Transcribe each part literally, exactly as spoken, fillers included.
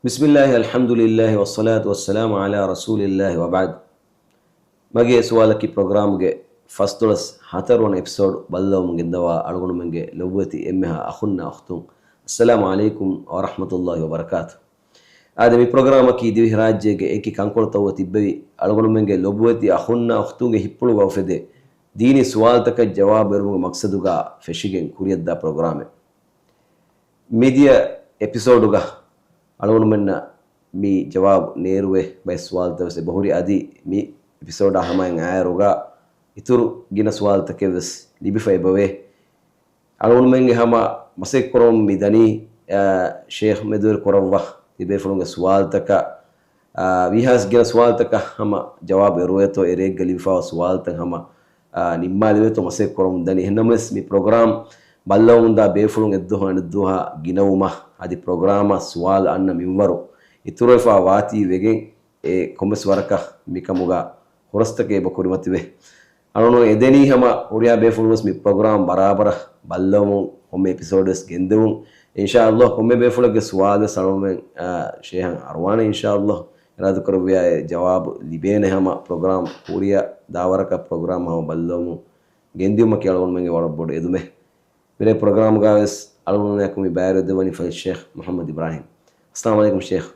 بسم الله، الحمد لله، والصلاة والسلام على رسول الله، وبعد. މަގޭ ސުވާލަކީ ޕްރޮގްރާމްގެ ފަސްދޮޅަސް ހަތަރުވަނަ އެޕިސޯޑް ބައްލަވަމުން ގެންދަވާ އަޅުގަނޑުމެންގެ ލޮބުވެތި އެންމެހާ އަޚުންނާ އުޚްތުން، އައްސަލާމު ޢަލައިކުމް ވަރަޙްމަތުﷲި ވަބަރަކާތު. އާދެ، މި ޕްރޮގްރާމަކީ ދިވެހިރާއްޖޭގެ އެކި ކަންކޮޅުތައް ތިއްބެވި އަޅުގަނޑުމެންގެ ލޮބުވެތި އަޚުންނާ އުޚްތުންގެ ހިތްޕުޅުގަ އުފެދޭ ދީނީ ސުވާލުތަކަށް ޖަވާބު އެރުމުގެ މަޤްޞަދުގަ ފެށިގެން ކުރިއަށްދާ ޕްރޮގްރާމެއް. މިދިޔަ އެޕިސޯޑުގަ އަޅުގަނޑުމެންނަށް މި ޖަވާބު ނޭރުވޭ ބައެއް ސުވާލުތައް ވެސް އެބަހުރި. އަދި މި އެޕިސޯޑާ ހަމައަށް އައިއިރުގަ އިތުރު ގިނަ ސުވާލުތަކެއް ވެސް ލިބިފަ އެބަވޭ. އަޅުގަނޑުމެންގެ ހަމަ މަސައްކަތްކުރަމުން މި ދަނީ، އާ، ޝޭޚް މެދުވެރި ކުރައްވާ ތިބޭފުޅުންގެ ސުވާލުތަކަށް، އާ، ވީހާވެސް ގިނަ ސުވާލުތަކަށް ހަމަ ޖަވާބު އެރުވޭތޯ، އެ ރެއެއްގަ ލިބިފައިވާ ސުވާލުތައް ހަމަ، އާ، ނިންމާލެވޭތޯ މަސައްކަތްކުރަމުން ދަނީ. އެހެންނަމަވެސް މި ޕްރޮގްރާމް ބައްލަވަމުންދާ ބޭފުޅުން އެއްދުވަހު އަނެއްދުވަހާ ގިނަވުމަށް އަދި ޕްރޮގްރާމަށް ސުވާލު އަންނަ މިންވަރު އިތުރުވެފަ ވާތީ ވެގެން، އެ ކޮންމެސް ވަރަކަށް މިކަމުގަ ހުރަސްތަކެއް އެބަ ކުރިމަތިވޭ. އަޅުގަނޑު އެދެނީ ހަމަ ހުރިހާ ބޭފުޅުން ވެސް މި ޕްރޮގްރާމް ބަރާބަރަށް ބައްލަވަމުން ކޮންމެ އެޕިސޯޑް ވެސް ގެންދެވުން. އިންޝާﷲ ކޮންމެ ބޭފުޅެއްގެ ސުވާލު ވެސް އަޅުގަނޑުމެން، އާ، ޝޭހަށް އަރުވާނެ އިންޝާﷲ. އިރާދަކުރެއްވިއްޔާ އެ ޖަވާބު ލިބޭނެ ހަމަ ޕްރޮގްރާމް ކުރިއަށް ދާވަރަކަށް ޕްރޮގްރާމް ހަމަ ބައްލަވަމުން ގެންދިއުމަކީ އަޅުގަނޑުމެންގެ ވަރަށް ބޮޑު އެދުމެއް. މިރޭ ޕްރޮގްރާމްގަ ވެސް އަޅުގަނޑުމެންނާއެކު މި ބައިވެރިވެދެއްވަނީ ފަޟީލަތު ޝޭޚް މުޙައްމަދު އިބްރާހީމް. އައްސަލާމު ޢަލައިކުމް ޝޭޚް.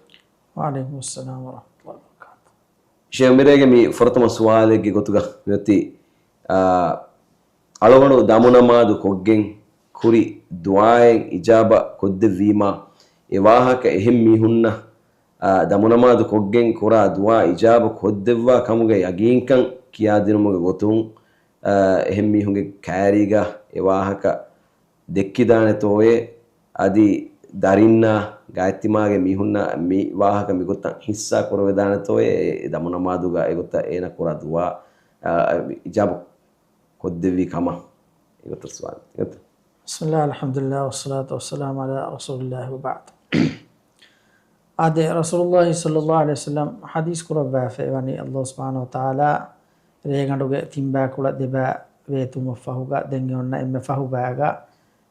ވަޢަލައިކުމުއްސަލާމް ވަރަޙްމަތުﷲި ވަބަރަކާތުހު. ޝޭޚް، މިރޭގެ މި ފުރަތަމަ ސުވާލެއްގެ ގޮތުގަ މިއޮތީ، އާ، އަޅުގަނޑު ދަމުނަމާދު ކޮށްގެން ކުރި ދުޢާއެއް އިޖާބަ ކޮށްދެއްވީމާ، އެ ވާހަކަ އެހެން މީހުންނަށް، އާ، ދަމުނަމާދު ކޮށްގެން ކުރާ ދުޢާ އިޖާބަ ކޮށްދެއްވާ ކަމުގެ ޔަގީންކަން ކިޔާދިނުމުގެ ގޮތުން، އާ، އެހެން މީހުންގެ ކައިރީގަ އެ ވާހަކަ ދެއްކިދާނެތޯއޭ، އަދި ދަރިންނާ ގާތްތިމާގެ މީހުންނަށް މި ވާހަކަ މިގޮތަށް ހިއްސާ ކުރެވިދާނެތޯއޭ، އެ ދަމުނަމާދުގަ އެގޮތަށް އޭނަ ކުރާ ދުޢާ، އާ، އިޖާބަ ކޮށްދެއްވި ކަމަށް. އެގޮތަށް ސުވާލު. އެގޮތަށް. بسم الله، الحمد لله، والصلاة والسلام على رسول الله، وبعد. އާދެ، ރަސޫލުﷲ ޞައްލަﷲު ޢަލައިހި ވަސައްލަމް ޙަދީޘް ކުރައްވާފައިވަނީ، ﷲ ސުބްޙާނަހޫ ވަތަޢާލާ ރޭގަނޑުގެ ތިންބައިކުޅަ ދެބައި ވޭތުމަށްފަހުގަ، ދެން އެ އޮންނަ އެންމެ ފަހުބައިގަ،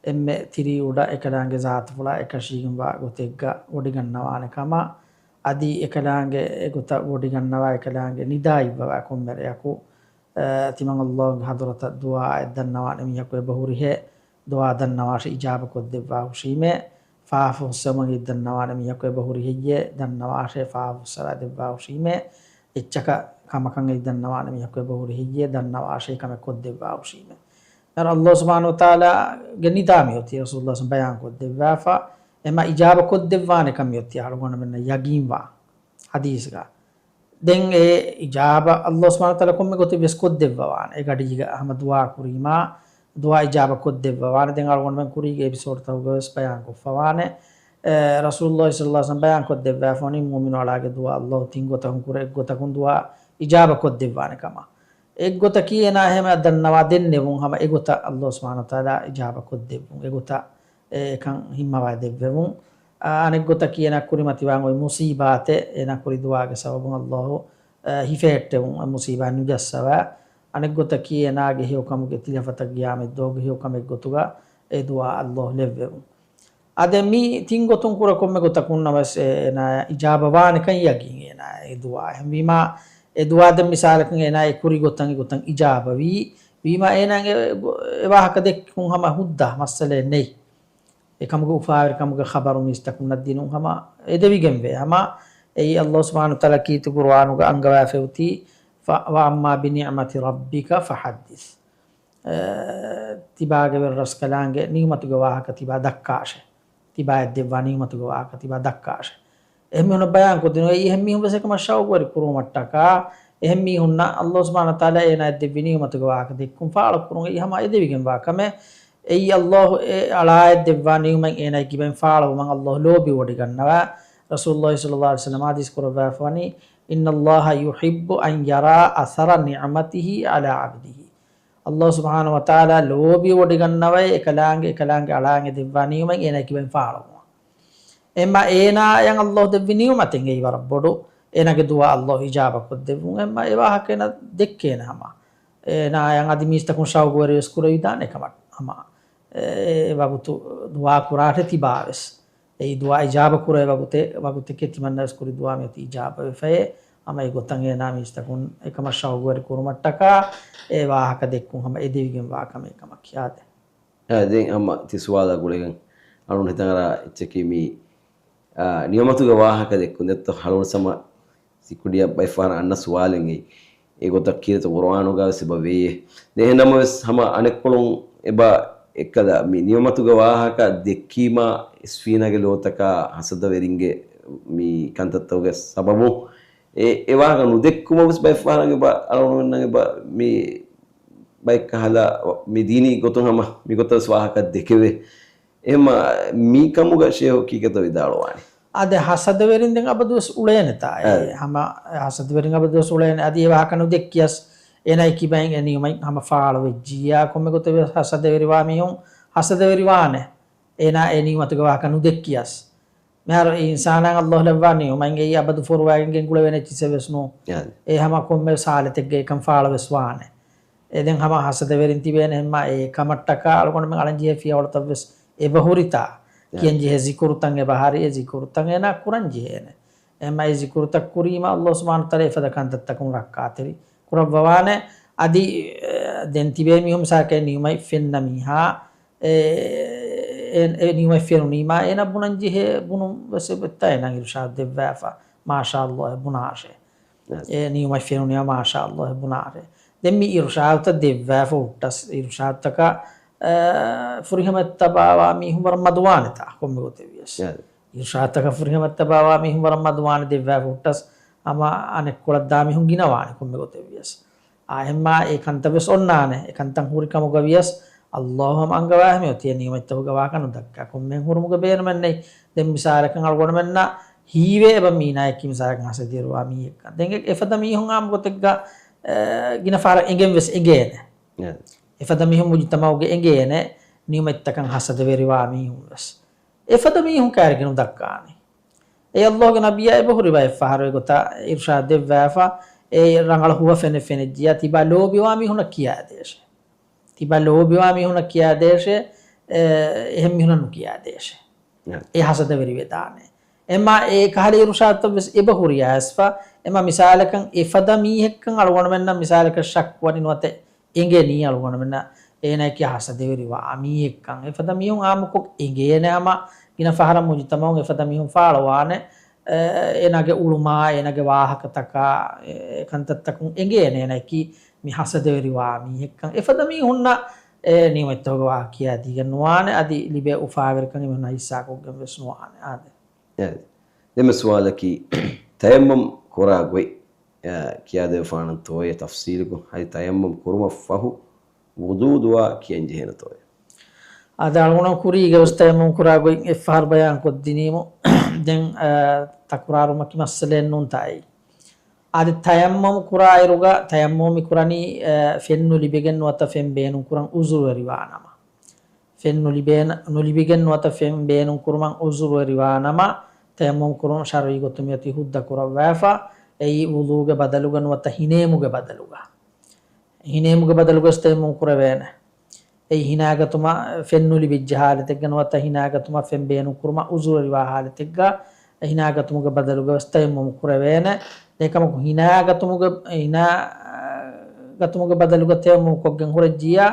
އެންމެ ތިރީ އުޑަ އެކަލާނގެ ޒާތުފުޅާ އެކަށީގެންވާ ގޮތެއްގަ ވޮޑިގަންނަވާނެ ކަމަށް، އަދި އެކަލާނގެ އެގޮތަށް ވޮޑިގަންނަވާ އެކަލާނގެ ނިދާ އިއްވަވާ ކޮންމެ ރެއަކު، އަ، ތިމަން ﷲގެ ޙަޟްރަތަށް ދުޢާއެއް ދަންނަވާނެ މީހަކު އެބަހުރިހޭ، ދުޢާ ދަންނަވާށޭ އިޖާބަ ކޮށްދެއްވާ ހުށީމޭ، ފާފަ ފުއްސެވުމަށް އެއް ދަންނަވާނެ މީހަކު އެބަހުރި ހެއްޔޭ، ދަންނަވާށޭ ފާފަ ފުއްސަވާ ދެއްވާ ހުށީމޭ، އެއްޗަކަށް ކަމަކަށް އެއް ދަންނަވާނެ މީހަކު އެބަހުރި ހެއްޔޭ، ދަންނަވާށޭ ކަމެއް ކޮށްދެއްވާ ހުށީމޭ. އަދި ﷲ ސުބްޙާނަހޫ ވަތަޢާލާގެ ނިދާ މިއޮތީ ރަސޫލުﷲ ޞައްލަﷲު ޢަލައިހި ވަސައްލަމް ބަޔާން ކޮށްދެއްވާފަ، އެމަ އިޖާބަ ކޮށްދެއްވާނެ ކަން މިއޮތީ އަޅުގަނޑުމެންނަށް ޔަގީންވާ ޙަދީޘްގަ. ދެން އެ އިޖާބަ ﷲ ސުބްޙާނަހޫ ވަތަޢާލާ ކޮންމެ ގޮތެއް ވެސް ކޮށްދެއްވަވާނެ. އެ ގަޑީގަ ހަމަ ދުޢާ ކުރީމާ، ދުޢާ އިޖާބަ ކޮށްދެއްވަވާނެ. ދެން އަޅުގަނޑުމެން ކުރީގެ އެޕިސޯޑްތަކުގަ ވެސް ބަޔާން ކޮށްފަވާނެ. އެ، ރަސޫލުﷲ ޞައްލަﷲު ޢަލައިހި ވަސައްލަމް ބަޔާން ކޮށްދެއްވާފަ ވަނީ މުއުމިނު އަޅާގެ ދުޢާ ﷲ ތިން ގޮތަކުން ކުރެ އެއްގޮތަކުން ދުޢާ އިޖާބަ ކޮށްދެއްވާނެ ކަމަށް. އެއްގޮތަކީ އޭނާ ހަމަ ދަންނަވާ ދެންނެވުން، ހަމަ އެގޮތަށް ﷲ ސުބްޙާނަހޫ ވަތަޢާލާ އިޖާބަ ކޮށްދެއްވުން. އެގޮތަށް އެކަން ހިންމަވާ ދެއްވެވުން. އާ، އަނެއްގޮތަކީ އޭނާ ކުރިމަތިވާން އޮތް މުޞީބާތެއް އޭނާ ކުރި ދުޢާގެ ސަބަބުން ﷲ، އާ، ހިފެހެއްޓެވުން، އެ މުޞީބާތް ނުޖައްސަވާ. އަނެއްގޮތަކީ އޭނާގެ ހެޔޮކަމުގެ ތިލަފަތަށް ޤިޔާމަތް ދުވަހުގެ ހެޔޮކަމެއް ގޮތުގަ އެ ދުޢާ ﷲ ލެއްވެވުން. އާދެ، މި ތިން ގޮތުން ކުރެ ކޮންމެ ގޮތަކުންނަށް ވެސް އޭނާ އިޖާބަވާނެކަން ޔަގީން އޭނާ އެ ދުޢާ. އެހެންވީމާ، އެ ދުޢާ ދެން މިސާލަކަށް އޭނާ އެ ކުރި ގޮތަށް އެގޮތަށް އިޖާބަވީ. ވީމާ އޭނާ އެ ގޮ-، އެ ވާހަކަ ދެއްކުން ހަމަ ހުއްދަ މައްސަލައެއް ނެތް. އެކަމުގެ އުފާވެރިކަމުގެ ޚަބަރު މީސްތަކުންނަށް ދިނުން ހަމަ އެދެވިގެންވޭ. ހަމަ އެއީ ﷲ ސުބްޙާނަހޫ ވަތަޢާލާ ކީރިތި ޤުރުއާނުގަ އަންގަވާފައި އޮތީ، ފަ-، وَأَمَّا بِنِعْمَةِ رَبِّكَ فَحَدِّثْ. އެ، ތިބާގެ ވެރި ރަސްކަލާނގެ ނިޢުމަތުގެ ވާހަކަ ތިބާ ދައްކާށޭ. ތިބާއަށް ދެއްވާ ނިޢުމަތުގެ ވާހަކަ ތިބާ ދައްކާށޭ. އެހެން މީހުންނަށް ބަޔާން ކޮށްދިނުން. އެއީ އެހެން މީހުން ވެސް އެކަމަށް ޝައުގުވެރި ކުރުވުމަށްޓަކާ، އެހެން މީހުންނަށް ﷲ ސުބްޙާނަހޫ ވަތަޢާލާ އޭނާއަށް ދެއްވި ނިޢުމަތުގެ ވާހަކަ ދެއްކުން ފާޅު ކުރުން އެއީ ހަމަ އެދެވިގެންވާ ކަމެއް. އެއީ ﷲ އެ އަޅާއަށް ދެއްވާ ނިޢުމަތް އޭނާގެ ކިބައިން ފާޅުވުމަށް ﷲ ލޯބިވޮޑިގަންނަވާ. ރަސޫލުﷲ ޞައްލަﷲު ޢަލައިހި ވަސައްލަމް ޙަދީޘް ކުރައްވާފަ ވަނީ، إِنَّ اللَّهَ يُحِبُّ أَنْ يَرَىٰ أَثَرَ نِعْمَتِهِ عَلَىٰ عَبْدِهِ. ﷲ ސުބްޙާނަހޫ ވަތަޢާލާ ލޯބިވޮޑިގަންނަވައި އެކަލާނގެ، އެކަލާނގެ އަޅާއަށް ދެއްވާ ނިޢުމަތް އޭނާގެ ކިބައިން ފާޅުވުމަށް. އެހެންމާ އޭނާއަށް ﷲ ދެއްވި ނިޢުމަތެއް އެއީ ވަރަށް ބޮޑު. އޭނާގެ ދުޢާ ﷲ އިޖާބަ ކޮށްދެއްވުން. އެހެންމާ އެ ވާހަކަ އޭނާ ދެއްކޭނެ ހަމަ. އޭނާއަށް އަދި މީސްތަކުން ޝައުގުވެރިވެސް ކުރެވިދާނެ އެކަމަށް ހަމަ. އެ ވަގުތު ދުޢާ ކުރާށޭ ތިބާވެސް. އެއީ ދުޢާ އިޖާބަ ކުރޭ ވަގުތެއް، ވަގުތެކޭ ތިމަންނަވެސް ކުރި ދުޢާ މިއޮތީ އިޖާބަ ވެފައޭ. ހަމަ އެގޮތަށް އޭނާ މީސްތަކުން އެކަމަށް ޝައުގުވެރި ކުރުމަށްޓަކާ އެ ވާހަކަ ދެއްކުން ހަމަ އެދެވިގެން ވާ ކަމެއް ކަމަށް ކިޔާދޭ. އާ، ދެން ހަމަ ތި ސުވާލާ ގުޅިގެން އަޅުން ހިތަށް އަރާ އެއްޗަކީ މި، އާ، ނިޢުމަތުގެ ވާހަކަ ދެއްކުން ދެއްތޯ ހަޅުވަން ސަމަ ސިކުޑިއަށް ބައިފަހަރަށް އަންނަ ސުވާލެއް އެއީ. އެގޮތަށް ކީރިތި ޤުރުއާނުގަ ވެސް އެބަ ވެއޭ. ދެން އެހެން ނަމަވެސް ހަމަ އަނެއްކޮޅުން އެބަ އެއްކަލަ މި ނިޢުމަތުގެ ވާހަކަ ދެއްކީމާ އިސްވީނާގެ ލޯތަކާ ހަސަދަވެރިންގެ މި ކަންތައްތަކުގެ ސަބަބުން އެ، އެ ވާހަކަ ނުދެއްކުމަށް ވެސް ބައެއްފަހަރަށް އެބަ އަޅުގަނޑުމެންނަށް އެބަ މި ބައެއް ކަހަލަ މި ދީނީ ގޮތުން ހަމަ މިގޮތަށް ވެސް ވާހަކަ ދެކެވޭ. އެހެންމަ މި ކަމުގަ ޝޭހު ކީކޭތޯ ވިދާޅުވާނީ؟ އާދެ، ހަސަދަވެރިން ދެން އަބަދުވެސް އުޅޭނެތާ. އެ އައި. ހަމަ ހަސަދަވެރިން އަބަދުވެސް އުޅޭނެ. އަދި އެ ވާހަކަ ނުދެއްކިޔަސް އޭނާ އެކި ބައިން އެ ނިޢުމަތް ހަމަ ފާޅުވެއްޖިއްޔާ ކޮންމެ ގޮތެއް ވެސް ހަސަދަވެރިވާ މީހުން ހަސަދަވެރިވާނެ. އޭނާ އެ ނިޢުމަތުގެ ވާހަކަ ނުދެއްކިޔަސް. މިހާރު އިންސާނާއަށް ﷲ ލައްވާ ނިޢުމަތް އެއީ އަބަދު ފޯރުވާގެން ގެންގުޅެވޭނެ އެއްޗިއްސެއް ވެސް ނޫން. އެ ހަމަ ކޮންމެ ވެސް ހާލަތެއްގައި އެކަން ފާޅުވެސް ވާނެ. އެ ދެން ހަމަ ހަސަދަވެރިން ތިބޭނެ ހެންމާ އެ ކަމަށްޓަކާ އަޅުގަނޑުމެން އަޅަންޖެހޭ ފިޔަވަޅުތައް ވެސް އެބަހުރިތާ. ކިޔަންޖެހޭ ޒިކުރުތައް އެބަހަރި އެ ޒިކުރުތައް އޭނާ ކުރަންޖެހޭނެ. އެހެންމާ އެ ޒިކުރުތައް ކުރީމަ ﷲ ސުބްޙާނަހޫ ވަތަޢާލާ އެފަދަ ކަންތައްތަކުން ރައްކާތެރި ކުރައްވަވާނެ. އަދި، އެ، ދެން ތިބޭ މީހުން މިސާލަކަށް ނިޢުމަތް ފެންނަ މީހާ، އެ، އެ، އެ ނިޢުމަތް ފެނުނީމާ އޭނާ ބުނަންޖެހޭ ބުނުން ވެސް އެބައޮތްތާ އޭނާ އިރުޝާދު ދެއްވާފަ. މާޝާﷲ އެ ބުނާށޭ. އެ ނިޢުމަތް ފެނުނީމާ މާޝާﷲ އެ ބުނާށޭ. ދެން މި އިރުޝާދުތައް ދެއްވާފަ ހުއްޓަސް، އިރުޝާދުތަކަށް، އެ، ފުރިހަމަތައް ތަބާވާ މީހުން ވަރަށް މަދުވާނެތާ ކޮންމެ ގޮތެއް ވިޔަސް. އިރުޝާދުތަކަށް ފުރިހަމަތައް ތަބާވާ މީހުން ވަރަށް މަދުވާނެ ދެއްވާފަ ހުއްޓަސް ހަމަ އަނެއްކޮޅަށް ދާ މީހުން ގިނަވާނެ ކޮންމެ ގޮތެއް ވިޔަސް. އާ، އެހެންމާ އެ ކަންތައް ވެސް އޮންނާނެ. އެ ކަންތައް ހުރި ކަމުގަ ވިޔަސް، ﷲ ހަމަ އަންގަވާ މިއޮތީ އެ ނިޢުމަތްތަކުގެ ވާހަކަ ނުދައްކާ. ކޮންމެ ހުރުމުގެ ބޭނުމެއް ނެތް. ދެން މިސާލަކަށް އަޅުގަނޑުމެންނަށް ހީވޭ އެބަ މީނާއަކީ މިސާލަކަށް ހަސަދަވެރިވާ މީހެއްކަން. ދެން އެ، އެފަދަ މީހުން އާއްމު ގޮތެއްގަ، އެ، ގިނަ ފަހަރަށް އެނގެން ވެސް އެނގޭނެ. އެފަދަ މީހުން މުޖުތަމަޢުގަ އެނގޭނެ ނިޢުމަތްތަކަށް ހަސަދަވެރިވާ މީހުން ވެސް. އެފަދަ މީހުން ކައިރިގެ ނުދައްކާނީ. އެ ﷲގެ ނަބިއްޔާ އެބަހުރި ބައެއް ފަހަރު އެގޮތަށް އިރުޝާދު ދެއްވާފަ، އެ ރަނގަޅަށް ހުވަފެނެއް ފެނިއްޖިއްޔާ ތިބާ ލޯބިވާ މީހުނަށް ކިޔާދޭށޭ. ތިބާ ލޯބިވާ މީހުނަށް ކިޔާދޭށޭ، އެ، އެހެން މީހުނަށް ނުކިޔާދޭށޭ. އެ ހަސަދަވެރިވެދާނެ. އެމާ އެ ކަހަލަ އިރުޝާދުތައް ވެސް އެބަހުރި އައިސްފަ، އެމާ މިސާލަކަށް އެފަދަ މީހެއްކަން އަޅުގަނޑުމެންނަށް މިސާލަކަށް ޝައްކުވަނީ ނުވަތަ އެނގެނީ އަޅުގަނޑުމެންނަށް އޭނާއަކީ ހަސަދަވެރިވާ މީހެއްކަން. އެފަދަ މީހުން އާއްމުކޮށް އެނގޭނެ ހަމަ ގިނަ ފަހަރަށް މުޖުތަމަޢުން އެފަދަ މީހުން ފާޅުވާނެ، އެ، އޭނާގެ އުޅުމާ، އޭނާގެ ވާހަކަތަކާ، އެ، ކަންތައްތަކުން އެނގޭނެ އޭނާއަކީ މި ހަސަދަވެރިވާ މީހެއްކަން. އެފަދަ މީހުންނަށް އެ ނިޢުމަތްތަކުގެ ވާހަކަ ކިޔާދީގެން ނުވާނެ، އަދި ލިބޭ އުފާވެރިކަން އެމީހުންނަށް ހިއްސާކޮށްގެން ވެސް ނުވާނެ. އާދެ. އާދެ. ދެންމެ ސުވާލަކީ، ތަޔައްމަމް ކުރާ ގޮތް، އަ، ކިޔާދެވިފާނަންތޯއޭ ތަފްސީލުކޮށް، އަދި ތަޔައްމަމް ކުރުމަށް ފަހު ވުޟޫ ދުޢާ ކިޔަންޖެހޭނެތޯއޭ؟ އާދެ، އަޅުގަނޑު ކުރީގަ ވެސް ތަޔައްމަމް ކުރާ ގޮތް އެއްފަހަރު ބަޔާން ކޮށްދިނީމު. ދެން، އަ، ތަކުރާރުމަކީ މައްސަލައެއް ނޫންތާ އެއީ. އަދި ތަޔައްމަމް ކުރާއިރުގަ، ތަޔައްމަމް މި ކުރަނީ، އަ، ފެން ނުލިބިގެން ނުވަތަ ފެން ބޭނުން ކުރަން ޢުޛުރުވެރިވާ ނަމަ. ފެން ނުލިބޭނަ-، ނުލިބިގެން ނުވަތަ ފެން ބޭނުން ކުރުމަށް ޢުޛުރުވެރިވާ ނަމަ، ތަޔައްމަމް ކުރުން ޝަރުޢީ ގޮތުން މިއޮތީ ހުއްދަ ކުރައްވާފަ، އެއީ ވުޟޫގެ ބަދަލުގަ ނުވަތަ ހިނޭމުގެ ބަދަލުގަ. ހިނޭމުގެ ބަދަލުގަ ވެސް ތަޔައްމަމް ކުރެވޭނެ. އެއީ ހިނާގަތުމަށް ފެން ނުލިބިއްޖެ ހާލަތެއްގަ ނުވަތަ ހިނާގަތުމަށް ފެން ބޭނުން ކުރުމަށް ޢުޛުރުވެރިވާ ހާލަތެއްގަ، ހިނާގަތުމުގެ ބަދަލުގަ ވެސް ތަޔައްމަމް ކުރެވޭނެ. އެކަމަކު ހިނާގަތުމުގެ، ހިނާގަތުމުގެ ބަދަލުގަ ތަޔައްމަމް ކޮށްގެން ހުރެއްޖިއްޔާ،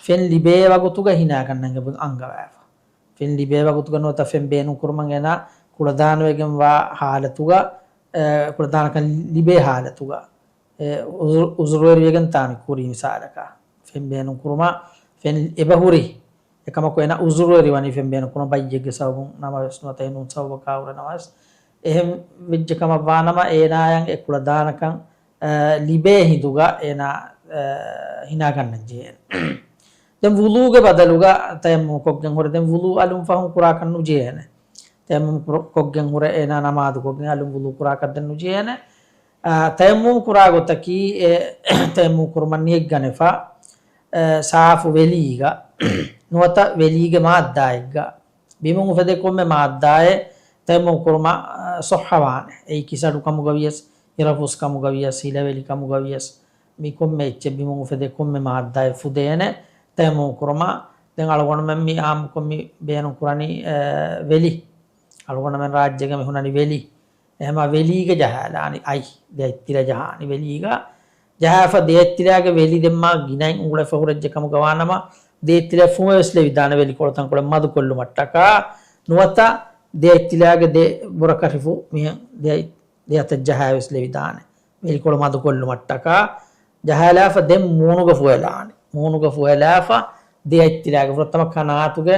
ފެން ލިބޭ ވަގުތުގަ ހިނާގަންނަން އެބަ އަންގަވާފަ. ފެން ލިބޭ ވަގުތުގަ ނުވަތަ ފެން ބޭނުން ކުރުމަށް އޭނާ ކުޅަދާނަވެގެންވާ ހާލަތުގަ، އެ، ކުޅަދާނަކަން ލިބޭ ހާލަތުގަ، އެ، ޢުޛުރު-، ޢުޛުރުވެރިވެގެން ތާ މި ކުރީ މިސާލަކަށް. ފެން ބޭނުން ކުރުމަށް ފެން އެބަ ހުރި. އެކަމަކު އޭނާ ޢުޛުރުވެރިވަނީ ފެން ބޭނުން ކުރުމަށް ބައްޔެއްގެ ސަބަބުން ނަމަވެސް ނުވަތަ އެ ނޫން ސަބަބަކާ ހުރެ ނަމަވެސް. އެހެން ވެއްޖެ ކަމަށް ވާނަމަ އޭނާޔަށް އެ ކުޅަދާނަކަން އަ، ލިބޭ ހިނދުގަ އޭނާ، އަ، ހިނާގަންނަން ޖެހޭނެ. ދެން ވުޟޫގެ ބަދަލުގަ ތަޔައްމަމް ކޮށްގެން ހުރެ، ދެން ވުޟޫ އަލުން ފަހުން ކުރާކަށް ނުޖެހޭނެ. ތަޔައްމަމް ކުރ-، ކޮށްގެން ހުރެ އޭނާ ނަމާދު ކޮށްގެން އަލުން ވުޟޫ ކުރާކަށް ދެން ނުޖެހޭނެ. އަ، ތަޔައްމަމް ކުރާ ގޮތަކީ އެ ތަޔައްމަމް ކުރުމަށް ނިޔަތް ގަނެފަ، އަ، ސާފު ވެލީގަ ނުވަތަ ވެލީގެ މާއްދާއެއްގަ ބިމުން އުފެދޭ ކޮންމެ މާއްދާއެއް ތަޔައްމަމް ކުރުމަށް، އަ، ޞައްޙަވާނެ. އެއީ ކިސަޑު ކަމުގަ ވިޔަސް، އިރަފުސް ކަމުގަ ވިޔަސް، ހިލަވެލި ކަމުގަ ވިޔަސް، މި ކޮންމެ އެއްޗެއް ބިމުން އުފެދޭ ކޮންމެ މާއްދާއެއް ފުދޭނެ ތަޔައްމަމް ކުރުމަށް. ދެން އަޅުގަނޑުމެން މި އާއްމުކޮށް މި ބޭނުން ކުރަނީ، އަ، ވެލި. އަޅުގަނޑުމެން ރާއްޖޭގަ މި ހުންނަނީ ވެލި. އެހެމާ ވެލީގަ ޖަހާލާނީ އަތް، ދެ އަތްތިލަ ޖަހާނީ ވެލީގަ. ޖަހާފަ ދެ އަތްތިލާގެ ވެލި ދެންމާ ގިނައިން އުނގުޅެފަ ހުރެއްޖެ ކަމުގަ ވާނަމަ، ދެ އަތްތިލަ ފުމެ ވެސް ލެވިދާނެ ވެލިކޮޅު ތަންކޮޅެއް މަދުކޮށްލުމަށްޓަކާ. ނުވަތަ ދެ އަތްތިލާގެ ދެ ބުރަކަށިފު މިހެން ދެ އަތް، ދެ އަތަށް ޖަހާ ވެސް ލެވިދާނެ ވެލިކޮޅު މަދުކޮށްލުމަށްޓަކާ. ޖަހާލާފަ ދެން މޫނުގަ ފުއެލާނެ. މޫނުގަ ފުއެލާފަ ދެ އަތްތިލާގެ ފުރަތަމަ ކަނާތުގެ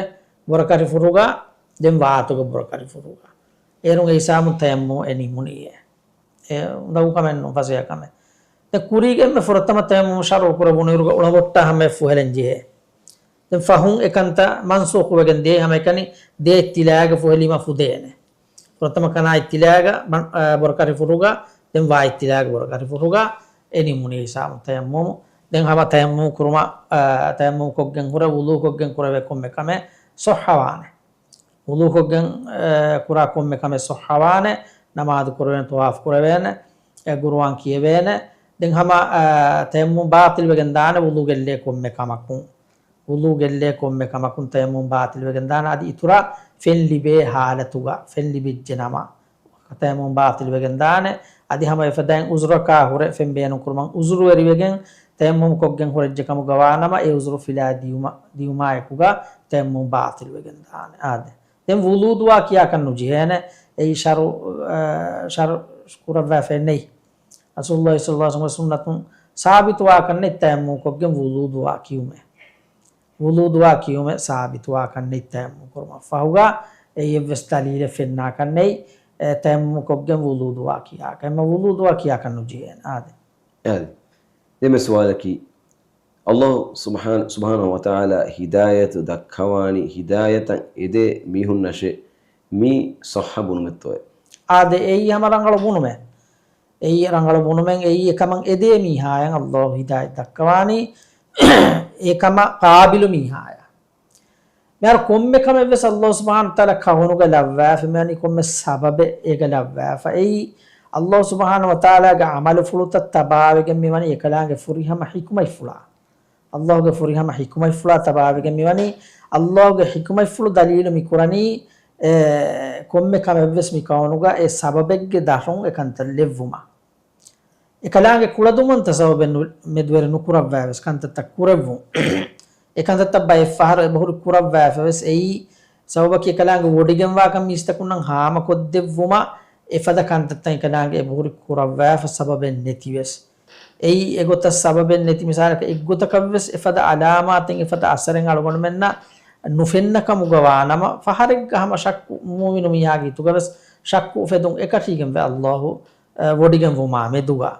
ބުރަކަށިފުރުގަ، ދެން ވާތުގެ ބުރަކަށިފުރުގަ. އޭރުން އެ ހިސާބުން ތަޔައްމުމު އެ ނިމުނީއޭ. އެ އުނދަގޫ ކަމެއް ނޫން، ފަސޭހަ ކަމެއް. ދެން ކުރީގެ އެންމެ ފުރަތަމަ ތަޔައްމުމު ޝަރުޢު ކުރެވުނުއިރުގަ އުޅަ ބޮއްޓާ ހަމަޔަށް ފުހެލަން ޖެހޭ. ދެން ފަހުން އެކަންތައް މަންސޫޚު ވެގެން ދިޔައީ ހަމައެކަނި ދޭތް ތިލާގަ ފުހެލީމަ ފުދޭނެ. ފުރަތަމަ ކަނާތް ތިލާގަ ބަން-، އާ، ބުރަކަށިފުރުގަ، ދެން ވާތް ތިލާގަ ބުރަކަށިފުރުގަ އެ ނިމުނީ ހިސާބުން ތަޔައްމުމު. ދެން ހަމަ ތަޔައްމުމު ކުރުމަށް، އާ، ތަޔައްމުމު ކޮށްގެން ހުރެ ވުޟޫ ކޮށްގެން ކުރެވޭ ކޮންމެ ކަމެއް ޞައްޙަވާނެ. ވުޟޫ ކޮށްގެން، އެ، ކުރާ ކޮންމެ ކަމެއް ޞައްޙަވާނެ، ނަމާދު ކުރެވޭނެ، ޠަވާފު ކުރެވޭނެ، އެ، ގުރުއާން ކިޔެވޭނެ. ދެން ހަމަ، އެ، ތަޔައްމުމް ބާޠިލް ވެގެން ދާނެ ވުޟޫ ގެއްލޭ ކޮންމެ ކަމަކުން. ވުޟޫ ގެއްލޭ ކޮންމެ ކަމަކުން ތަޔައްމުމް ބާޠިލް ވެގެން ދާނެ. އަދި އިތުރަށް ފެން ލިބޭ ހާލަތުގަ، ފެން ލިބިއްޖެ ނަމަ، ތަޔައްމުމް ބާޠިލް ވެގެން ދާނެ. އަދި ހަމަ އެފަދައިން ޢުޛުރަކާ ހުރެ ފެން ބޭނުން ކުރުމަށް ޢުޛުރުވެރިވެގެން ތަޔައްމުމް ކޮށްގެން ހުރެއްޖެ ކަމުގަ ވާނަމަ، އެ ޢުޛުރު ފިލާ ދިޔުމަ-، ދިޔުމާއެކުގަ ތަޔައްމުމް ބާޠިލް ވެގެން ދާނެ. އާދެ. ދެން ވުޟޫ ދުޢާ ކިޔާކަށް ނުޖެހޭނެ. އެއީ ޝަރު-، އަ، ޝަރު ކުރައްވާފައެއް ނެތް. ރަސޫލުﷲ ޞައްލަﷲ ޢަލައިހި ވަސައްލަމަ ސުންނަތުން ސާބިތުވާކަށް ނެތް ތަޔައްމުމް ކޮށްގެން ވުޟޫ ދުޢާ ކިޔުމެއް. ވުޟޫ ދުޢާ ކިޔުމެއް ސާބިތުވާކަށް ނެތް ތަޔައްމުމް ކުރުމަށް ފަހުގަ، އެއީ އެއްވެސް ދަލީލެއް ފެންނާކަށް ނެތް، އެ، ތަޔައްމުމް ކޮށްގެން ވުޟޫ ދުޢާ ކިޔާކަށް. އެމަ ވުޟޫ ދުޢާ ކިޔާކަށް ނުޖެހޭނެ. އާދެ. އާދެ. ދެންމެ ސުވާލަކީ، ﷲ ސުބްޙާނަ-، ސުބްޙާނަހޫ ވަތަޢާލާ ހިދާޔަތު ދައްކަވާނީ ހިދާޔަތަށް އެދޭ މީހުންނަށޭ، މީ ޞައްޙަ ބުނުމެއްތޯއޭ؟ އާދެ، އެއީ ހަމަ ރަނގަޅު ބުނުމެއް. އެއީ ރަނގަޅު ބުނުމެއް. އެއީ އެކަމަށް އެދޭ މީހާޔަށް ﷲ ހިދާޔަތް ދައްކަވާނީ، އެކަމަށް ޤާބިލު މީހާޔަށް. މިހާރު ކޮންމެ ކަމެއްވެސް ﷲ ސުބްޙާނަހޫ ވަތަޢާލާ ކައުނުގަ ލައްވާފަ، މިވަނީ ކޮންމެ ސަބަބެއް އޭގަ ލައްވާފަ. އެއީ ﷲ ސުބްޙާނަހޫ ވަތަޢާލާގެ ޢަމަލުފުޅުތައް ތަބާވެގެން މިވަނީ އެކަލާނގެ ފުރިހަމަ ޙިކުމަތްފުޅާ. ﷲގެ ފުރިހަމަ ޙިކުމަތްފުޅާ ތަބާވެގެން މިވަނީ، ﷲގެ ޙިކުމަތްފުޅު ދަލީލު މިކުރަނީ، އެ، ކޮންމެ ކަމެއްވެސް މި ކައުނުގަ އެ ސަބަބެއްގެ ދަށުން އެ ކަންތައް ލެއްވުމަށް. އެކަލާނގެ ކުޅަދުންވަންތަ ސަބަބެއް ނު-، މެދުވެރި ނުކުރައްވާވެސް ކަންތައްތައް ކުރެއްވުން. އެ ކަންތައްތައް ބައެއް ފަހަރު އެބަހުރި ކުރައްވާފަވެސް އެއީ ސަބަބަކީ އެކަލާނގެ ވޮޑިގެންވާކަން މީސްތަކުންނަށް ހާމަކޮށްދެއްވުމަށް އެފަދަ ކަންތައްތައް އެކަލާނގެ އެބަހުރި ކުރައްވާފަ ސަބަބެއް ނެތިވެސް. އެއީ އެގޮތަށް ސަބަބެއް ނެތި މިސާލަކަށް އެއްގޮތަކަށްވެސް އެފަދަ އަލާމާތެއް އެފަދަ އަސަރެއް އަޅުގަނޑުމެންނަށް ނުފެންނަ ކަމުގަ ވާނަމަ ފަހަރެއްގަ ހަމަ ޝައްކު މޫމިނު މީހާގެ ހިތުގަވެސް ޝައްކު އުފެދުން އެކަށީގެންވެ ﷲ އަ، ވޮޑިގެންވުމާ މެދުގަ.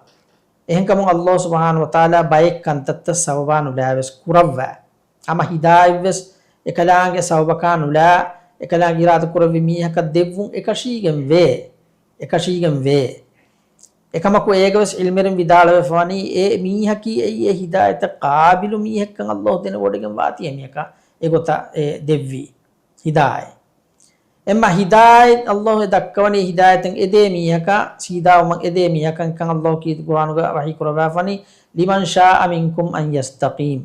އެހެންކަމުން ﷲ ސުބްޙާނަހޫ ވަތަޢާލާ ބައެއް ކަންތައްތައް ސަބަބާ ނުލާވެސް ކުރައްވާ. ހަމަ ހިދާޔަތްވެސް އެކަލާނގެ ސަބަބަކާ ނުލާ، އެކަލާނގެ އިރާދަ ކުރެއްވި މީހަކަށް ދެއްވުން އެކަށީގެން ވޭ. އެކަށީގެން ވޭ. އެކަމަކު އޭގަވެސް ޢިލްމުވެރިން ވިދާޅުވެފަވަނީ އެ މީހަކީ އެއީ އެ ހިދާޔަތަށް ޤާބިލު މީހެއްކަން ﷲ ދެނެވޮޑިގެން ވާތީ އެމީހަކަށް އެގޮތަށް އެ ދެއްވީ ހިދާޔަތް. އެމަ ހިދާޔަތް ﷲ އެ ދައްކަވަނީ ހިދާޔަތަށް އެދޭ މީހަކަށް، ސީދާވުމަށް އެދޭ މީހަކަށް ކަން ﷲ ކީރިތި ޤުރްއާނުގަ ވަޙީ ކުރައްވާފަނީ، "لمن شاء منكم أن يستقيم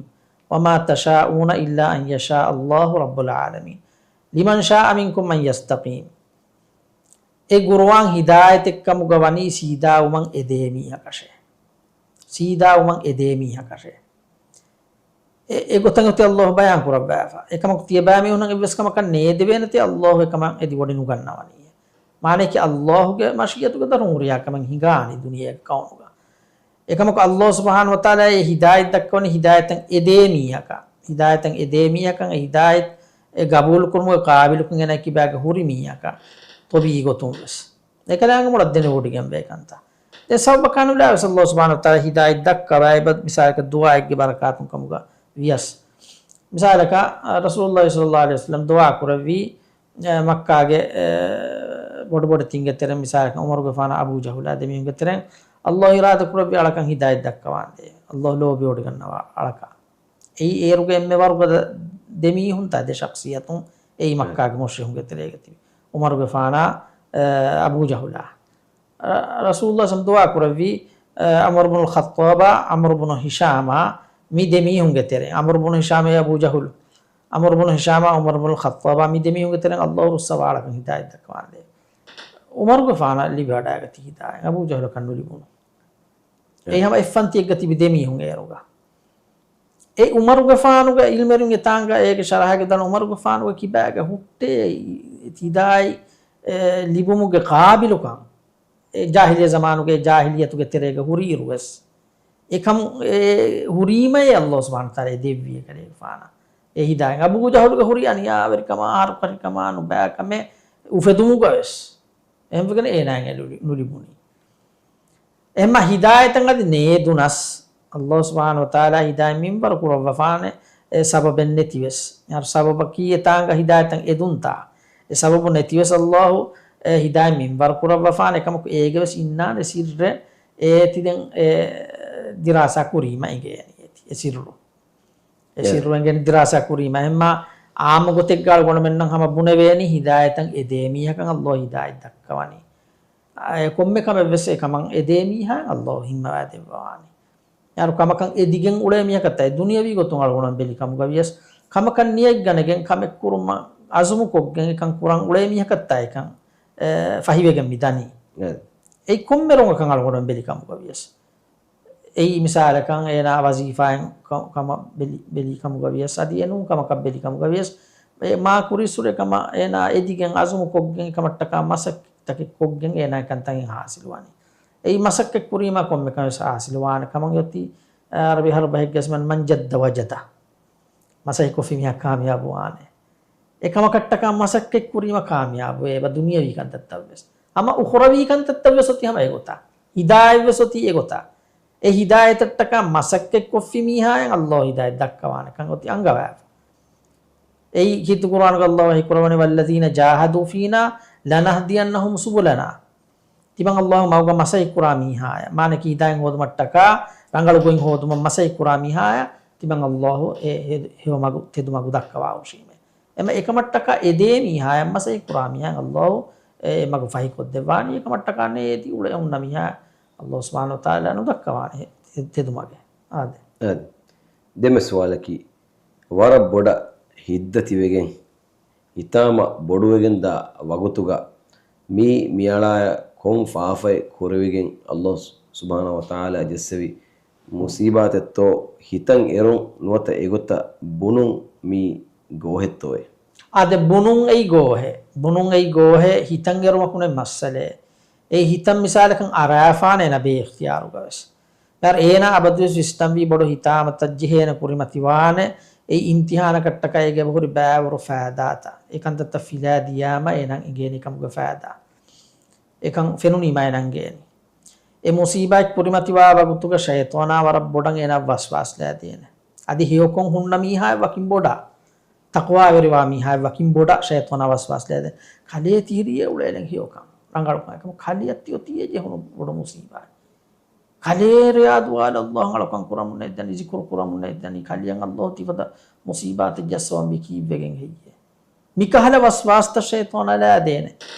وما تشاءون إلا أن يشاء الله رب العالمين. لمن شاء منكم أن يستقيم." އެ ޤުރްއާން ހިދާޔަތެއްކަމުގަ ވަނީ ސީދާވުމަށް އެދޭ މީހަކަށޭ. ސީދާވުމަށް އެދޭ މީހަކަށޭ. އެ، އެގޮތަށް އޮތީ ﷲ ބަޔާން ކުރައްވާފަ. އެކަމަކު ތިޔަބައިމީހުންނަށް އެއްވެސް ކަމަކަށް ނޭދެވޭނެތީ ﷲ އެކަމަށް އެދި ވޮޑި ނުގަންނަވަނީ. މާނައަކީ ﷲގެ މަޝީއަތުގެ ދަށުން ހުރިހާ ކަމެއް ހިނގާނީ ދުނިޔޭގެ ކައުނުގަ. އެކަމަކު ﷲ ސުބްޙާނަހޫ ވަތަޢާލާ އެ ހިދާޔަތް ދައްކަވަނީ ހިދާޔަތަށް އެދޭ މީހަކަށް. ހިދާޔަތަށް އެދޭ މީހަކަށް، އެ ހިދާޔަތް އެ ގަބޫލުކުރުމުގެ ޤާބިލުކަން އޭނާ ކިބާގަ ހުރި މީހަކަށް ތޮބީޢީ ގޮތުން ވެސް. އެކަލާނގެ މޮޅަށް ދެނެވޮޑިގެންވޭ ކަންތައް. ދެން ސަބަބަކާ ނުލާވެސް ﷲ ސުބްޙާނަހޫ ވަތަޢާލާ ހިދާޔަތް ދައްކަވައި އެބަ މިސާލަކަށް ދުޢާއެއްގެ ބަރަކާތުން ކަމުގަ ވިޔަސް. މިސާލަކަށް، އަ، ރަސޫލުﷲ ޞައްލަﷲ ޢަލައިހި ވަސައްލަމް ދުޢާ ކުރެއްވީ، އަ، މައްކާގެ، އަ، ބޮޑުބޮޑެތިންގެ ތެރެއިން މިސާލަކަށް ޢުމަރުގެފާނާ އަބޫ ޖަހުލާ ދެމީހުންގެ ތެރެއިން ﷲ އިރާދަ ކުރެއްވި އަޅަކަށް ހިދާޔަތް ދައްކަވާނދޭ. ﷲ ލޯބިވޮޑިގަންނަވާ އަޅަކަށް. އެއީ އޭރުގެ އެންމެ ވަރުގަދަ ދެމީހުންތާ ދެ ޝަޚްޞިއްޔަތުން އެއީ މައްކާގެ މުޝްރިކުންގެ ތެރޭގަ ތިބި ޢުމަރުގެފާނާ، އަ، އަބޫ ޖަހުލާ. ރަ-، ރަސޫލުﷲ ސަމް ދުޢާ ކުރެއްވީ، އަ، ޢުމަރު ބުނުލް ޚައްޠާބާ، ޢަމްރު ބުނު ހިޝާމާ، މި ދެ މީހުންގެ ތެރެއިން. ޢަމްރު ބުނު ހިޝާމޭ އަބޫ ޖަހުލު. ޢަމްރު ބުނު ހިޝާމާ ޢުމަރު ބުނު ޚައްޠާބާ މި ދެމީހުންގެ ތެރެއިން ﷲ ރުއްސަވާ އަޅަކަށް ހިދާޔަތް ދައްކަވާނެ. ޢުމަރުގެފާނަށް ލިބިވަޑައިގަތީ ހިދާޔަތް، އަބޫ ޖަހުލަކަށް ނުލިބުނު. އެ ހަމަ އެއްފަންތިއެއްގަ ތިބި ދެމީހުން އޭރުގަ. އެ ޢުމަރުގެފާނުގެ ޢިލްމެރިން އެތާނގަ އޭގެ ޝަރަޙައިގަ ދަން ޢުމަރުގެފާނުގެ ކިބާގަ ހުއްޓޭ ހިދާޔަތް، އެ، ލިބުމުގެ ޤާބިލުކަން. އެ ޖާހިލިއްޔަ ޒަމާނުގެ ޖާހިލިއްޔަތުގެ ތެރޭގަ ހުރި އިރުވެސް. އެކަމު، އެ ހުރީމައޭ ﷲ ސުބްޙާނަހޫ ވަތަޢާލާ ދެއްވި އެކަލޭގެފާނަށް. އެ ހިދާޔަތް އަބޫ ޖަހުލުގެ ހުރި އަނިޔާވެރިކަމާ، އަހަރުކަށިކަމާ، ނުބައިކަމެއް އުފެދުމުގަވެސް. އެހެންވެގެން އޭނާއަށް އެ ނުލި-، ނުލިބުނީ. އެހެންމަ ހިދާޔަތަށް އަދި ނޭދުނަސް، ﷲ ސުބްޙާނަހޫ ވަތަޢާލާ ހިދާޔަތް މިންވަރު ކުރައްވަފާނެ، އެ ސަބަބެއް ނެތިވެސް. އަހަރު ސަބަބަކީ އެތާނގަ ހިދާޔަތަށް އެދުންތާ. އެ ސަބަބު ނެތިވެސް ﷲ އެ ހިދާޔަތް މިންވަރު ކުރައްވަފާނެ ކަމަކު އޭގެވެސް އިންނާނެ ސިއްރެއް. އޭތި ދެން އެ ދިރާސާ ކުރީމަ އެނގޭނީ އޭތި. އެ ސިއްރު. އެ ސިއްރު އެނގޭނެ ދިރާސާ ކުރީމަ. އެހެންމަ ޢާއްމު ގޮތެއްގަ އަޅުގަނޑުމެންނަށް ހަމަ ބުނެވޭނީ ހިދާޔަތަށް އެދޭ މީހަކަށް ﷲ ހިދާޔަތް ދައްކަވަނީ. އެ ކޮންމެ ކަމެއްވެސް އެކަމަށް އެދޭ މީހާއަށް ﷲ ހިންމަވާ ދެއްވަވާނީ. އަހަރު ކަމަކަށް އެދިގެން އުޅޭ މީހަކަށްތާ އެ ދުނިޔަވީ ގޮތުން އަޅުގަނޑު ބެލި ކަމުގަވިޔަސް، ކަމަކަށް ނިޔަތްގަނެގެން ކަމެއް ކުރުމަށް އަޒުމު ކޮށްގެން އެކަން ކުރަން އުޅޭ މީހަކަށްތާ އެކަން، އެ، ފަހިވެގެން މި ދަނީ. އެ. އެއީ ކޮންމެ ރޮނގަކަށް އަޅުގަނޑު ބެލި ކަމުގަވިޔަސް. އެއީ މިސާލަކަށް އޭނާ ވަޒީފާއެއް ކަ-، ކަމަށް ބެލި، ބެލި ކަމުގަވިޔަސް، އަދި އެނޫން ކަމަކަށް ބެލި ކަމުގަވިޔަސް، އެ މާ ކުރިއްސުރެ ކަމަށް އޭނާ އެދިގެން އަޒުމު ކޮށްގެން އެކަމަށްޓަކާ މަސައްކަތްތަކެއް ކޮށްގެން އޭނާ އެކަންތައް ހާސިލުވާނީ. އެއީ މަސައްކަތް ކުރީމާ ކޮންމެ ކަމެއް ހާސިލުވާނެ ކަމަށް އޮތީ، އަރަބި އަހަރު ބަހެއްގަސް މަން މަން ޖައްދަ ވަޖަދަ. މަސައްކަތް ކޮށްފި މީހާ ކާމިޔާބުވާނެ. އެކަމަކަށްޓަކާ މަސައްކަތް ކުރީމަ ކާމިޔާބުވޭ، އެބަ ދުނިޔަވީ ކަންތައްތައްވެސް. ހަމަ އުޚުރަވީ ކަންތައްތައްވެސް އޮތީ ހަމަ އެގޮތަށް. ހިދާޔަތްވެސް އޮތީ އެގޮތަށް. އެ ހިދާޔަތަށްޓަކާ މަސައްކަތް ކޮށްފި މީހާއަށް ﷲ ހިދާޔަތް ދައްކަވާނެކަން އޮތީ އަންގަވާފަ. އެއީ ކީރިތި ޤުރްއާނުގަ ﷲ ވަޙީކުރައްވަނީ، "والذين جاهدوا فينا لنهدينهم سبلنا." ތިމަން ﷲ މަގުގަ މަސައްކަތް ކުރާ މީހާޔަށް، މާނައަކީ ހިދާޔަތް ހޯދުމަށްޓަކާ ރަނގަޅު ގޮތް ހޯދުމަށް މަސައްކަތް ކުރާ މީހާޔަށް ތިމަން ﷲ އެ ހެ-، ހެޔޮ މަގު، ތެދު މަގު ދައްކަވާ ހުށީމޭ. އެމަ އެކަމަށްޓަކާ އެދޭ މީހާޔަށް މަސައްކަތް ކުރާ މީހާޔަށް ﷲ އެ، އެ މަގު ފަހިކޮށްދެއްވާނީ. އެކަމަށްޓަކާ ނޭދި އުޅެ އޮންނަ މީހާ ﷲ ސުބްޙާނަހޫ ވަތަޢާލާ ނުދައްކަވާނެ ތެ-، ތެދު މަގެއް. އާދެ. އާދެ. ދެންމެ ސުވާލަކީ، ވަރަށް ބޮޑަށް ހިތްދަތިވެގެން ހިތާމަ ބޮޑުވެގެންދާ ވަގުތުގަ މީ މިއަޅާޔަށް ކޮން ފާފައެއް ކުރެވިގެން ﷲ ސުބްޙާނަހޫ ވަތަޢާލާ ޖެއްސެވި މުޞީބާތެއްތޯ ހިތަށް އެރުން ނުވަތަ އެގޮތަށް ބުނުން މީ ގޯހެއްތޯއޭ؟ އާދެ، ބުނުން އެއީ ގޯހެއް. ބުނުން އެއީ ގޯހެއް، ހިތަށް އެރުމަކުނެ މައްސަލައެއް. އެއީ ހިތަށް މިސާލަކަށް އަރާފާނެ ނަބީ އިޚްތިޔާރުގަވެސް. އޭނާ އަބަދުވެސް ވިސްނަންވީ ބޮޑު ހިތާމަތައް ޖެހޭނެ ކުރިމަތިވާނެ، އެ އިމްތިޙާނަކަށްޓަކާ އޭގެ ހުރި ބައިވަރު ފައިދާތައް. އެކަންތައްތައް ފިލާ ދިޔާމަ އޭނާ އެނގޭނެ ކަމުގެ ފައިދާ. އެކަން ފެނުނީމަ އޭނާ އެނގޭނީ. އެ މުޞީބާތް ކުރިމަތިވާ ވަގުތުގަ ޝައިޠާނާ ވަރަށް ބޮޑަށް އޭނާ ވަސްވާސް ލައިދޭނެ. އަދި ހެޔޮކޮށް ހުންނަ މީހާއަށް ވަކިން ބޮޑަށް، ތަޤްވާވެރިވާ މީހާއަށް ވަކިން ބޮޑަށް ޝައިޠާނާ ވަސްވާސް ލައިދޭނެ. ކަލޭ ތިހިރީއޭ އުޅޭނެ ހެޔޮކަން. ރަނގަޅުކަން. އެކަމަ ކަލެއަށް ތިއޮތީއޭ ޖެހުނު ބޮޑު މުޞީބާތް. ކަލޭ ރެޔާ ދުވާލަށް ﷲ އަށް އަޅުކަން ކުރަމުން ނެތްދަނީ، ޒިކުރު ކުރަމުން ނެތްދަނީ، ކަލެއަށް ﷲ ތިފަދަ މުޞީބާތެއް ޖައްސަވަންވީ ކީއްވެގެން ހެއްޔޭ؟ މިކަހަލަ ވަސްވާސްތައް ޝައިޠާނާ ލައިދޭނެ.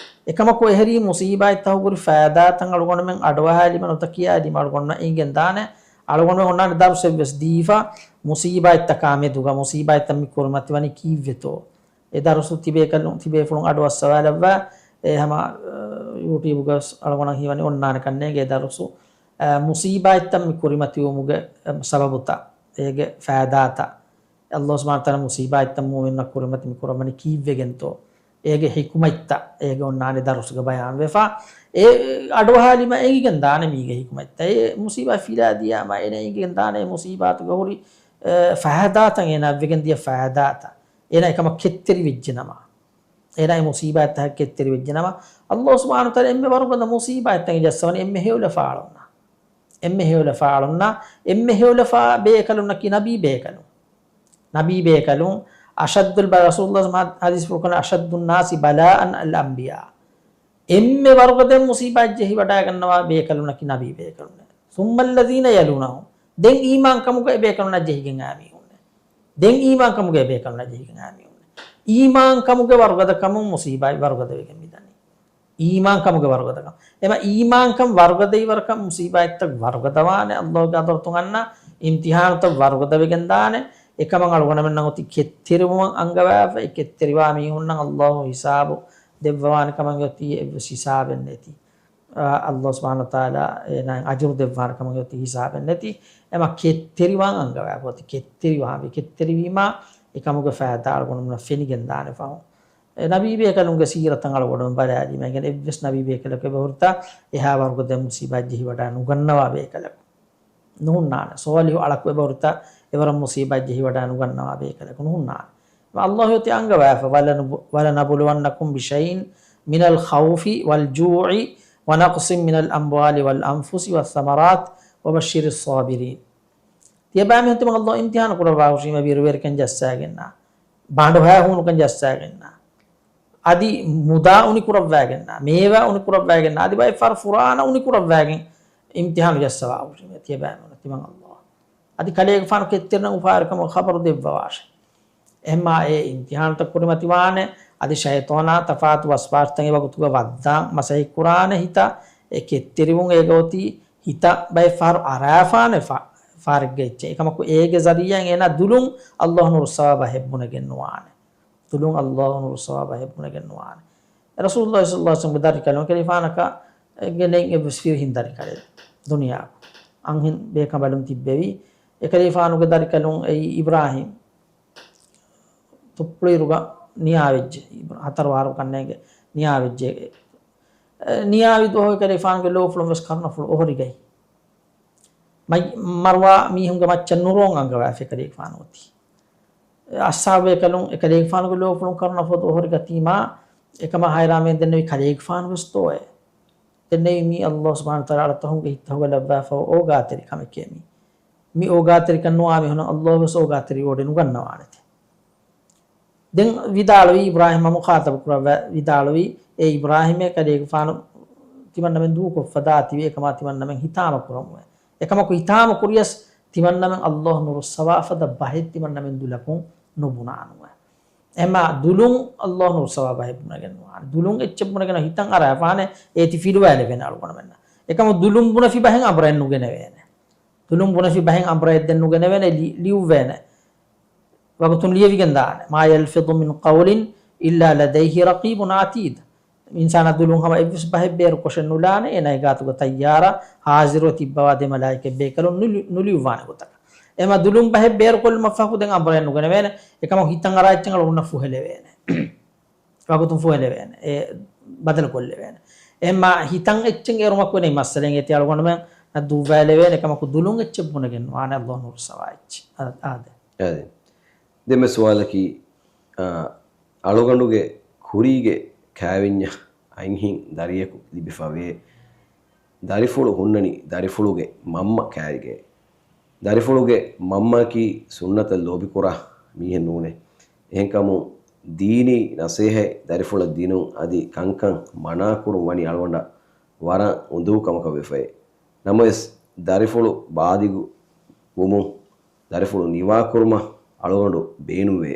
އެކަމަކު އެހެރީ މުޞީބާތްތަކުގެ ހުރި ފައިދާތައް އަޅުގަނޑުމެން އަޑުއަހާލީމަ ނުތަ ކިޔާލީމަ އަޅުގަނޑުމެންނަށް އެނގިގެން ދާނެ. އަޅުގަނޑުމެން އޮންނާނެ ދަރުސެއްވެސް ދީފަ، މުޞީބާތްތަކާ މެދުގަ މުޞީބާތްތައް މި ކުރިމަތިވަނީ ކީއްވެތޯ؟ އެ ދަރުސު ތިބޭކަލުން، ތިބޭފުޅުން އަޑުއައްސަވާލައްވާ، އެ ހަމަ، އަ، ޔޫޓިއުބުގަ ވެސް އަޅުގަނޑަށް ހީވަނީ އޮންނާނެ ކަންނޭނގެ އެ ދަރުސު، އަ، މުޞީބާތްތައް މި ކުރިމަތިވުމުގެ، އަ، ސަބަބުތައް، އޭގެ ފައިދާތައް. ﷲ ސުބްޙާނަހޫ ވަތަޢާލާ މުޞީބާތް އެތައް މުއުމިނުންނަށް ކުރިމަތި މި ކުރައްވަނީ ކީއްވެގެންތޯ؟ އޭގެ ޙިކުމަތްތައް އޭގެ އޮންނާނެ ދަރުސުގަ ބަޔާންވެފަ. އެ އަޑުއަހާލީމަ އެނގިގެން ދާނެ މީގެ ޙިކުމަތްތައް. އެ މުޞީބާ ފިލާ ދިޔާމަ އޭނަ އެނގިގެން ދާނެ އެ މުޞީބާތުގަ ހުރި، އެ، ފައިދާތައް އޭނާ ވެގެން ދިޔަ ފައިދާތައް. އޭނާ އެކަމަށް ކެތްތެރިވެއްޖެ ނަމަ. އޭނާ އެ މުޞީބާތްތަކަށް ކެތްތެރިވެއްޖެ ނަމަ. ﷲ ސުބްޙާނަހޫ ވަތަޢާލާ އެންމެ ވަރުގަދަ މުޞީބާތްތައް ޖައްސަވަނީ އެންމެ ހެޔޮލަފާ އަޅުންނަށް. އެންމެ ހެޔޮލަފާ އަޅުންނަށް، އެންމެ ހެޔޮލަފާ ބޭކަލުންނަކީ ނަބީ ބޭކަލުން. ނަބީ ބޭކަލުން، އަޝައްދުލް ބަ-، ރަސޫލުﷲ ހަދީސްފުޅު ކުރަން، "أشد الناس بلاء الأنبياء." އެންމެ ވަރުގަދަ މުޞީބާތް ޖެހިވަޑައިގަންނަވާ ބޭކަލުންނަކީ ނަބީ ބޭކަލުން. ثم الذين يلونهم. ދެން އީމާންކަމުގަ އެބޭކަލުންނަށް ޖެހިގެން އާ މީހުންނޭ. ދެން އީމާންކަމުގަ އެބޭކަލުންނަށް ޖެހިގެން އާ މީހުންނޭ. އީމާންކަމުގެ ވަރުގަދަކަމުން މުޞީބާތް ވަރުގަދަވެގެން މިދަނީ. އީމާންކަމުގެ ވަރުގަދަކަން. އެމަ އީމާންކަން ވަރުގަދައިވަރަކަށް މުޞީބާތްތައް ވަރުގަދަވާނެ. ﷲގެ ޙަޟްރަތުން އަންނަ އިމްތިޙާނުތައް ވަރުގަދަވެގެން ދާނެ. އެކަމަށް އަޅުގަނޑުމެންނަށް އޮތީ ކެތްތެރިވުމަށް އަންގަވާފަ، އެ ކެތްތެރިވާ މީހުންނަށް ﷲ ހިސާބު ދެއްވަވާނެ ކަމަށް އޮތީ އެއްވެސް ހިސާބެއް ނެތި. ﷲ ސުބްޙާނަހޫ ވަތަޢާލާ އޭނާއަށް އަޖުރު ދެއްވާނެ ކަމަށް އޮތީ ހިސާބެއް ނެތި. އެމަ ކެތްތެރިވާން އަންގަވާފަ އޮތީ ކެތްތެރިވާން ވެ، ކެތްތެރިވީމާ އެކަމުގެ ފައިދާ އަޅުގަނޑުމެންނަށް ފެނިގެން ދާނެ ފަހުން. އެ ނަބީ ބޭކަލުންގެ ސީރަތަށް އަޅުގަނޑުމެން ބަލާލީމަ އެނގޭނެ އެއްވެސް ނަބީ ބޭކަލަކު އެބަހުރިތާ އެހާ ވަރުގަ ދެން މުސީބާތް ޖެހިވަޑާ ނުގަންނަވާ ބޭކަލަކު ނުހުންނާނެ. ޞާލިޙު އަޅަކު އެބަހުރިތާ އެވަރަށް މުސީބާތް ޖެހިވަޑާ ނުގަންނަވާ ބޭކަލަކު ނުހުންނާނެ. އަﷲ އޮތީ އަންގަވާފަ، "ولنب-، ولنبلونكم بشيء من الخوف والجوع ونقص من الأموال والأنفس والثمرات وبشر الصابرين." ތިޔަބައިމީހުން ތިމަން ﷲ އިމްތިޙާނު ކުރައްވާ ހުށީމަ ބިރުވެރިކަން ޖައްސާގެންނާ، ބަނޑުހައި ހޫނުކަން ޖައްސާގެންނާ، އަދި މުދާ އުނިކުރައްވާގެންނާ، މޭވާ އުނިކުރައްވާގެންނާ، އަދި ބައެއް ފަހަރު ފުރާނަ އުނިކުރައްވާގެން އިމްތިޙާނު ޖައްސަވާ ހުށީމަ ތިޔަބައިމީހުން ތިމަން ﷲ. އަދި ކަލޭގެފާނު ކެތްތެރިނަށް އުފާވެރިކަމުގެ ޚަބަރު ދެއްވަވާށެ. އެހެންމާ އެ އިމްތިޙާނުތައް ކުރިމަތިވާނެ، އަދި ޝައިޠާނާ ތަފާތު ވަސްވާސްތައް އެ ވަގުތުގަ ވައްދާން މަސައްކަތްކުރާނެ ހިތަށް، އެ ކެތްތެރިވުން އޭގަ އޮތީ ހިތަށް ބައެއް ފަހަރު އަރާފާނެ ފާ-، ފާރެއްގަ އެއްޗެއް. އެކަމަކު އޭގެ ޒަރީޢާއިން އޭނާ ދުލުން ﷲ ނޫރުއްސަވާބަށް ހެއްބުނެގެން ނުވާނެ. ދުލުން ﷲ ނޫރުއްސަވާބަށް ހެއްބުނެގެން ނުވާނެ. ރަސޫލުﷲ ޞައްލަﷲ ޢަލައިހި ވަސައްލަމްގެ ދަރިކަލުން ކަލޭގެފާނަކަށް ގެނެއް އެއްވެސް ފިރިހެން ދަރިކަލެއް ދުނިޔާއަކު އަންހެން ބޭކަނބަލުން ތިއްބެވި. އެކަލޭގެފާނުގެ ދަރިކަލުން އެއީ އިބްރާހީމް. ތުއްޕުޅުއިރުގަ ނިޔާވެއްޖެ. ހަތަރު އަހަރު ކަންނޭނގެ ނިޔާވެއްޖެ. އެ، ނިޔާވި ދުވަހު އެކަލޭގެފާނުގެ ލޯފުޅުން ވެސް ކަރުނަފުޅު އޮހޮރިގަތް. މައް-، މަރުވާ މީހުންގެ މައްޗަށް ނުރޯން އަންގަވާފަ އެކަލޭގެފާނު އޮތީ. އަޞްޙާބު ބޭކަލުން އެކަލޭގެފާނުގެ ލޯފުޅުން ކަރުނަފޮދު އޮހޮރިގަތީމާ، އެކަމާ ހައިރާންވެގެން ދެންނެވި ކަލޭގެފާނު ވެސް ދޯއޭ. ދެންނެވި މީ ﷲ ސުބްޙާނަހޫ ވަތަޢާލާ އަޅަތަހުންގެ ހިތްތަކުގަ ލައްވާފަ އޯގާތެރި ކަމެކޭ މީ. މި އޯގާތެރިކަން ނުވާ މީހުނަށް ﷲ ވެސް އޯގާތެރި ވޯޑެއް ނުގަންނަވާނެތެ. ދެން ވިދާޅުވީ، އިބްރާހީމަށް މުޚާޠަބު ކުރައްވާ ވިދާޅުވީ، އޭ އިބްރާހީމޭ، ކަލޭގެފާނު ތިމަންނަމެން ދޫކޮށްފަ ދާތީވެ، އެކަމާ ތިމަންނަމެން ހިތާމަ ކުރަމުވެ. އެކަމަކު ހިތާމަ ކުރިޔަސް ތިމަންނަމެން ﷲ ނުރުއްސަވާ ފަދަ ބަހެއް ތިމަންނަމެން ދުލަކުން ނުބުނާނުވެ. އެމާ ދުލުން ﷲ ނުރުއްސަވާ ބަހެއް ބުނެގެން ނުވާނެ. ދުލުން އެއްޗެއް ބުނެގެން ހިތަށް އަރާފާނެ އޭތި ފިލުވާލެވޭނެ އަޅުގަނޑުމެންނަށް. އެކަމު ދުލުން ބުނެފި ބަހެއް އަނބުރައެއް ނުގެނެވޭނެ. ދުލުން ބުނެފި ބަހެއް އަނބުރައެއް ދެން ނުގެނެވޭނެ، ލި-، ލިޔުއްވޭނެ. ވަގުތުން ލިޔެވިގެން ދާނެ. ما يلفظ من قول إلا لديه رقيب عتيد. އިންސާނާ ދުލުން ހަމަ އެއްވެސް ބަހެއް ބޭރު ކޮށެއް ނުލާނެ، އޭނާގެ ގާތުގަ ތައްޔާރަށް ހާޒިރުވެ ތިއްބަވާ ދެ މަލާއިކަތް ބޭކަލުން ނުލި-، ނުލިޔުއްވާނެ ގޮތަކަށް. އެމަ ދުލުން ބަހެއް ބޭރު ކޮށްލުމަށް ފަހު ދެން އަނބުރައެއް ނުގެނެވޭނެ. އެކަމަކު ހިތަށް އަރާ އެއްޗެއް އަޅުގަނޑަށް ފުހެލެވޭނެ. ވަގުތުން ފުހެލެވޭނެ. އެ ބަދަލު ކޮށްލެވޭނެ. އެހެންމާ ހިތަށް އެއްޗެއް އޭރުމަކު ވެނެ މައްސަލައެއް އޭތި އަޅުގަނޑުމެން ދުއްވާލެވޭނެ. އެކަމަކު ދުލުން އެއްޗެއް ބުނެގެން ވާނެ ﷲ ނުރުއްސަވާ އެއްޗެއް. އާ-، އާދެ. އާދެ. ދެންމެ ސުވާލަކީ، އާ، އަޅުގަނޑުގެ ކުރީގެ ކާވެންޏަށް އަންހެން ދަރިޔަކު ލިބިފަވޭ. ދަރިފުޅު ހުންނަނީ ދަރިފުޅުގެ މަންމަ ކާރިގައޭ. ދަރިފުޅުގެ މަންމައަކީ ސުންނަތަށް ލޯބިކުރާ މީހެއް ނޫނޭ. އެހެންކަމުން ދީނީ ނަސޭހަތް ދަރިފުޅަށް ދިނުން އަދި ކަންކަން މަނާކުރުން ވަނީ އަޅުގަނޑަށް ވަރަށް އުނދޫ ކަމަކަށް ވެފައޭ. ނަމަވެސް، ދަރިފުޅު ބާލިޣު ވުމުން ދަރިފުޅު ނިވާކުރުމަށް އަޅުގަނޑު ބޭނުންވޭ.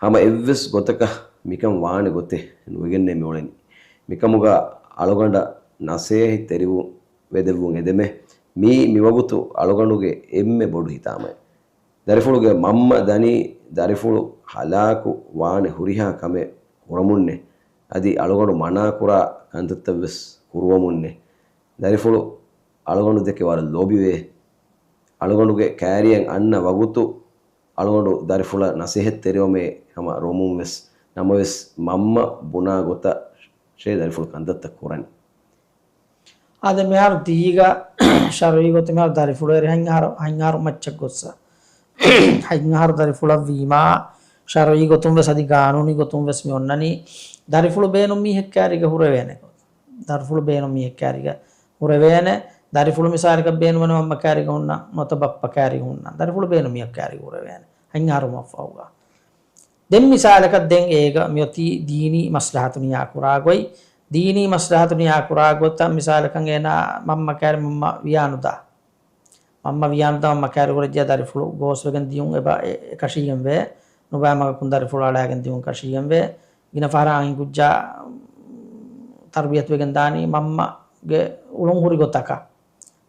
ހަމަ އެއްވެސް ގޮތަކަށް މިކަން ވާނެ ގޮތެއް ނުވެގެންނޭ މިއުޅެނީ. މިކަމުގަ އަޅުގަނޑަށް ނަސޭހަތް ތެރިވު-، ވެދެއްވުން އެދެމޭ. މީ މިވަގުތު އަޅުގަނޑުގެ އެންމެ ބޮޑު ހިތާމައެއް. ދަރިފުޅުގެ މަންމަ ދަނީ ދަރިފުޅު ހަލާކު ވާނެ ހުރިހާ ކަމެއް ކުރަމުންނޭ. އަދި އަޅުގަނޑު މަނާކުރާ ކަންތައްތައްވެސް ކުރުވަމުންނޭ. ދަރިފުޅު އަޅުގަނޑު ދެކެ ވަރަށް ލޯބިވޭ. އަޅުގަނޑުގެ ކާރިއަށް އަންނަ ވަގުތު އަޅުގަނޑު ދަރިފުޅަށް ނަސޭހަތް ތެރިވަމޭ ހަމަ ރޮމުން ވެސް. ނަމަވެސް، މަންމަ ބުނާ ގޮތަށޭ ދަރިފުޅު ކަންތައްތައް ކުރަނީ. އާދެ، މިހާރު ދީގަ ޝަރުޢީ ގޮތުން މިހާރު ދަރިފުޅު އެރި ހަތް އަހަރު، ހަތް އަހަރު މައްޗަށް ގޮއްސަ. ހަތް އަހަރު ދަރިފުޅަށް ވީމާ، ޝަރުޢީ ގޮތުން ވެސް އަދި ގާނޫނީ ގޮތުން ވެސް މި އޮންނަނީ ދަރިފުޅު ބޭނުން މީހެއް ކާރީގަ ހުރެވޭނެ. ދަރިފުޅު ބޭނުން މީހެއް ކާރީގަ ހުރެވޭނެ. ދަރިފުޅު މިސާލަކަށް ބޭނުންވަނީ މަންމަ ކާރީގަ ހުންނަ، ނުވަތަ ބައްޕަ ކާރީގަ ހުންނަ. ދަރިފުޅު ބޭނުން މީހަކު ކާރީގަ ހުރެވޭނެ. ހަތް އަހަރު މަށްފަހުގަ. ދެން މިސާލަކަށް ދެން އޭގަ މިއޮތީ ދީނީ މަސްލަހަތު ނިޔާކުރާ ގޮތް. ދީނީ މަސްލަހަތު ނިޔާކުރާ ގޮތަށް މިސާލަކަށް އޭނާ މަންމަ ކާރި މަންމަ ވިޔާނުދާ. މަންމަ ވިޔާނުދާ މަންމަ ކާރި ހުރެއްޖެ ދަރިފުޅު ގޯސްވެގެން ދިޔުން އެބަ އެ-، އެކަށީގެންވޭ. ނުބައި މަގަކުން ދަރިފުޅު އަޅާގެން ދިޔުން ކަށީގެންވޭ. ގިނަ ފަހަރަށް އަންހެން ކުއްޖާ ތަރުބިޔަތުވެގެން ދާނީ މަންމަގެ އުޅުން ހުރި ގޮތަކަށް.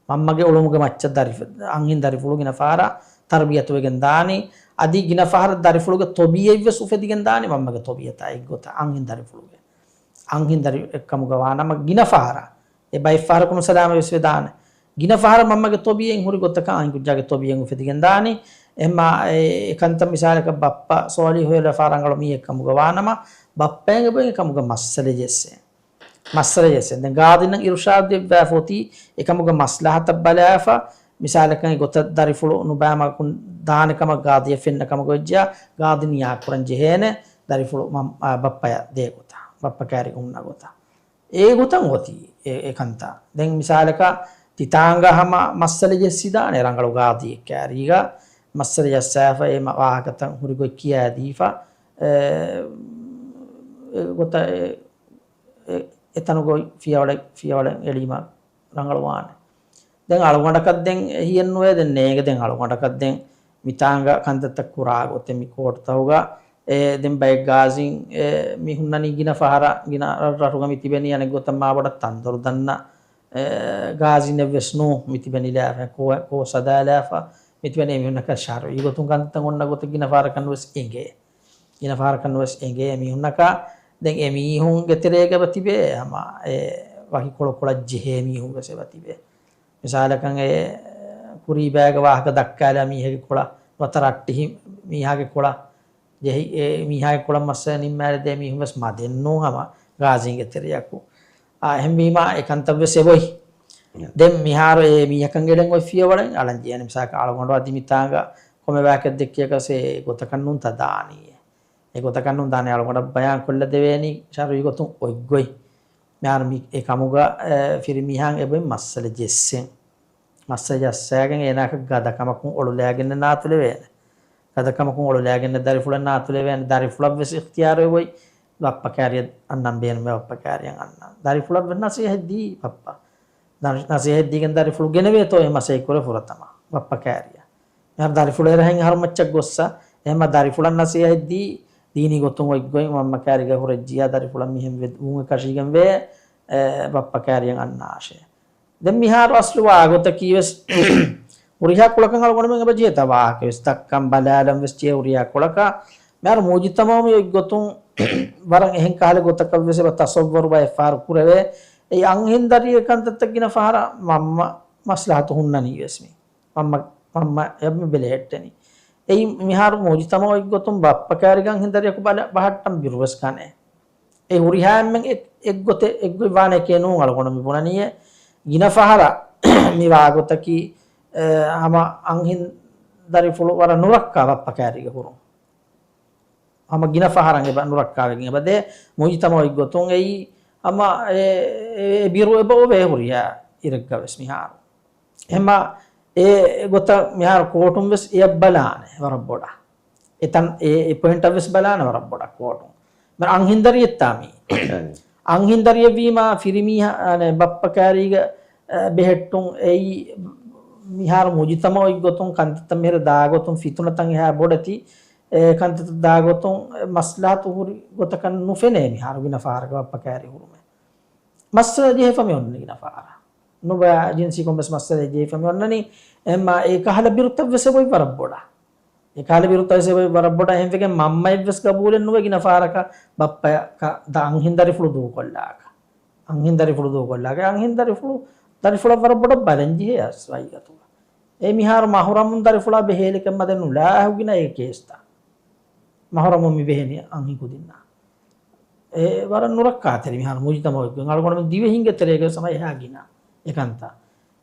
މަންމަގެ އުޅުމުގެ މައްޗަށް ދަރިފު-، އަންހެން ދަރިފުޅު ގިނަ ފަހަރަށް ތަރުބިޔަތުވެގެން ދާނީ. އަދި ގިނަ ފަހަރަށް ދަރިފުޅުގެ ތޮބީއެއްވެސް އުފެދިގެން ދާނީ މަންމަގެ ތޮބީއަތާ އެއްގޮތަށް، އަންހެން ދަރިފުޅުގެ. އަންހެން ދަރިއެއްކަމުގަ ވާނަމަ ގިނަ ފަހަރަށް، އެ ބައެއް ފަހަރަކުން ސަލާމަތްވެސް ވެދާނެ. ގިނަ ފަހަރަށް މަންމަގެ ތޮބީއެއް ހުރި ގޮތަކަށް އަންހެންކުއްޖާގެ ތޮބީއެއް އުފެދިގެން ދާނީ. އެހެންމާ އެ، އެކަންތައް މިސާލަކަށް ބައްޕަ ސޯލިހު ހެޔޮލަފާ ރަނގަޅު މީހެއްކަމުގަ ވާނަމަ، ބައްޕައަށް އެބައިން އެކަމުގަ މައްސަލަ ޖެއްސޭ. މައްސަލަ ޖެއްސެން. ދެން ގާދީންނަށް އިރުޝާދު ދެއްވާފަ އޮތީ އެކަމުގެ މަސްލަހަތަށް ބަލާފަ، މިސާލަކަށް އެ ގޮތަށް ދަރިފުޅު ނުބައިމަގަކުން ދާނެ ކަމަށް ގާދީއަށް ފެންނަ ކަމުގަ ވެއްޖެޔާ، ގާދީ ނިޔާކުރަން ޖެހޭނެ ދަރިފުޅު މަ-، އާ، ބައްޕަޔަށް ދޭ ގޮތަށް، ބައްޕަ ކައިރީގަ ހުންނަ ގޮތަށް. އެ ގޮތަށް އޮތީ އެ، އެ ކަންތައް. ދެން މިސާލަކަށް ތިތާނގަ ހަމަ މައްސަލަ ޖެއްސިދާނެ ރަނގަޅު ގާދީއެއް ކައިރީގަ، މައްސަލަ ޖައްސާފަ އެ މަ-، ވާހަކަތައް ހުރި ގޮތް ކިޔާދީފަ، އެ، އެ ގޮތަށް އެ އެ، އެތަނުގައި ފިޔަވަޅެއް، ފިޔަވަޅެއް އެޅީމަ ރަނގަޅުވާނެ. ދެން އަޅުގަނޑަކަށް ދެން އެހިއެއްނުވޭ، ދެން ނޭނގެ ދެން އަޅުގަނޑަކަށް ދެން މިތާނގަ ކަންތައްތައް ކުރާ ގޮތެއް މި ކޯޓުތަކުގަ، އެ، ދެން ބައެއް ގާޒީން، އެ، މި ހުންނަނީ ގިނަ ފަހަރަށް، ގިނަ ރަށްރަށުގަ މި ތިބެނީ އަނެއް ގޮތަށް މާބޮޑަށް ތަންދޮރު ދަންނަ، އެ، ގާޒީން އެއްވެސް ނޫން މި ތިބެ ނިލާފަ، ކޯ، ކޯ ސަދާލާފަ، މި ތިބެނީ އެމީހުންނަކަށް ޝަރުޢީ ގޮތުން ކަންތައް އޮންނަ ގޮތެއް ގިނަ ފަހަރަކަށް ނުވެސް އެނގޭ. ގިނަ ފަހަރަކަށް ނުވެސް އެނގޭ މީހުންނަކަށް. ދެން އެ މީހުންގެ ތެރޭގަ އެބަ ތިބޭ ހަމަ އެ ވަކި ކޮޅުކޮޅަށް ޖެހޭ މީހުން ވެސް އެބަ ތިބޭ. މިސާލަކަށް އެ ކުރީބާގެ ވާހަކަ ދައްކާލާ މީހެއްގެ ކޮޅަށް، ނުވަތަ ރައްޓެހި މީހާގެ ކޮޅަށް ޖެހި، އެ މީހާގެ ކޮޅަށް މައްސަލަ ނިންމާލެ ދޭ މީހުން ވެސް މަދެއް ނޫން ހަމަ ގާޒީންގެ ތެރެއަކު. އާ، އެހެންވީމާ އެ ކަންތައް ވެސް އެބައޮތް. ދެން މިހާރު އެ މީހަކަށް އެޅެން އޮތް ފިޔަވަޅެއް އަޅަން ޖެހޭނެ. މިސާލަކަށް އަޅުގަނޑު އަދި މިތާނގަ ކޮންމެ ވާހަކައެއް ދެއްކިޔަކަސް އެ ގޮތަކަށް ނޫން ތަ ދާނީ. އެ ގޮތަކަށް ނޫން ދާނެ. އަޅުގަނޑަށް ބަޔާން ކޮށްލަ ދެވޭނީ ޝަރުޢީ ގޮތުން އޮތް ގޮތް. މިހާރު މި އެ ކަމުގަ، އެ، ފިރިމީހާއަށް އެބައިން މައްސަލަ ޖެއްސެން. މައްސަލަ ޖައްސާގެން އޭނާއަކަށް ގަދަކަމަކުން އޮޅުލާގެން ނާތުލެވޭނެ. ގަދަކަމަކުން އޮޅުލާގެން ދަރިފުޅަށް ނާތުލެވޭނެ. ދަރިފުޅަށް ވެސް އިޚްތިޔާރު އޮތް ބައްޕަ ކައިރިއަށް އަންނަން ބޭނުމޭ، ބައްޕަ ކައިރިއަށް އަންނަން. ދަރިފުޅަށް ވެސް ނަސޭހަތް ދީ ބައްޕަ. ދަރި-، ނަސޭހަތް ދީގެން ދަރިފުޅު ގެނެވޭތޯ އެ މަސައްކަތް ކުރޭ ފުރަތަމަ ބައްޕަ ކައިރިއަށް. މިހާރު ދަރިފުޅު އެރަހެން އަހަރު މައްޗަށް ގޮއްސަ، އެހެންމަ ދަރިފުޅަށް ނަސޭހަތް ދީ، ދީނީ ގޮތުން އޮތް ގޮތް މަންމަ ކައިރީގަ ހުރެއްޖިޔާ ދަރިފުޅަށް މިހެން ވެ-، ވުން އެކަށީގެން ވޭ، އެ، ބައްޕަ ކައިރިއަށް އަންނާށޭ. ދެން މިހާރު އަސްލު ވާގޮތަކީ ވެސް ހުރިހާ ކުޅަކަށް އަޅުގަނޑުމެން އެބަ ޖެހޭތާ ވާހަކަ ވެސް ދައްކަން ބަލާލަން ވެސް ޖެހޭ ހުރިހާ ކުޅަކަށް. މިހާރު މުޖުތަމަޢު މި އޮތް ގޮތުން ވަރަށް އެހެން ކަހަލަ ގޮތަކަށް ވެސް އެބަ ތަޞައްވަރު ބައެއް ފަހަރު ކުރެވޭ. އެއީ އަންހެން ދަރިއެއް ކަންތައްތައް ގިނަ ފަހަރަށް މަންމަ މަސްލަހަތު ހުންނަނީ ވެސް މި. މަންމަ، މަންމަ އެބަ މި ބެލެހެއްޓެނީ. އެއީ މިހާރު މުޖުތަމަޢު އޮތް ގޮތުން ބައްޕަ ކައިރިގަ އަންހެން ދަރިއަކު ބަލަ-، ބަހައްޓަން ބިރުވެސް ކަނޭ. އެ ހުރިހާ އެންމެން އެ-، އެއްގޮތެއް، އެއްގޮތް ވާނެ އެކޭ ނޫން އަޅުގަނޑު މި ބުނަނީއޭ. ގިނަ ފަހަރަށް މި ވާގޮތަކީ، އެ، ހަމަ އަންހެން ދަރިފުޅު ވަރަށް ނުރައްކާ ބައްޕަ ކައިރީގަ ހުރުން. ހަމަ ގިނަ ފަހަރަށް އެބަ ނުރައްކާވެގެން އެބަ ދޭ. މުޖުތަމަޢު އޮތް ގޮތުން އެއީ ހަމަ އެ، އެ، އެ ބިރު އެބަ އޮވޭ ހުރިހާ އިރެއްގަ ވެސް މިހާރު. އެހެންމާ އެ ގޮތަށް މިހާރު ކޯޓުން ވެސް އެޔަށް ބަލާނެ ވަރަށް ބޮޑަށް. އެތަން އެ، އެ ޕޮއިންޓަށް ވެސް ބަލާނެ ވަރަށް ބޮޑަށް ކޯޓުން. މި އަންހެން ދަރިއެއްތާ މީ. އަންހެން ދަރިއެއް ވީމާ ފިރިމީހާ، އަނެ، ބައްޕަ ކައިރީގަ، އަ، ބެހެއްޓުން އެއީ މިހާރު މުޖުތަމަޢު އޮތް ގޮތުން ކަންތައްތައް މިހިރަ ދާ ގޮތުން ފިތުނަތައް އެހާ ބޮޑެތި، އެ ކަންތައްތައް ދާ ގޮތުން މަސްލަހަތު ހުރި ގޮތަކަށް ނުފެނޭ މިހާރު ގިނަ ފަހަރަކަށް ބައްޕަ ކައިރި ހުރުމެއް. މައްސަލަ ޖެހިފަ މި އޮންނަ ގިނަ ފަހަރަށް. ނުބަ ޖިންސީ ކޮންމެސް މައްސަލަ ޖެހިފަ މި އޮންނަނީ. އެހެންމާ އެ ކަހަލަ ބިރުތައް ވެސް އެބައޮތް ވަރަށް ބޮޑަށް. އެ ކަހަލަ ބިރުތައް ވެސް އެބައޮތް ވަރަށް ބޮޑަށް. އެހެންވެގެން މަންމައެއް ވެސް ގަބޫލެއް ނުވޭ ގިނަ ފަހަރަކަށް ބައްޕަޔަކަށް ދަ އަންހެން ދަރިފުޅު ދޫކޮށްލާކަށް. އަންހެން ދަރިފުޅު ދޫކޮށްލާކަށް. އަންހެން ދަރިފުޅު، ދަރިފުޅަށް ވަރަށް ބޮޑަށް ބަލަން ޖެހޭ އަސް ވައިގަތުގަ. އެ މިހާރު މަހުރަމުން ދަރިފުޅާ ބެހޭލެކެއް މަދެއް ނުލާހުގިނަ އެ ކޭސްތައް. މަހުރަމުން މި ބެހެނީ އަންހެން ކުދިންނާ. އެ ވަރަށް ނުރައްކާތެރި މިހާރު މުޖުތަމަޢުގެ އަޅުގަނޑުމެން ދިވެހިންގެ ތެރޭގަ ވެސް ހަމަ އެހާ ގިނަ އެކަންތައް.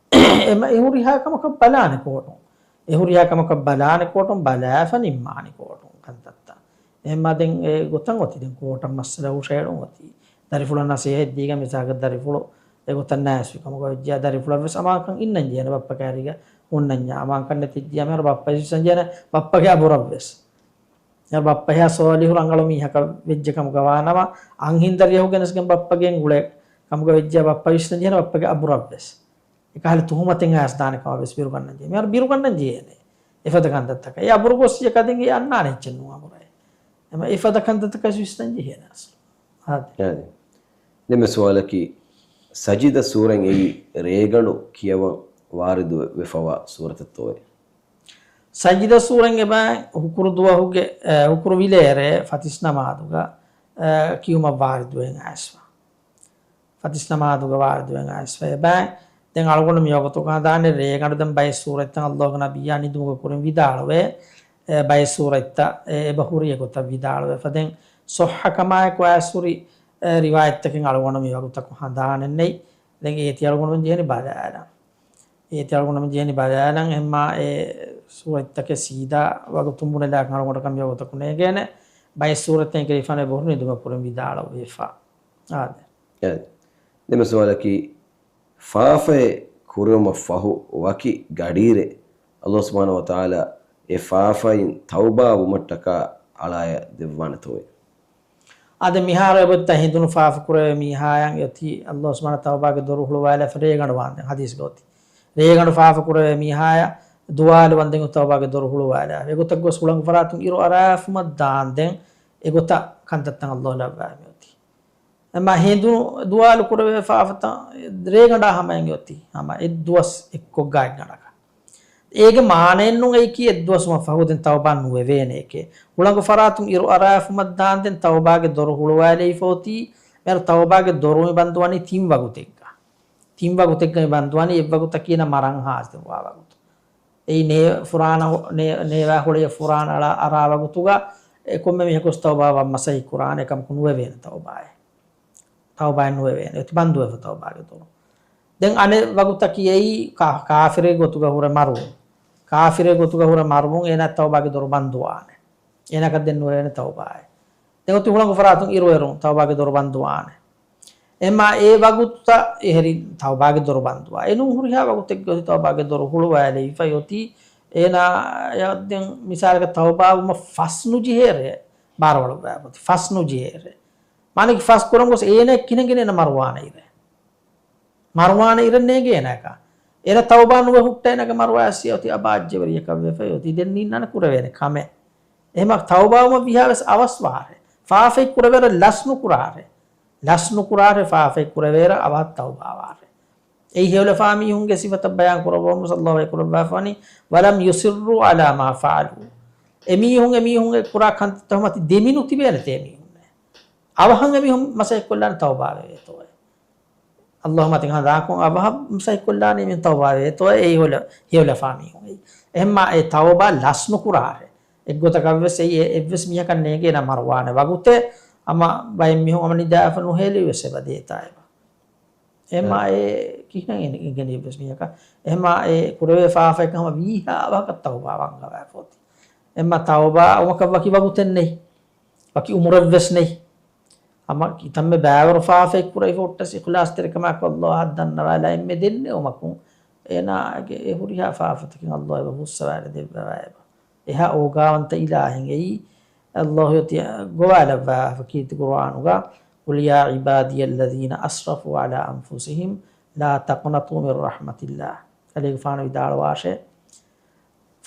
އެ މަ-، އެ ހުރިހާ ކަމަކަށް ބަލާނެ ކޯޓުން. އެ ހުރިހާ ކަމަކަށް ބަލާނެ ކޯޓުން، ބަލާފަ ނިންމާނެ ކޯޓުން ކަންތައްތައް. އެހެންމާ ދެން އެ ގޮތަށް އޮތީ ދެން ކޯޓަށް މައްސަލަ ހުށައެޅުން އޮތީ. ދަރިފުޅަށް ނަސޭހަތް ދީގެން މިސާލަކަށް ދަރިފުޅު އެ ގޮތަށް ނާސްވި ކަމުގަ ވެއްޖެޔާ ދަރިފުޅަށް ވެސް އަމާންކަން އިންނަން ޖެހޭނެ ބައްޕަ ކައިރީގަ ހުންނަންޏާ. އަމާންކަން ނެތިއްޖެޔާ މިހާރު ބައްޕަ ވިސްނަން ޖެހޭނެ ބައްޕަގެ އަބުރަށް ވެސް. މިހާރު ބައްޕަ ހެޔާ ސޯލިހު ރަނގަޅު މީހަކަށް ވެއްޖެ ކަމުގަ ވާނަމަ، އަންހެން ދަރިޔަކު ގެނެސްގެން ބައްޕަގެ އުޅޭ ކަމުގަ ވެއްޖެޔާ ބައްޕަ ވިސްނަން ޖެހޭނެ ބައްޕަގެ އަބުރަށް ވެސް. އެކަހަލަ ތުހުމަތެއް އައިސް ދާނެ ކަމަށް ވެސް ބިރުގަންނަން ޖެހޭ. މިހާރު ބިރުގަންނަން ޖެހޭނެ. އެފަދަ ކަންތައްތަކަށް. އެ އަބުރު ގޮއްސިޔަކަށް ދެން އެ އަންނާނެ އެއްޗެއް ނޫން އަބުރަށް. އެމަ އެފަދަ ކަންތައްތަކަށް ވިސްނަން ޖެހޭނެ އަސްލު. އާދެ. އާދެ. ދެންމެ ސުވާލަކީ، ސަޖިދަ ސޫރަތް އެއީ ރޭގަނޑު ކިޔަވަން ވާރިދު ވެ-، ވެފަވާ ސޫރަތެއްތޯއޭ؟ ސަޖިދަ ސޫރަތް އެބައި ހުކުރު ދުވަހުގެ، އެ، ހުކުރު ވިލޭރޭ ފަތިސް ނަމާދުގަ، އެ، ކިޔުމަށް ވާރިދުވެގެން އައިސްފަ. ފަތިސް ނަމާދުގަ ވާރިދުވެގެން އައިސްފަ. އެބައި ދެން އަޅުގަނޑު މިވަގުތުގަ ހަނދާނެ ރޭގަނޑު ދެން ބައެއް ސޫރަތްތައް އައްލާހުގެ ނަބިއްޔާ ނިދުމުގެ ކުރިން ވިދާޅުވޭ، އެ، ބައެއް ސޫރަތްތައް އެ، އެބަ ހުރި އެގޮތަށް ވިދާޅުވޭ. ފަދެން ޞައްޙަ ކަމާއެކު އައިސް ހުރި، އެ، ރިވާޔަތްތަކެއް އަޅުގަނޑު މިވަގުތަކު ހަނދާނެއް ނެތް. ދެން އޭތި އަޅުގަނޑު ޖެހެނީ ބަލާލަން. އޭތި އަޅުގަނޑު ޖެހެނީ ބަލާލަން އެހެންމާ އެ ސޫރަތްތަކެއް ސީދާ ވަގުތުން ބުނެލާކަށް އަޅުގަނޑަކަށް މިވަގުތަކު ނޭގޭނެ. ބައެއް ސޫރަތެއް ކެރިފާނެ ބޮހުރު ނިދުމަ ކުރިން ވިދާޅުވެފަ. އާދެ. އެ، ދެމެ ސުވާލަކީ، ފާފައެއް ކުރެވުމަށް ފަހު ވަކި ގަޑިއިރެއް އައްލާހު ސުބްޙާނަހު ވަތަޢާލާ އެ ފާފައިން ތައުބާ ވުމަށްޓަކާ އަޅާޔަށް ދެއްވާނެތޯއޭ؟ އާދެ، މިހާރު އެބައޮތްތަ ހެނދުނު ފާފަ ކުރެވޭ މީހާޔަށް އޮތީ އައްލާހު ސުބްޙާނަހު ތައުބާގެ ދޮރު ހުޅުވާލާފަ ރޭގަނޑު ވާންދެން ޙަދީޘްގަ އޮތީ. ރޭގަނޑު ފާފަ ކުރެވޭ މީހާޔަށް ދުވާލު ވަންދެން ތައުބާގެ ދޮރު ހުޅުވާލާ. އެގޮތަށް ގޮސް ހުޅަނގު ފަރާތުން އިރު އަރާފުމަށް ދާންދެން އެގޮތަށް ކަންތައްތައް އައްލާހު ލައްވާ މިއޮތީ. އެމާ ހެނދުނު ދުވާލު ކުރެވޭ ފާފަތައް ރޭގަނޑާ ހަމައިން އޮތީ ހަމަ އެއްދުވަސް އެއްކޮށް ގާތްގަނޑަކަށް. އޭގެ މާނައެއްނޫން އެއީކީ އެއްދުވަސްވުމަށް ފަހު ދެން ތައުބާ ނުވެވޭނެ އެކޭ. ހުޅަނގު ފަރާތުން އިރު އަރާފުމަށް ދާންދެން ތައުބާގެ ދޮރު ހުޅުވާލެވިފަ އޮތީ. މިހާރު ތައުބާގެ ދޮރު މި ބަންދުވަނީ ތިން ވަގުތެއްގަ. ތިން ވަގުތެއްގަ މި ބަންދުވަނީ އެއްވަގުތަކީ އޭނަ މަރަން ހާސިލްވާ ވަގުތު. އެއީ ނޭ ފުރާނަ ހޮ-، ނޭ-، ނޭވާ ހޮޅިއެއް ފުރާނަ އަޅާ އަރާ ވަގުތުގަ އެ ކޮންމެ މީހަކުސް ތައުބާ ވަން މަސައްކަތް ކުރާނެ ކަމަކު ނުވެވޭނެ ތައުބާއެއް. ތައުބާއެއް ނުވެވޭނެ. އޮތީ ބަންދުވެފަ ތައުބާގެ ދޮރު. ދެން އަނެއް ވަގުތަކީ އެއީ ކާ-، ކާފިރެއް ގޮތުގަ ހުރެ މަރުވުން. ކާފިރެއް ގޮތުގަ ހުރެ މަރުވުން އޭނާ ތައުބާގެ ދޮރު ބަންދުވާނެ. އޭނާކަށް ދެން ނުވެވޭނެ ތައުބާއެއް. ދެން އޮތީ ހުޅަނގު ފަރާތުން އިރުއެރުން ތައުބާގެ ދޮރު ބަންދުވާނެ. އެމާ އެ ވަގުތުތައް އެހެރީ ތައުބާގެ ދޮރު ބަންދުވާ. އެނޫން ހުރިހާ ވަގުތެއްގަ އޮތީ ތައުބާގެ ދޮރު ހުޅުވާލެވިފައި އޮތީ. އޭނާ އަށް ދެން މިސާލަކަށް ތައުބާވުމަށް ފަސް ނުޖެހޭރޭ ބާރުއަޅުއްވާފަ އޮތީ. ފަސް ނުޖެހޭރޭ. މާނައަކީ ފަސް ކުރަން ގޮސް އޭނަ އެއްކިހިނެއްގެން އޭނަ މަރުވާނެ އިރެއް. މަރުވާނެ އިރެއް ނޭނގޭ އޭނައަކަށް. އޭނަ ތައުބާ ނުވެ ހުއްޓަ އޭނަގެ މަރުވާ އައްސި އޮތީ އަބާ އައްޖެވެރިޔަކަށް ވެފައި އޮތީ. ދެން ނިންނާނެ ކުރެވޭނެ ކަމެއް. އެހެމަ ތައުބާވުމަށް ވީހާވެސް އަވަސްވާރޭ. ފާފައެއް ކުރެވޭއިރަށް ލަސް ނުކުރާރޭ. ލަސް ނުކުރާރޭ ފާފައެއް ކުރެވޭއިރަށް އަވަހަށް ތައުބާވާރޭ. އެއީ ހެޔޮލަފާ މީހުންގެ ސިފަތައް ބަޔާން ކުރައްވަމުން ސައްލައްލާހު އަލައިހި ވަސައްލަމަ ވަޙީ ކުރައްވާފަވަނީ، "وَلَمْ يُصِرُّوا عَلَىٰ مَا فَعَلُوا." އެމީހުން އެމީހުންގެ ކުރާ ކަންތައްތަކު މަތި ދެމިނުތިބޭނެތޭ މީހުންނޭ. އަވަހަށް އެމީހުން މަސައްކަތްކޮށްލާނެ ތައުބާވެވޭތޯއޭ. އައްލާހު މަތިން ހަނދާންކޮށް އަވަހަށް މަސައްކަތްކޮށްލާނީ މީހުން ތައުބާވެވޭތޯއޭ. އެއީ ހެޔޮލަ-، ހެޔޮލަފާ މީހުން އެއީ. އެހެންމާ އެ ތައުބާ ލަސް ނުކުރާރޭ. އެއްގޮތަކަށްވެސް އެއީ އެ-، އެއްވެސް މީހަކަށް ނޭނގޭނެ މަރުވާނެ ވަގުތެއް. ހަމަ ބައެއް މީހުން ހަމަ ނިދާފަ ނުހޭލިވެސް އެބަ ދޭތާ އެބަ. އެހެންމާ އެ ކިހިނެއް އެ-، އެނގެނީ އެއްވެސް މީހަކަށް. އެހެންމާ އެ ކުރެވޭ ފާފައަކަށް ހަމަ ވީހާ އަވަހަކަށް ތައުބާ ވަންގަވާފަ އޮތީ. އެހެންމާ ތައުބާ ވުމަކަށް ވަކި ވަގުތެއް ނެތް. ވަކި އުމުރެއްވެސް ނެތް. ހަމަ ކިތަންމެ ބައިވަރު ފާފައެއް ކުރެވިފަ ހުއްޓަސް އިޚްލާޞްތެރިކަމާއެކު އައްލާހަށް ދަންނަވާލާ އެންމެ ދެންނެވުމަކުން އޭނާގެ އެ ހުރިހާ ފާފަތަކެއް އައްލާހު އެބަ ފުއްސަވާލަދެއްވަވާ އެބަ. އެހާ އޯގާވަންތަ އިލާހެއް އެއީ. އައްލާހު އޮތީ ގޮވާލައްވާފަ ކީރިތި ޤުރުއާނުގަ، "قُلْ يَا عِبَادِيَ الَّذِينَ أَسْرَفُوا عَلَىٰ أَنفُسِهِمْ لَا تَقْنَطُوا مِن رَّحْمَةِ اللَّهِ." އަލީގެފާނު ވިދާޅުވާށޭ،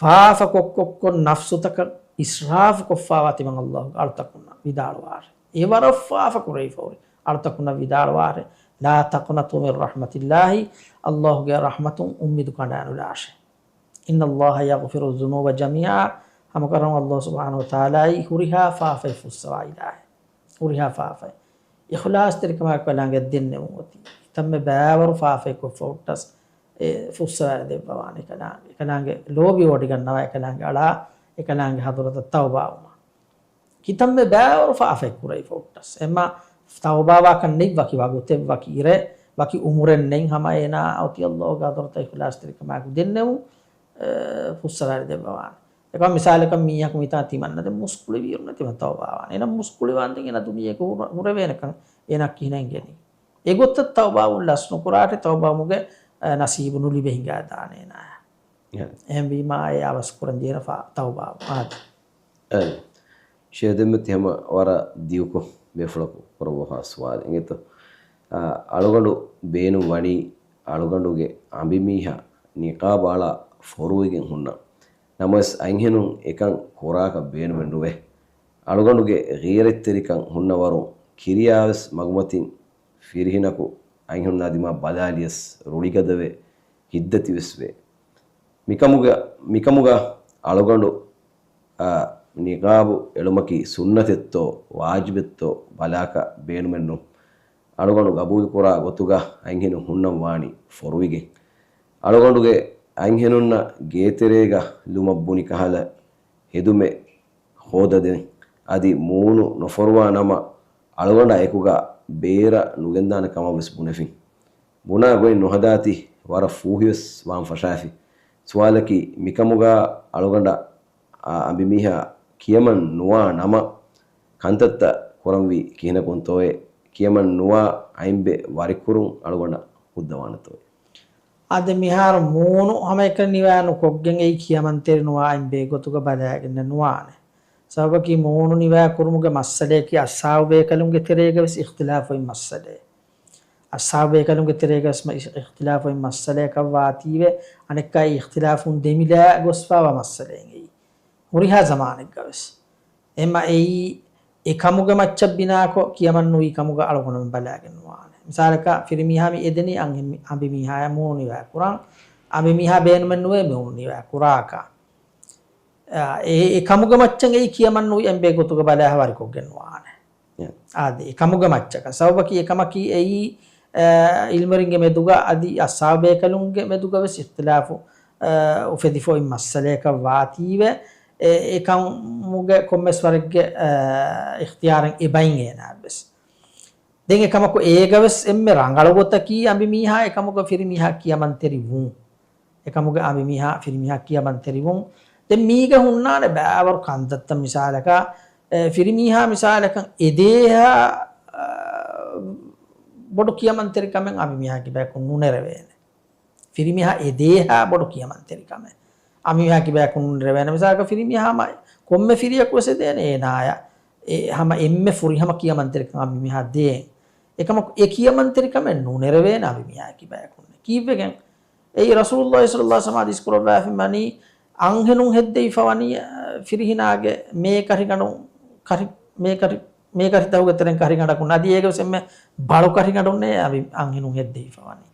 ފާފަ ކޮށްކޮށްކޮށް ނަފްސުތަކަށް އިސްރާފު ކޮށްފާވާ ތިމަން އައްލާހުގެ އަޅުތަކުންނަށް ވިދާޅުވާށޭ. އެވަރަށް ފާފަ ކުރެވިފަ ހުރި އަޅުތަކުންނަށް ވިދާޅުވާށޭ، "لَا تَقْنَطُوا مِن رَّحْمَةِ اللَّهِ." އައްލާހުގެ ރަޙްމަތުން އުއްމީދު ކަނޑާނުލާށޭ. "إِنَّ اللَّهَ يَغْفِرُ الذُّنُوبَ جَمِيعًا." ހަމަކަށަވަރުން އައްލާހު ސުބްޙާނަހު ވަތަޢާލާއީ ހުރިހާ ފާފައެއް ފުއްސަވާ އިލާހެއް. ހުރިހާ ފާފައެއް. އިޚްލާޞްތެރިކަމާއެކު އެކަލާނގެ ދެންނެވުން އޮތީ. ކިތަންމެ ބައިވަރު ފާފައެއް ކޮށްފަ ހުއްޓަސް އެ ފުއްސަވާލަދެއްވަވާނެ އެކަލާނގެ. އެކަލާނގެ ލޯބި ވޮޑިގަންނަވާ އެކަލާނގެ އަޅާ އެކަލާނގެ ޙަޟުރަތަށް ތައުބާވުމަށް. ކިތަންމެ ބައިވަރު ފާފައެއް ކުރެވިފަ ހުއްޓަސް. އެމާ ތައުބާވާކަށް ނެތް ވަކި ވަގުތެއް، ވަކި އިރެއް، ވަކި އުމުރެއް ނެތް ހަމަ އޭނާ އޮތީ އައްލާހުގެ ޙަޟުރަތަށް އިޚްލާޞްތެރިކަމާއެކު ދެންނެވުން، އެ، ފުއްސަވާލަދެއްވަވާނެ. އެކަމަ މިސާލަކަށް މީހަކު މިތާ ތިމަންނަ ދެން މުސްކުޅިވިއިރުން ތިމަން ތައުބާވާނެ. އޭނަ މުސްކުޅިވާންދެން އޭނަ ދުނިޔޭގަ ހުރ-، ހުރެވޭނެކަން އޭނަ ކިހިނެއް އެނގެނީ؟ އެގޮތަށް ތައުބާވުން ލަސް ނުކުރާށޭ، ތައުބާވުމުގެ، އެ، ނަސީބު ނުލިބެ ހިނގާދާނެ އޭނާ. އެހެންވީމާ އެ އަވަސް ކުރަން ޖެހޭނެ ފާ-، ތައުބާވުން. އާދެ. އަދި ޝޭޚް ދެންމެ ތި ހަމަ ވަރަށް ދިޔުކޮށް ބޭފުޅަކު ކުރައްވާފާ ސުވާލެއް އިނގޭތޯ. އާ، އަޅުގަނޑު ބޭނުން ވަނީ އަޅުގަނޑުގެ އަނބިމީހާ ނިޤާބު އަޅާ ފޮރުވިގެން ހުންނަ. ނަމަވެސް އަންހެނުން އެކަން ކުރާކަށް ބޭނުމެއް ނުވޭ. އަޅުގަނޑުގެ ޣީރަތްތެރިކަން ހުންނަ ވަރުން ކިރިޔާވެސް މަގުމަތިން ފިރިހިނަކު އަންހެނުންނާ ދިމާ ބަލާލިޔަސް ރުޅިގަދަވެ ހިތްދަތިވެސް ވޭ. މިކަމުގަ، މިކަމުގަ އަޅުގަނޑު އަށް ނިޤާބު އެޅުމަކީ ސުންނަތެއްތޯ ވާޖިބެއްތޯ ބަލާކަށް ބޭނުމެއްނު. އަޅުގަނޑު ގަބޫލުކުރާ ގޮތުގަ އަންހެނުން ހުންނަން ވާނީ ފޮރުވިގެން. އަޅުގަނޑުގެ އަންހެނުންނަށް ގޭތެރޭގަ ލުމަށް ބުނި ކަހަލަ ހެދުމެއް ހޯދަދެން. އަދި މޫނު ނޮފޮރުވާ ނަމަ، އަޅުގަނޑާ އެކުގަ ބޭރަށް ނުގެންދާނެ ކަމަށް ވެސް ބުނެފިން. ބުނާ ގޮތް ނުހަދާތީ ވަރަށް ފޫހިވެސް ވާން ފަށާފި. ސުވާލަކީ، މިކަމުގަ އަޅުގަނޑަށް އަ-، އަނބިމީހާ ކިޔަމަން ނުވާ ނަމަ، ކަންތައްތައް ކުރަންވީ ކިހިނަކުންތޯއޭ؟ ކިޔަމަން ނުވާ އަނބެއް ވަރިކުރުން އަޅުގަނޑަށް ހުއްދަވާނެތޯއޭ؟ އާދެ، މިހާރު މޫނު ހަމައެކަނި ނިވާ ނުކޮށްގެން އެއީ ކިޔަމަންތެރި ނުވާ އަނބެއް ގޮތުގަ ބަލާގެންނެއް ނުވާނެ. ސަބަބަކީ މޫނު ނިވާ ކުރުމުގެ މައްސަލަޔަކީ އަޞްޙާބު ބޭކަލުންގެ ތެރޭގަވެސް އިޚްތިލާފު އޮތް މައްސަލައެއް. އަޞްޙާބު ބޭކަލުންގެ ތެރޭގަވެސް މަ-، އިޚް-، އިޚްތިލާފު އޮތް މައްސަލަޔަކަށް ވާތީވެ، އަނެއްކާ އިޚްތިލާފުން ދެމިލާ ގޮސްފާވާ މައްސަލައެއް އެއީ. ހުރިހާ ޒަމާނެއްގަވެސް. އެމަ އެއީ އެކަމުގެ މައްޗަށް ބިނާކޮށް ކިޔަމަން ނުވީ ކަމުގަ އަޅުގަނޑުމެން ބަލާގެން ނުވާނެ. މިސާލަކަށް، ފިރިމީހާ މި އެދެނީ އަންހެން-، އަނބިމީހާޔާ މޫނު ނިވާ ކުރަން. އަނބިމީހާ ބޭނުމެއް ނުވޭ މޫނު ނިވާ ކުރާކަށް. އެ، އެ ކަމުގެ މައްޗަށް އެއީ ކިޔަމަން ނުވި އަނބެއް ގޮތުގަ ބަލާހަ ވަރިކޮށްގެން ނުވާނެ. އެ. އާދެ، އެ ކަމުގެ މައްޗަކަށް. ސަބަބަކީ އެ ކަމަކީ އެއީ، އަ، ޢިލްމުވެރިންގެ މެދުގަ އަދި އަޞްޙާބު ބޭކަލުންގެ މެދުގަވެސް އިޚްތިލާފު، އަ، އުފެދިފަ އޮތް މައްސަލަޔަކަށް ވާތީވެ، އެ، އެ ކަމުގެ ކޮންމެސް ވަރެއްގެ، އަ، އިޚްތިޔާރެއް އެބައިން އޭނާއަށްވެސް. ދެން އެކަމަކު އޭގަވެސް އެންމެ ރަނގަޅު ގޮތަކީ އަނބިމީހާ އެކަމުގަ ފިރިމީހާ ކިޔަމަންތެރިވުން. އެކަމުގަ އަނބިމީހާ ފިރިމީހާ ކިޔަމަންތެރިވުން. ދެން މީގަ ހުންނާނެ ބައިވަރު ކަންތައްތައް މިސާލަކަށް، އެ، ފިރިމީހާ މިސާލަކަށް އެދޭހާ، އަ، ބޮޑު ކިޔަމަންތެރިކަމެއް އަނބިމީހާ ކިބަޔަކުން ނުނެރެވޭނެ. ފިރިމީހާ އެދޭހާ ބޮޑު ކިޔަމަންތެރިކަމެއް އަނބިމީހާ ކިބަޔަކުން ނުނެރެވޭނެ. މިސާލަކަށް ފިރިމީހާ ހަމަ ކޮންމެ ފިރިޔަކު ވެސް އެދޭނެ އޭނާޔަށް އެ ހަމަ އެންމެ ފުރިހަމަ ކިޔަމަންތެރިކަން އަނބިމީހާ ދޭން. އެކަމަކު އެ ކިޔަމަންތެރިކަމެއް ނުނެރެވޭނެ އަނބިމީހާ ކިބަޔަކުން. ކީއްވެގެން؟ އެއީ ރަސޫލުﷲ ޞައްލަﷲ ޢަލައިހި ވަސައްލަމަ ޙަދީޘް ކުރައްވާފައިވަނީ، އަންހެނުން ހެއްދެވިފަވަނީ، އަ، ފިރިހިނާގެ މޭކަށިގަނޑު، ކަށި، މޭކަށި، މޭކަށިތަހުގެ ތެރެއިން ކަށިގަނޑަކުން އަދި އޭގެވެސް އެންމެ ބަޅު ކަށިގަނޑުންނޭ އަންހެނުން ހެއްދެވިފަވަނީ.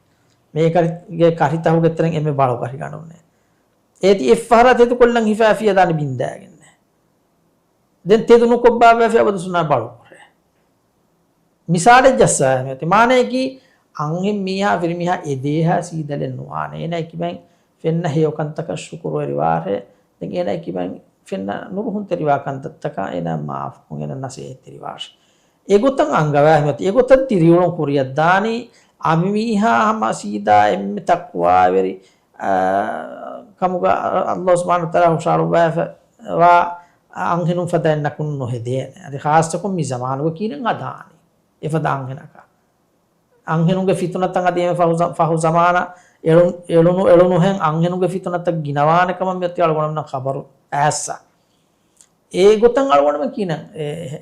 މޭކަށިގެ ކަށިތަހުގެ ތެރެއިން އެންމެ ބަޅު ކަށިގަނޑުންނޭ. އޭތި އެއްފަހަރާ ތެދުކޮށްލަން ހިފާފިއްޔާ ދާނެ ބިންދާގެންނޭ. ދެން ތެދު ނުކޮށްބާ ވެފި އަބަދު ސުނާ ބަޅު ކުރޭ. މިސާލެއް ޖައްސާ މިއޮތީ. މާނަޔަކީ އަންހެން މީހާ ފިރިމީހާ އެދޭހާ ސީދަލެއް ނުވާނެ. އޭނާ ކިބައިން ފެންނަ ހެޔޮ ކަންތަކަށް ޝުކުރުވެރިވާށޭ. ދެން އޭނާ ކިބައިން ފެންނަ ނުރުހުންތެރިވާ ކަންތައްތަކަށް އޭނާ މާފުކޮށް އޭނާ ނަސޭހަތްތެރިވާށޭ. އެގޮތަށް އަންގަވާ މިއޮތީ. އެގޮތަށް ދިރިއުޅުން ކުރިއަށްދާނީ އަނބިމީހާ ހަމަ ސީދާ އެންމެ ތަޤްވާވެރި، އާ، ކަމުގަ ﷲ ސުބްޙާނަހޫ ވަތަޢާލާ ހުށަހަޅުއްވާފަ ވާ އަންހެނުން ފަދައިންނަކުން ނުހެދޭނެ. އަދި ޚާއްޞަކޮށް މި ޒަމާނުގަ ކީނެއް ހަދާނީ އެފަދަ އަންހެނަކަށް. އަންހެނުންގެ ފިތުނަތައް އަދި އެންމެ ފަހު ޒަ-، ފަހު ޒަމާނަށް އެޅު-، އެޅުނު، އެޅުނުހެން އަންހެނުންގެ ފިތުނަތައް ގިނަވާނެ ކަމަށް މިއޮތީ އަޅުގަނޑުމެންނަށް ޚަބަރު އައިސް. އެގޮތަށް އަޅުގަނޑުމެން ކީނެއް އެ، އެ،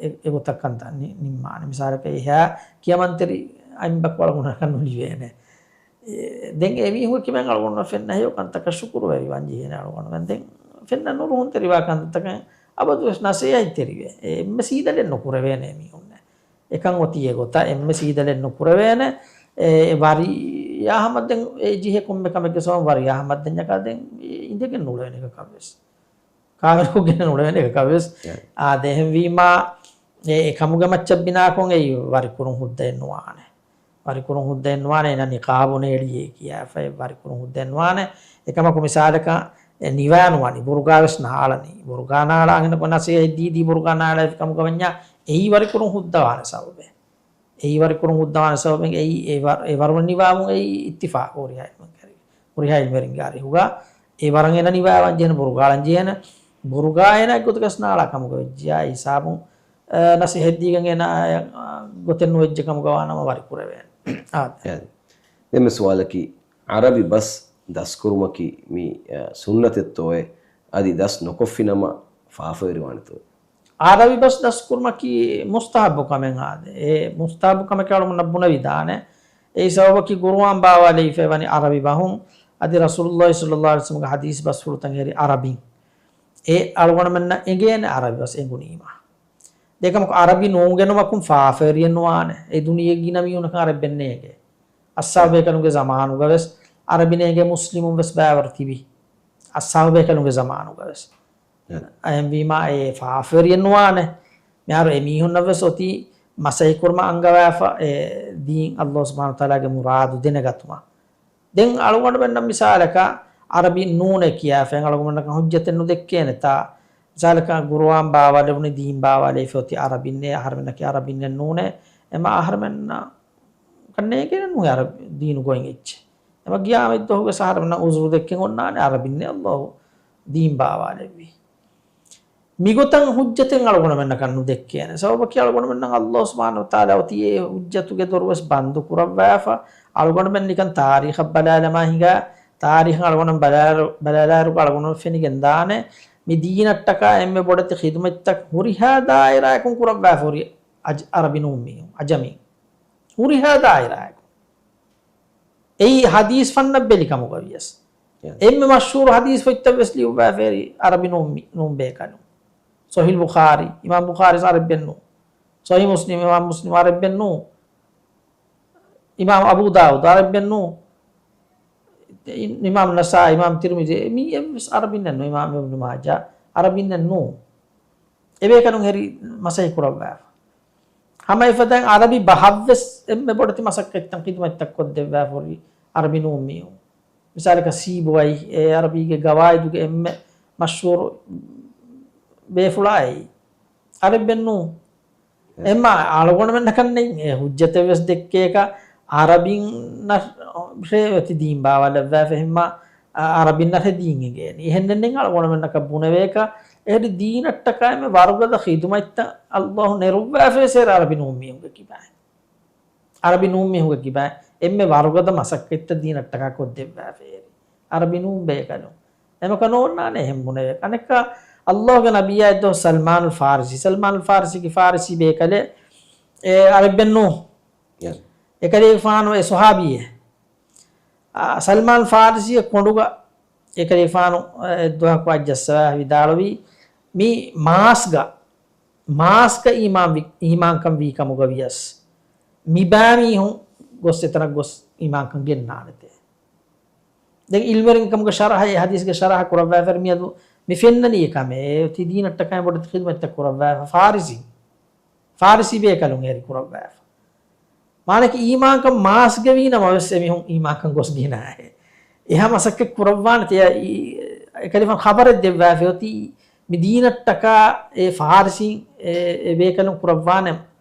އެ، އެގޮތަށް ކަންތައް ނި-، ނިންމާނެ. މިސާލަކަށް އެހާ ކިޔަމަންތެރި އަނބަކު އަޅުގަނޑަކަށް ނުލިބޭނެ. އެ، ދެން އެމީހުން ކިބައިން އަޅުގަނޑު ފެންނަ ހެޔޮ ކަންތަކަށް ޝުކުރުވެރިވާން ޖެހޭނެ އަޅުގަނޑުމެން. ދެން ފެންނަ ނުރުހުންތެރިވާ ކަންތަކަށް އަބަދުވެސް ނަސޭހަތްތެރިވޭ. އެ، އެންމެ ސީދަލެއް ނުކުރެވޭނެ އެމީހުންނެއް. އެކަން އޮތީ އެގޮތަށް އެންމެ ސީދަލެއް ނުކުރެވޭނެ. އެ، އެ ވަރިޔާ ހަމަ ދެން އެ ޖެހޭ ކޮންމެ ކަމެއްގެ ސަބަބުން ވަރިޔާ ހަމަ ދެންޏަކާ ދެން އިނދެގެން ނުޅެވޭނެ އެކަކަށްވެސް. ކާވެރިކޮށްގެން ނުޅެވޭނެ އެކަކަށްވެސް. އާ، ދެހެންވީމާ، އެ، އެ ކަމުގެ މައްޗަށް ބިނާކޮށް އެއީ ވަރިކުރުން ހުއްދައެއް ނުވާނެ. ވަރިކުރުން ހުއްދައެއް ނުވާނެ، އޭނަ ނިޤާބު ނޭޅިއޭ ކިޔާފައި ވަރިކުރުން ހުއްދައެއް ނުވާނެ. އެކަމަކު މިސާލަކަށް، އެ، ނިވާ ނުވާނީ، ބުރުގާވެސް ނާޅަނީ. ބުރުގާ ނާޅާ އަންހެނަކު ނަސޭހަތް ދީދީ ބުރުގާ ނާޅާފި ކަމުގަ ވަންޏާ، އެއީ ވަރިކުރުން ހުއްދަވާނެ ސަބަބެއް. އެއީ ވަރިކުރުން ހުއްދަވާނެ ސަބަބެއް އެއީ އެ ވަރު-، އެ ވަރު ނިވާވުން އެއީ އިއްތިފާޤު ހުރިހާ އިލްމުވެރިންގެ އަރިހުގަ. ހުރިހާ އިލްމުވެރިންގެ އަރިހުގަ އެ ވަރަށް އޭނަ ނިވާވާން ޖެހޭނެ، ބުރުގާ އަޅަން ޖެހޭނެ. ބުރުގާ އޭނާ އެއްގޮތަކަށް ނާޅާ ކަމުގަ ވެއްޖިޔާ އެ ހިސާބުން، އަ، ނަސޭހަތް ދީގެން އޭނާ، އަ، ގޮތެއް ނުވެއްޖެ ކަމުގަ ވާނަމަ ވަރި ކުރެވޭނެ. އާ. އެ، ދެންމެ ސުވާލަކީ، އަރަބި ބަސް ދަސްކުރުމަކީ މި، އަ، ސުންނަތެއްތޯއޭ؟ އަދި ދަސް ނުކޮށްފިނަމަ ފާފަވެރިވާނެތޯ؟ އަރަބި ބަސް ދަސްކުރުމަކީ މުސްތަޙައްބު ކަމެއް އާދެ. އެ މުސްތަޙައްބު ކަމެކޭ އަޅުގަނޑަށް ބުނެވިދާނެ. އެއީ ސަބަބަކީ ޤުރުއާން ބާވާލެވިފައި ވަނީ އަރަބި ބަހުން. އަދި ރަސޫލުﷲ ޞައްލަﷲ ޢަލައިހި ވަސައްލަމްގެ ޙަދީޘް ބަސްފުޅުތައް ހެރީ އަރަބިން. އެ އަޅުގަނޑުމެންނަށް އެނގޭނެ އަރަބި ބަސް އެނގުނީމާ. ދެކަމަކު އަރަބި ނޫންގެނުމަކުން ފާފަވެރިއެއް ނުވާނެ. އެ ދުނިޔޭގެ ގިނަ މީހުނަކަށް އަރަބި ނޭނގޭ. އައްޞާބޭކަލުންގެ ޒަމާނުގަވެސް އަރަބި ނޭނގޭ މުސްލިމުން ވެސް ބައިވަރު ތިބި. އަޞްޙާބު ބޭކަލުންގެ ޒަމާނުގަވެސް. އެހެންވީމާ އެ ފާފަވެރިއެއް ނުވާނެ. މިހާރު އެމީހުންނަށްވެސް އޮތީ މަސައްކަތް ކުރުމަށް އަންގަވާފަ، އެ ދީން ﷲ ސުބްޙާނަހޫ ވަތަޢާލާގެ މުރާދު ދެނެގަތުމަށް. ދެން އަޅުގަނޑުމެންނަށް މިސާލަކަށް ޢަރަބި ނޫނޭ ކިޔާފަ އަޅުގަނޑުމެންނަކަށް ޙުއްޖަތެއް ނުދެއްކޭނެތާ؟ މިސާލަކަށް ޤުރުއާން ބާވާލެވުނީ ދީން ބާވާލެވިފަ އޮތީ ޢަރަބިންނޭ، އަހަރެމެންނަކީ ޢަރަބިންނެއް ނޫނޭ. އެމަ އަހަރެމެންނަކަށް ނޭނގޭނެ ނޫނޭ ޢަރަބި ދީނު ގޮތް އެއްޗެއް. އެމަ ޤިޔާމަތް ދުވަހުގެ އަހަރެމެންނަށް ޢުޛުރު ދެއްކެން އޮންނާނެ ޢަރަބިންނޭ ﷲ ދީން ބާވާލެއްވީ. މިގޮތަށް ޙުއްޖަތެއް އަޅުގަނޑުމެންނަކަށް ނުދެއްކޭނެ. ސަބަބަކީ އަޅުގަނޑުމެންނަށް ﷲ ސުބްޙާނަހޫ ވަތަޢާލާ އޮތީ އެ ޙުއްޖަތުގެ ދޮރުވެސް ބަންދު ކުރައްވާފަ. އަޅުގަނޑުމެން ނިކަން ތާރީޚަށް ބަލާލަމާ ހިނގާ، ތާރީޚަށް އަޅުގަނޑު ބަލާލަ-، ބަލާލާއިރު އަޅުގަނޑު ފެނިގެން ދާނެ މި ދީނަށްޓަކާ އެންމެ ބޮޑެތި ޚިދުމަތްތައް ހުރިހާ ދާއިރާއަކުން ކުރައްވާފަ ހުރި އަޖް-، ޢަރަބި ނޫން މީހުން، ޢަޖަމީ. ހުރިހާ ދާއިރާއަކުން. އެއީ ޙަދީޘް ފަންނަށް ބެލި ކަމުގަ ވިޔަސް. އެންމެ މަޝްހޫރު ޙަދީޘް ފޮތްތައް ވެސް ލިޔުއްވާފަ ހުރި ޢަރަބި ނޫން މި-، ނޫން ބޭކަލުން. ޞަޙީޙުލް ބުޚާރީ، އިމާމް ބުޚާރީ ޢަރަބިއެއް ނޫން. ޞަޙީޙު މުސްލިމް، އިމާމް މުސްލިމް ޢަރަބިއެއް ނޫން. އިމާމް އަބޫ ދާވޫދު ޢަރަބިއެއް ނޫން. އިމާމް ނަސާއީ، އިމާމް ތިރްމިޒީ، މީ އެއްވެސް ޢަރަބިންނެއް ނޫން. އިމާމް އިބްނު މާޖާ ޢަރަބިންނެއް ނޫން. އެބޭކަލުން ހެރީ މަސައްކަތް ކުރައްވާފަ. ހަމަ އެފަދައިން ޢަރަބި ބަހަށްވެސް އެންމެ ބޮޑެތި މަސައްކަތްތައް ޚިދުމަތްތައް ކޮށްދެއްވާފަ ހުރި ޢަރަބި ނޫން މީހުން. މިސާލަކަށް ސީބުވައި، އެ ޢަރަބީގެ ގަވާއިދުގެ އެންމެ މަޝްހޫރު ބޭފުޅާ އެއީ. ޢަރަބިއެއް ނޫން. އެމަ އަޅުގަނޑުމެންނަކަށް ނެތް އެ ޙުއްޖަތެއް ވެސް ދެއްކޭކަށް، ޢަރަބިންނަށޭ އޮތީ ދީން ބާވާލައްވާފަ އެހެންމަ، އަ-، ޢަރަބިންނަށޭ ދީން އެނގޭނީ. އެހެންނެއް ނެތް އަޅުގަނޑުމެންނަކަށް ބުނެވޭކަށް، އެހެރީ ދީނަށްޓަކާ އެންމެ ވަރުގަދަ ޚިދުމަތްތައް ﷲ ނެރުއްވާފަ ވެސް އެ ޢަރަބި ނޫން މީހުންގެ ކިބައިން. ޢަރަބި ނޫން މީހުންގެ ކިބައިން އެންމެ ވަރުގަދަ މަސައްކަތްތައް ދީނަށްޓަކާ ކޮށްދެއްވާފަ އެހެރީ ޢަރަބި ނޫން ބޭކަލުން. އެމަކަށް ނޯންނާނެ އެހެން ބުނެވޭ. އަނެއްކާ ﷲގެ ނަބިއްޔާ އެއްދުވަހު ސަލްމާނުލް ފާރިސީ، ސަލްމާނުލް ފާރިސީ ކި ފާރިސީ ބޭކަލެއް، އެ ޢަރަބިއެއް ނޫން. އެކަލޭގެފާނު އެ ޞަޙާބީއެއް. އާ، ސަލްމާން ފާރިސީގެ ކޮނޑުގަ އެކަލޭގެފާނު އެއްދުވަހަކު އަތް ޖައްސަވާ ވިދާޅުވީ، މި މާސްގަ، މާސްގަ އީމާން ވި-، އީމާންކަން ވީ ކަމުގަ ވިޔަސް، މި ބައިމީހުން ގޮސް އެތަނަށް ގޮސް އީމާންކަން ގެންނާނެތޭ. ދެން ޢިލްމުވެރިން ކަމުގެ ޝަރަޙަ، އެ ޙަދީޘްގެ ޝަރަޙަ ކުރައްވާފަ މިއަދު މި ފެންނަނީ އެކަމޭ، އެ އޮތީ ދީނަށްޓަކާ ބޮޑެތި ޚިދުމަތްތައް ކުރައްވާފަ ފާރިސީން. ފާރިސީ ބޭކަލުން އެހެރީ ކުރައްވާފަ. މާނައަކީ އީމާންކަން މާސްގަ ވީ ނަމަވެސް އެމީހުން އީމާންކަން ގޮސް ގިނައޭ. އެހާ މަސައްކަތް ކުރައްވާނެތޭ. އެ، އެ، އެކަލޭގެފާނު ޚަބަރެއް ދެއްވާފަ އޮތީ މި ދީނަށްޓަކާ އެ ފާރިސީން އެ، އެ ބޭކަލުން ކުރައްވާނެ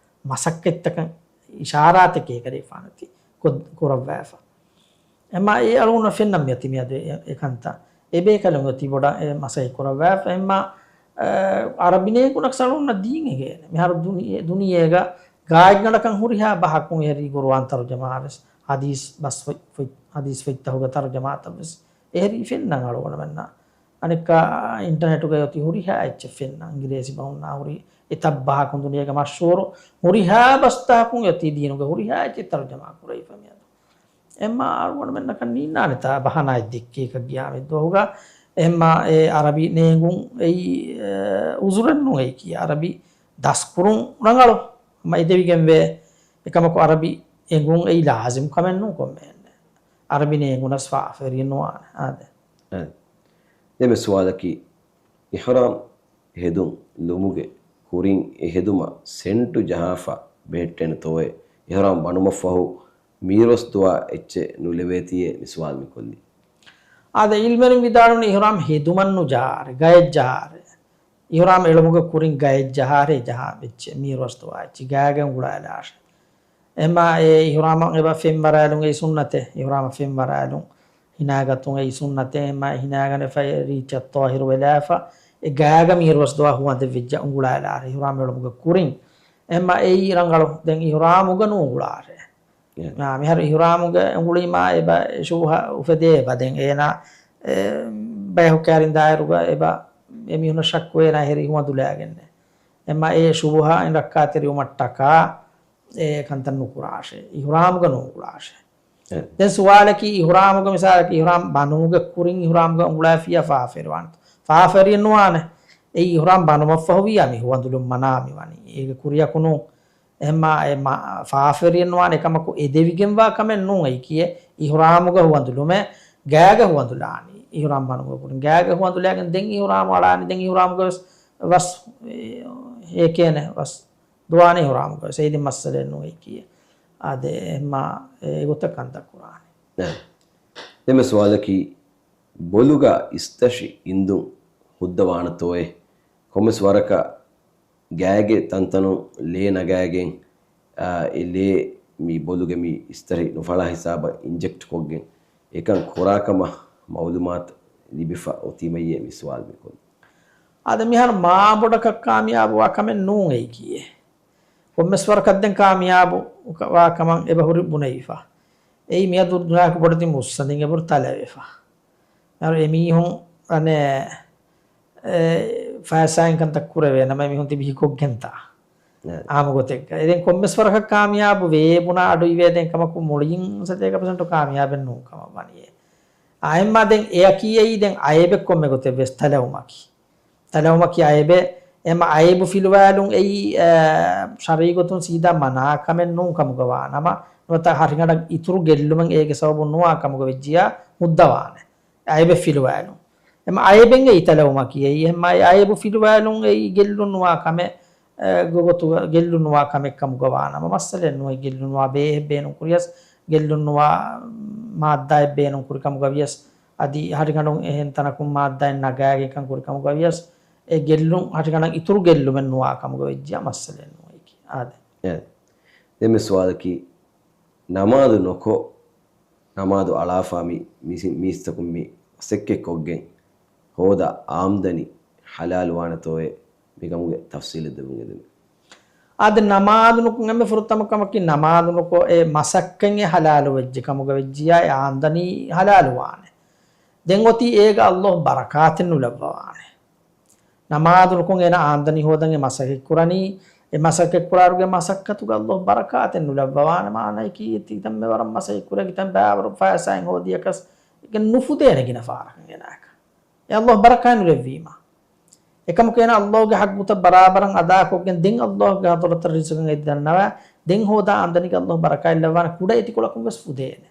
މަސައްކަތްތަކަށް އިޝާރާތެކޭ އެކަލޭގެފާނު އޮތީ ކުރައްވާފަ. އެމާ އެ އަޅުގަނޑަށް ފެންނަން މިއޮތީ މިއަދު އެ، އެ ކަންތައް. އެ ބޭކަލުން އޮތީ ބޮޑަށް އެ މަސައްކަތް ކުރައްވާފަ. އެމާ، އަ، ޢަރަބިނޭނގުނަކަށް އަޅުގަނޑަށް ދީން އެނގޭނެ. މިހާރު ދުނިޔެ-، ދުނިޔޭގަ ގާތްގަނޑަކަށް ހުރިހާ ބަހަކުން އެހެރީ ޤުރުއާން ތަރުޖަމާ ވެސް، ޙަދީޘް ބަސް ފޮތް-، ފޮތް-، ޙަދީޘް ފޮތްތަކުގެ ތަރުޖަމާތައް ވެސް އެހެރީ ފެންނަން އަޅުގަނޑުމެންނަށް. އަނެއްކާ އިންޓަނެޓުގައި އޮތީ ހުރިހާ އެއްޗެއް ފެންނަން. އިނގިރޭސި ބަހުންނާ ހުރި އެތައް ބަހަކުން ދުނިޔޭގެ މަޝްހޫރު ހުރިހާ ބަސްތަކުން އޮތީ ދީނުގެ ހުރިހާ އެއްޗެއް ތަރުޖަމާ ކުރެވިފަ މިއަދު. އެމާ އަޅުގަނޑުމެންނަކަށް ނީންނާނެތާ ބަހަނާއެއް ދެއްކޭކަށް ޤިޔާމަތް ދުވަހުގަ. އެމާ އެ ޢަރަބި ނޭނގުން އެއީ، އެ، ޢުޛުރެއް ނޫން އެއީ ކީ. ޢަރަބި ދަސްކުރުން ރަނގަޅު. އެމާ އެދެވިގެންވޭ. އެކަމަކު ޢަރަބި އެނގުން އެއީ ލާޒިމް ކަމެއް ނޫން ކޮންމެހެން. ޢަރަބި ނޭނގުނަސް ފާފަވެރިއެއް ނުވާނެ. އާދެ. އެ. ދެންމެ ސުވާލަކީ، އިޙްރާމް ހެދުން ލުމުގެ ކުރިން އެ ހެދުމަށް ސެންޓު ޖަހާފަ ބެހެއްޓޭނެތޯއޭ؟ އިޙްރާމް ބަނުމަށްފަހު މީރުވަސް ދުޢާ އެއްޗެއް ނުލެވޭތީއޭ މި ސުވާލު މިކޮށްލީ. އާދެ، ޢިލްމުވެރިން ވިދާޅުވަނީ އިޙްރާމް ހެދުމަށް ނުޖަހާރޭ، ގަޔަށް ޖަހާރޭ. އިޙްރާމް އެޅުމުގެ ކުރިން ގަޔަށް ޖަހާރޭ، ޖަހާ އެއްޗެއް މީރުވަސް ދުޢާ އެއްޗެއް ގާގަ އުނގުޅާލާށޭ. އެމާ އެ އިޙްރާމަށް އެބަ ފެންވަރާލުން އެއީ ސުންނަތެއް. އިޙްރާމަށް ފެންވަރާލުން ހިނާގަތުން އެއީ ސުންނަތެއް. އެމާ ހިނާގަނެފަ ރީއްޗަށް ޠާހިރު ވެލާފަ، އެ ގާގަ މީރުވަސް ދުޢާ ހުވަނދެއް ވެއްޖެ އުނގުޅާލާށޭ އިޙްރާމް އެޅުމުގެ ކުރިން. އެމާ އެއީ ރަނގަޅު. ދެން އިޙްރާމުގަ ނުއުނގުޅާށޭ. އެ. އާ، މިހާރު އިޙްރާމުގަ އުނގުޅީމާ އެބަ ޝުބުހަ އުފެދޭ އެބަ. ދެން އޭނާ، އެ، ބަޔަކު ކައިރިން ދާއިރުގަ އެބަ އެމީހުންނަށް ޝައްކުވޭ އޭނާ އެހެރީ ހުވަނދުލާގެންނޭ. އެމާ އެ ޝުބުހާއިން ރައްކާތެރިވުމަށްޓަކާ އެ ކަންތައް ނުކުރާށޭ. އިޙްރާމުގަ ނުއުނގުޅާށޭ. އެ. ދެން ސުވާލަކީ އިޙްރާމުގަ މިސާލަކީ އިޙްރާމް ބަނުމުގެ ކުރިން އިޙްރާމުގަ އުނގުޅާފިއްޔާ ފާފަވެރިވާނެތޯ؟ ފާފަވެރިއެއް ނުވާނެ. އެއީ އިޙްރާމް ބަނުމަށްފަހު ވިއްޔާ މި ހުވަނދުލުން މަނާ މިވަނީ. އޭގެ ކުރިއަކު ނޫން. އެހެންމާ އެ މަ-، ފާފަވެރިއެއް ނުވާނެ އެކަމަކު އެދެވިގެންވާ ކަމެއް ނޫން އެއީކީއެއް އިޙްރާމުގަ ހުވަނދުލުމެއް. ގާގަ ހުވަނދުލާނީ އިހުރާމް ބަނުމުގެ ކުރިން. ގާގަ ހުވަނދުލާގެން ދެން އިހުރާމް އަޅާނީ. ދެން އިހުރާމްގަވެސް ވަސް އެ، އެކޭނެ ވަސް ދުވާނެ އިހުރާމްގަވެސް. އެއީ ދެން މައްސަލައެއް ނޫން އެކީ. އާދެ، އެހެންމާ އެ ގޮތަށް ކަންތައް ކުރާނެ. އެ، ދެންމެ ސުވާލަކީ، ބޮލުގަ އިސްތަށި އިންދުން ހުއްދަވާނެތޯއޭ؟ ކޮންމެސް ވަރަކަށް ގާގެ ތަންތަނުން ލޭ ނަގާގެން، އާ، އެ ލޭ މި ބޮލުގެ މި އިސްތަށި ނުފަޅާ ހިސާބަށް އިންޖެކްޓް ކޮށްގެން އެކަން ކުރާކަމަށް މައުލޫމާތު ލިބިފަ އޮތީމައްޔޭ މި ސުވާލު މިކުރުން. އާދެ، މިހާރު މާ ބޮޑަކަށް ކާމިޔާބުވާ ކަމެއް ނޫން އެއީކީއެއް. ކޮންމެސް ވަރަކަށް ދެން ކާމިޔާބު ވާ ކަމަށް އެބަހުރި ބުނެވިފަ. އެއީ މިއަދު ދުނިޔެއަކު ބޮޑެތި މުއްސަނދިން އެބަހުރި ތަލަވެފަ. މިހާރު އެމީހުން އަނެއް، އެ، ފައިސާއިން ކަންތައް ކުރެވޭ ނަމަ އެމީހުން ތިބި ހިކޮށްގެންތާ. އާ. އާމު ގޮތެއްގަ. އެ ދެން ކޮންމެސް ވަރަކަށް ކާމިޔާބު ވޭ ބުނާ އަޑު އިވޭ ދެން ކަމަކު މުޅިން ސަތޭކަ ޕަސެންޓު ކާމިޔާބެއް ނޫން ކަމަށް ވަނީ. އާއެމާ ދެން އެއަކީ އެއީ ދެން އައިބެއް ކޮންމެ ގޮތެއް ވެސް ތަލަވުމަކީ. ތަލަވުމަކީ އައިބެއް. އެމަ އައިބު ފިލުވާލުން އެއީ، އަ، ޝަރީ ގޮތުން ސީދާ މަނާ ކަމެއް ނޫން ކަމުގަ ވާ ނަމަ، ނުވަތަ ހަށިގަނޑަށް އިތުރު ގެއްލުމެއް އޭގެ ސަބަބުން ނުވާ ކަމުގަ ވެއްޖިޔާ ހުއްދަވާނެ. އައިބެއް ފިލުވާލުން. އެމަ އައިބެއް އެއީ ތަލަވުމަކީ އެއީ. އެހެންމާ އެ އައިބު ފިލުވާލުން އެއީ ގެއްލުން ނުވާ ކަމެއް، އެ، ގޮ-، ގޮތުގަ ގެއްލުން ނުވާ ކަމެއް ކަމުގަ ވާ ނަމަ، މައްސަލައެއް ނުވޭ. ގެއްލުން ނުވާ ބޭހެއް ބޭނުން ކުރިޔަސް، ގެއްލުން ނުވާ މާއްދާއެއް ބޭނުން ކުރި ކަމުގަ ވިޔަސް، އަދި ހަށިގަނޑުން އެހެން ތަނަކުން މާއްދާއެއް ނަގާގެން ކަން ކުރި ކަމުގަ ވިޔަސް، އެ ގެއްލުން ހަށިގަނޑަށް އިތުރު ގެއްލުމެއް ނުވާ ކަމުގަ ވެއްޖިޔާ މައްސަލައެއް ނުވޭ އެއީ. އާދެ. އެ. ދެންމެ ސުވާލަކީ، ނަމާދު ނުކޮށް، ނަމާދު އަޅާފާ މި މީސް-، މީސްތަކުން މި މަސައްކަތްކޮށްގެން ހޯދާ އާމްދަނީ ހަލާލުވާނެތޯއޭ؟ މިކަމުގެ ތަފްސީލެއް ދެމުން އެދެމެ. އާދެ، ނަމާދު ނުކޮށް އެންމެ ފުރަތަމަ ކަމަކީ، ނަމާދު ނުކޮށް އެ މަސައްކަތް އެ ހަލާލު ވެއްޖެ ކަމުގަ ވެއްޖިޔާ އެ އާމްދަނީ ހަލާލުވާނެ. ދެން އޮތީ އޭގަ އައްލޯހު ބަރަކާތެއް ނުލައްވަވާނެ. ނަމާދު ނުކޮށް އޭނަ އާމްދަނީ ހޯދަން އެ މަސައްކަތް ކުރަނީ، އެ މަސައްކަތް ކުރާރުގެ މަސައްކަތުގަ އައްލޯހު ބަރަކާތެއް ނުލައްވަވާނެ. މާނައަކީ ތިތަންމެ ވަރަށް މަސައްކަތް ކުރޭ، ތިތަން ބާވަރު ފައިސާއިން ހޯދިޔަކަސް އެކަން ނުފުދޭނެ ގިނަ ފަހަރަކަށް އޭނާއަކަށް. އެ އައްލޯހު ބަރަކާތް ނުލެއްވީމަ. އެކަމަކު އޭނަ އައްލޯހުގެ ޙައްޤުތައް ބަރާބަރަށް އަދާކޮށްގެން ދެން އައްލޯހުގެ ޙަޟްރަތަށް ރިޒުގަށް އެދި ދަންނަވާ، ދެން ހޯދާ އާމްދަނީގަ އައްލޯހު ބަރަކާތް ލައްވާނެ. ކުޑަ އެތިކޮޅަކުން ވެސް ފުދޭނެ.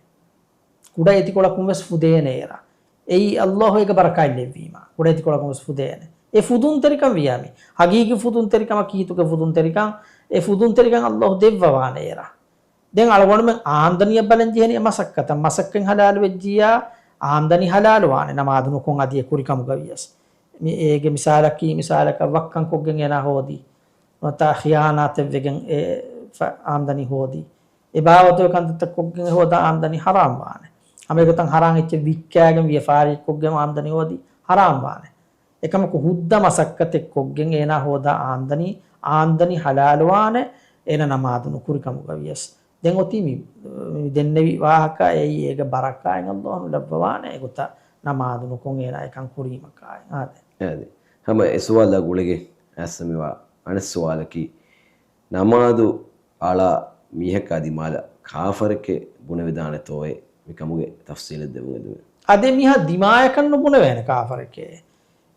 ކުޑަ އެތިކޮޅަކުން ވެސް ފުދޭނެ އޭރަށް. އެއީ އައްލޯހު އޭގަ ބަރަކާތް ލެއްވީމަ. ކުޑަ އެތިކޮޅަކުން ވެސް ފުދޭނެ. އެ ފުދުންތެރިކަން ވިޔާ މި. ހަގީގީ ފުދުންތެރިކަމަކީ ހިތުގެ ފުދުންތެރިކަން. އެ ފުދުންތެރިކަން އައްލޯހު ދެއްވަވާނެ އޭރަށް. ދެން އަޅުގަނޑުމެން އާމްދަނީއަށް ބަލަން ޖެހެނީ އެ މަސައްކަތަށް. މަސައްކަތް ހަލާލު ވެއްޖިއްޔާ، އާމްދަނީ ހަލާލު ވާނެ ނަމާދު ނުކޮށް އަދި އެ ކުރި ކަމުގަ ވިޔަސް. މި އޭގެ މިސާލަކީ، މިސާލަކަށް ވައްކަން ކޮށްގެން އޭނާ ހޯދީ. ނުވަތަ ޚިޔާނާތެއް ވެގެން އެ ފަ-، އާމްދަނީ ހޯދީ. އެ ބާވަތުގެ ކަންތައްތައް ކޮށްގެން ހޯދާ އާމްދަނީ ހަރާމް ވާނެ. ހަމަ އެގޮތަށް ހަރާން އެއްޗެއް ވިއްކާގެން ވިޔަފާރި ކޮށްގެން އާމްދަނީ ހޯދީ ހަރާމް ވާނެ. އެކަމަކު ހުއްދަ މަސައްކަތެއް ކޮށްގެން އޭނާ ހޯދާ އާމްދަނީ، އާމްދަނީ ހަލާލުވާނެ، އޭނާ ނަމާދު ނުކުރި ކަމުގަ ވިޔަސް. ދެން އޮތީ މި، މި ދެންނެވި ވާހަކަ އެއީ އޭގެ ބަރަކާތް އައްލޯހު ނުލައްވަވާނެ އެގޮތަށް ނަމާދު ނުކޮށް އޭނާ އެކަން ކުރީމަކާއި. އާދެ. އާދެ. ހަމަ އެ ސުވާލާ ގުޅިގެން އައްސަ މިވާ އަނެއް ސުވާލަކީ، ނަމާދު އަޅާ މީހަކާ ދިމާލަށް ކާފަރެކޭ ބުނެވިދާނެތޯއޭ؟ މިކަމުގެ ތަފްސީލެއް ދެމުން އެދެމެ. އާދެ، މީހާ ދިމާޔަކަށް ނުބުނެވޭނެ ކާފަރެކޭ.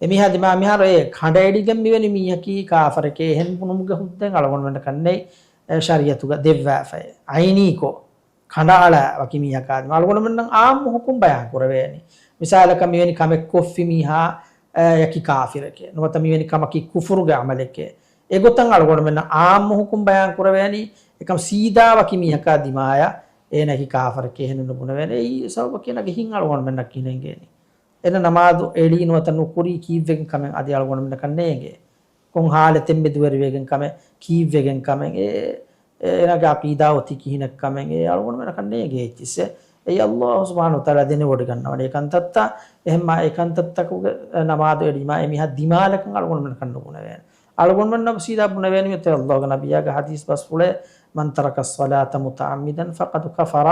އެ މީހާ ދިމާ މިހާރު އެ ކަނޑައެޅިގެން މިވެނި މީހަކީ ކާފަރެކޭ އެހެން ބުނުމުގެ ހުއްދައެއް އަޅުގަނޑުމެންނަކަށް ނެތް، އެ ޝަރީއަތުގަ ދެއްވާފައި. އައިނީކޮށް، ކަނޑައަޅާ ވަކި މީހަކާ ދިމާ. އަޅުގަނޑުމެންނަށް އާއްމު ހުކުމް ބަޔާން ކުރެވޭނީ. މިސާލަކަށް މިވެނި ކަމެއް ކޮށްފި މީހާ، އެ، އަކީ ކާފިރެކޭ. ނުވަތަ މިވެނި ކަމަކީ ކުފުރުގެ ޢަމަލެކޭ. އެގޮތަށް އަޅުގަނޑުމެންނަށް އާއްމު ހުކުމް ބަޔާން ކުރެވޭނީ. އެކަމަ ސީދާ ވަކި މީހަކާ ދިމާޔަށް އޭނައަކީ ކާފަރެކޭ އެހެނެއް ނުބުނެވޭނެ. އެއީ ސަބަބަކީ އޭނާގެ ހިތް އަޅުގަނޑުމެންނަށް ކިހިނެއް އެނގޭނީ. އޭނަ ނަމާދު އެޅީ ނުވަތަ ނުކުރީ ކީއްވެގެން ކަމެއް އަދި އަޅުގަނޑުމެންނަކަށް ނޭނގޭ. ކޮން ހާލަތެއް މެދުވެރިވެގެން ކަމެއް، ކީއްވެގެން ކަމެއް، އެ، އޭނާގެ ޢަޤީދާ އޮތީ ކިހިނެއް ކަމެއް، އެ އަޅުގަނޑުމެންނަކަށް ނޭނގޭ އެއްޗިއްސެއް. އެއީ އައްލާހު ސުބްޙާނަހޫ ވަތަޢާލާ ދެނެވޮޑިގަންނަވަނީ އެކަންތައްތައް. އެހެންމާ އެކަންތައްތަކުގެ ނަމާދު އެޅީމާ އެމީހާ ދިމާލަކަށް އަޅުގަނޑުމެންނަކަށް ނުބުނެވޭނެ. އަޅުގަނޑުމެންނަށް ސީދާ ބުނެވޭނީ އެތައް އައްލާހުގެ ނަބިއްޔާގެ ޙަދީޘް ބަސްފުޅެއް، "من ترك الصلاة متعمدا فقد كفر."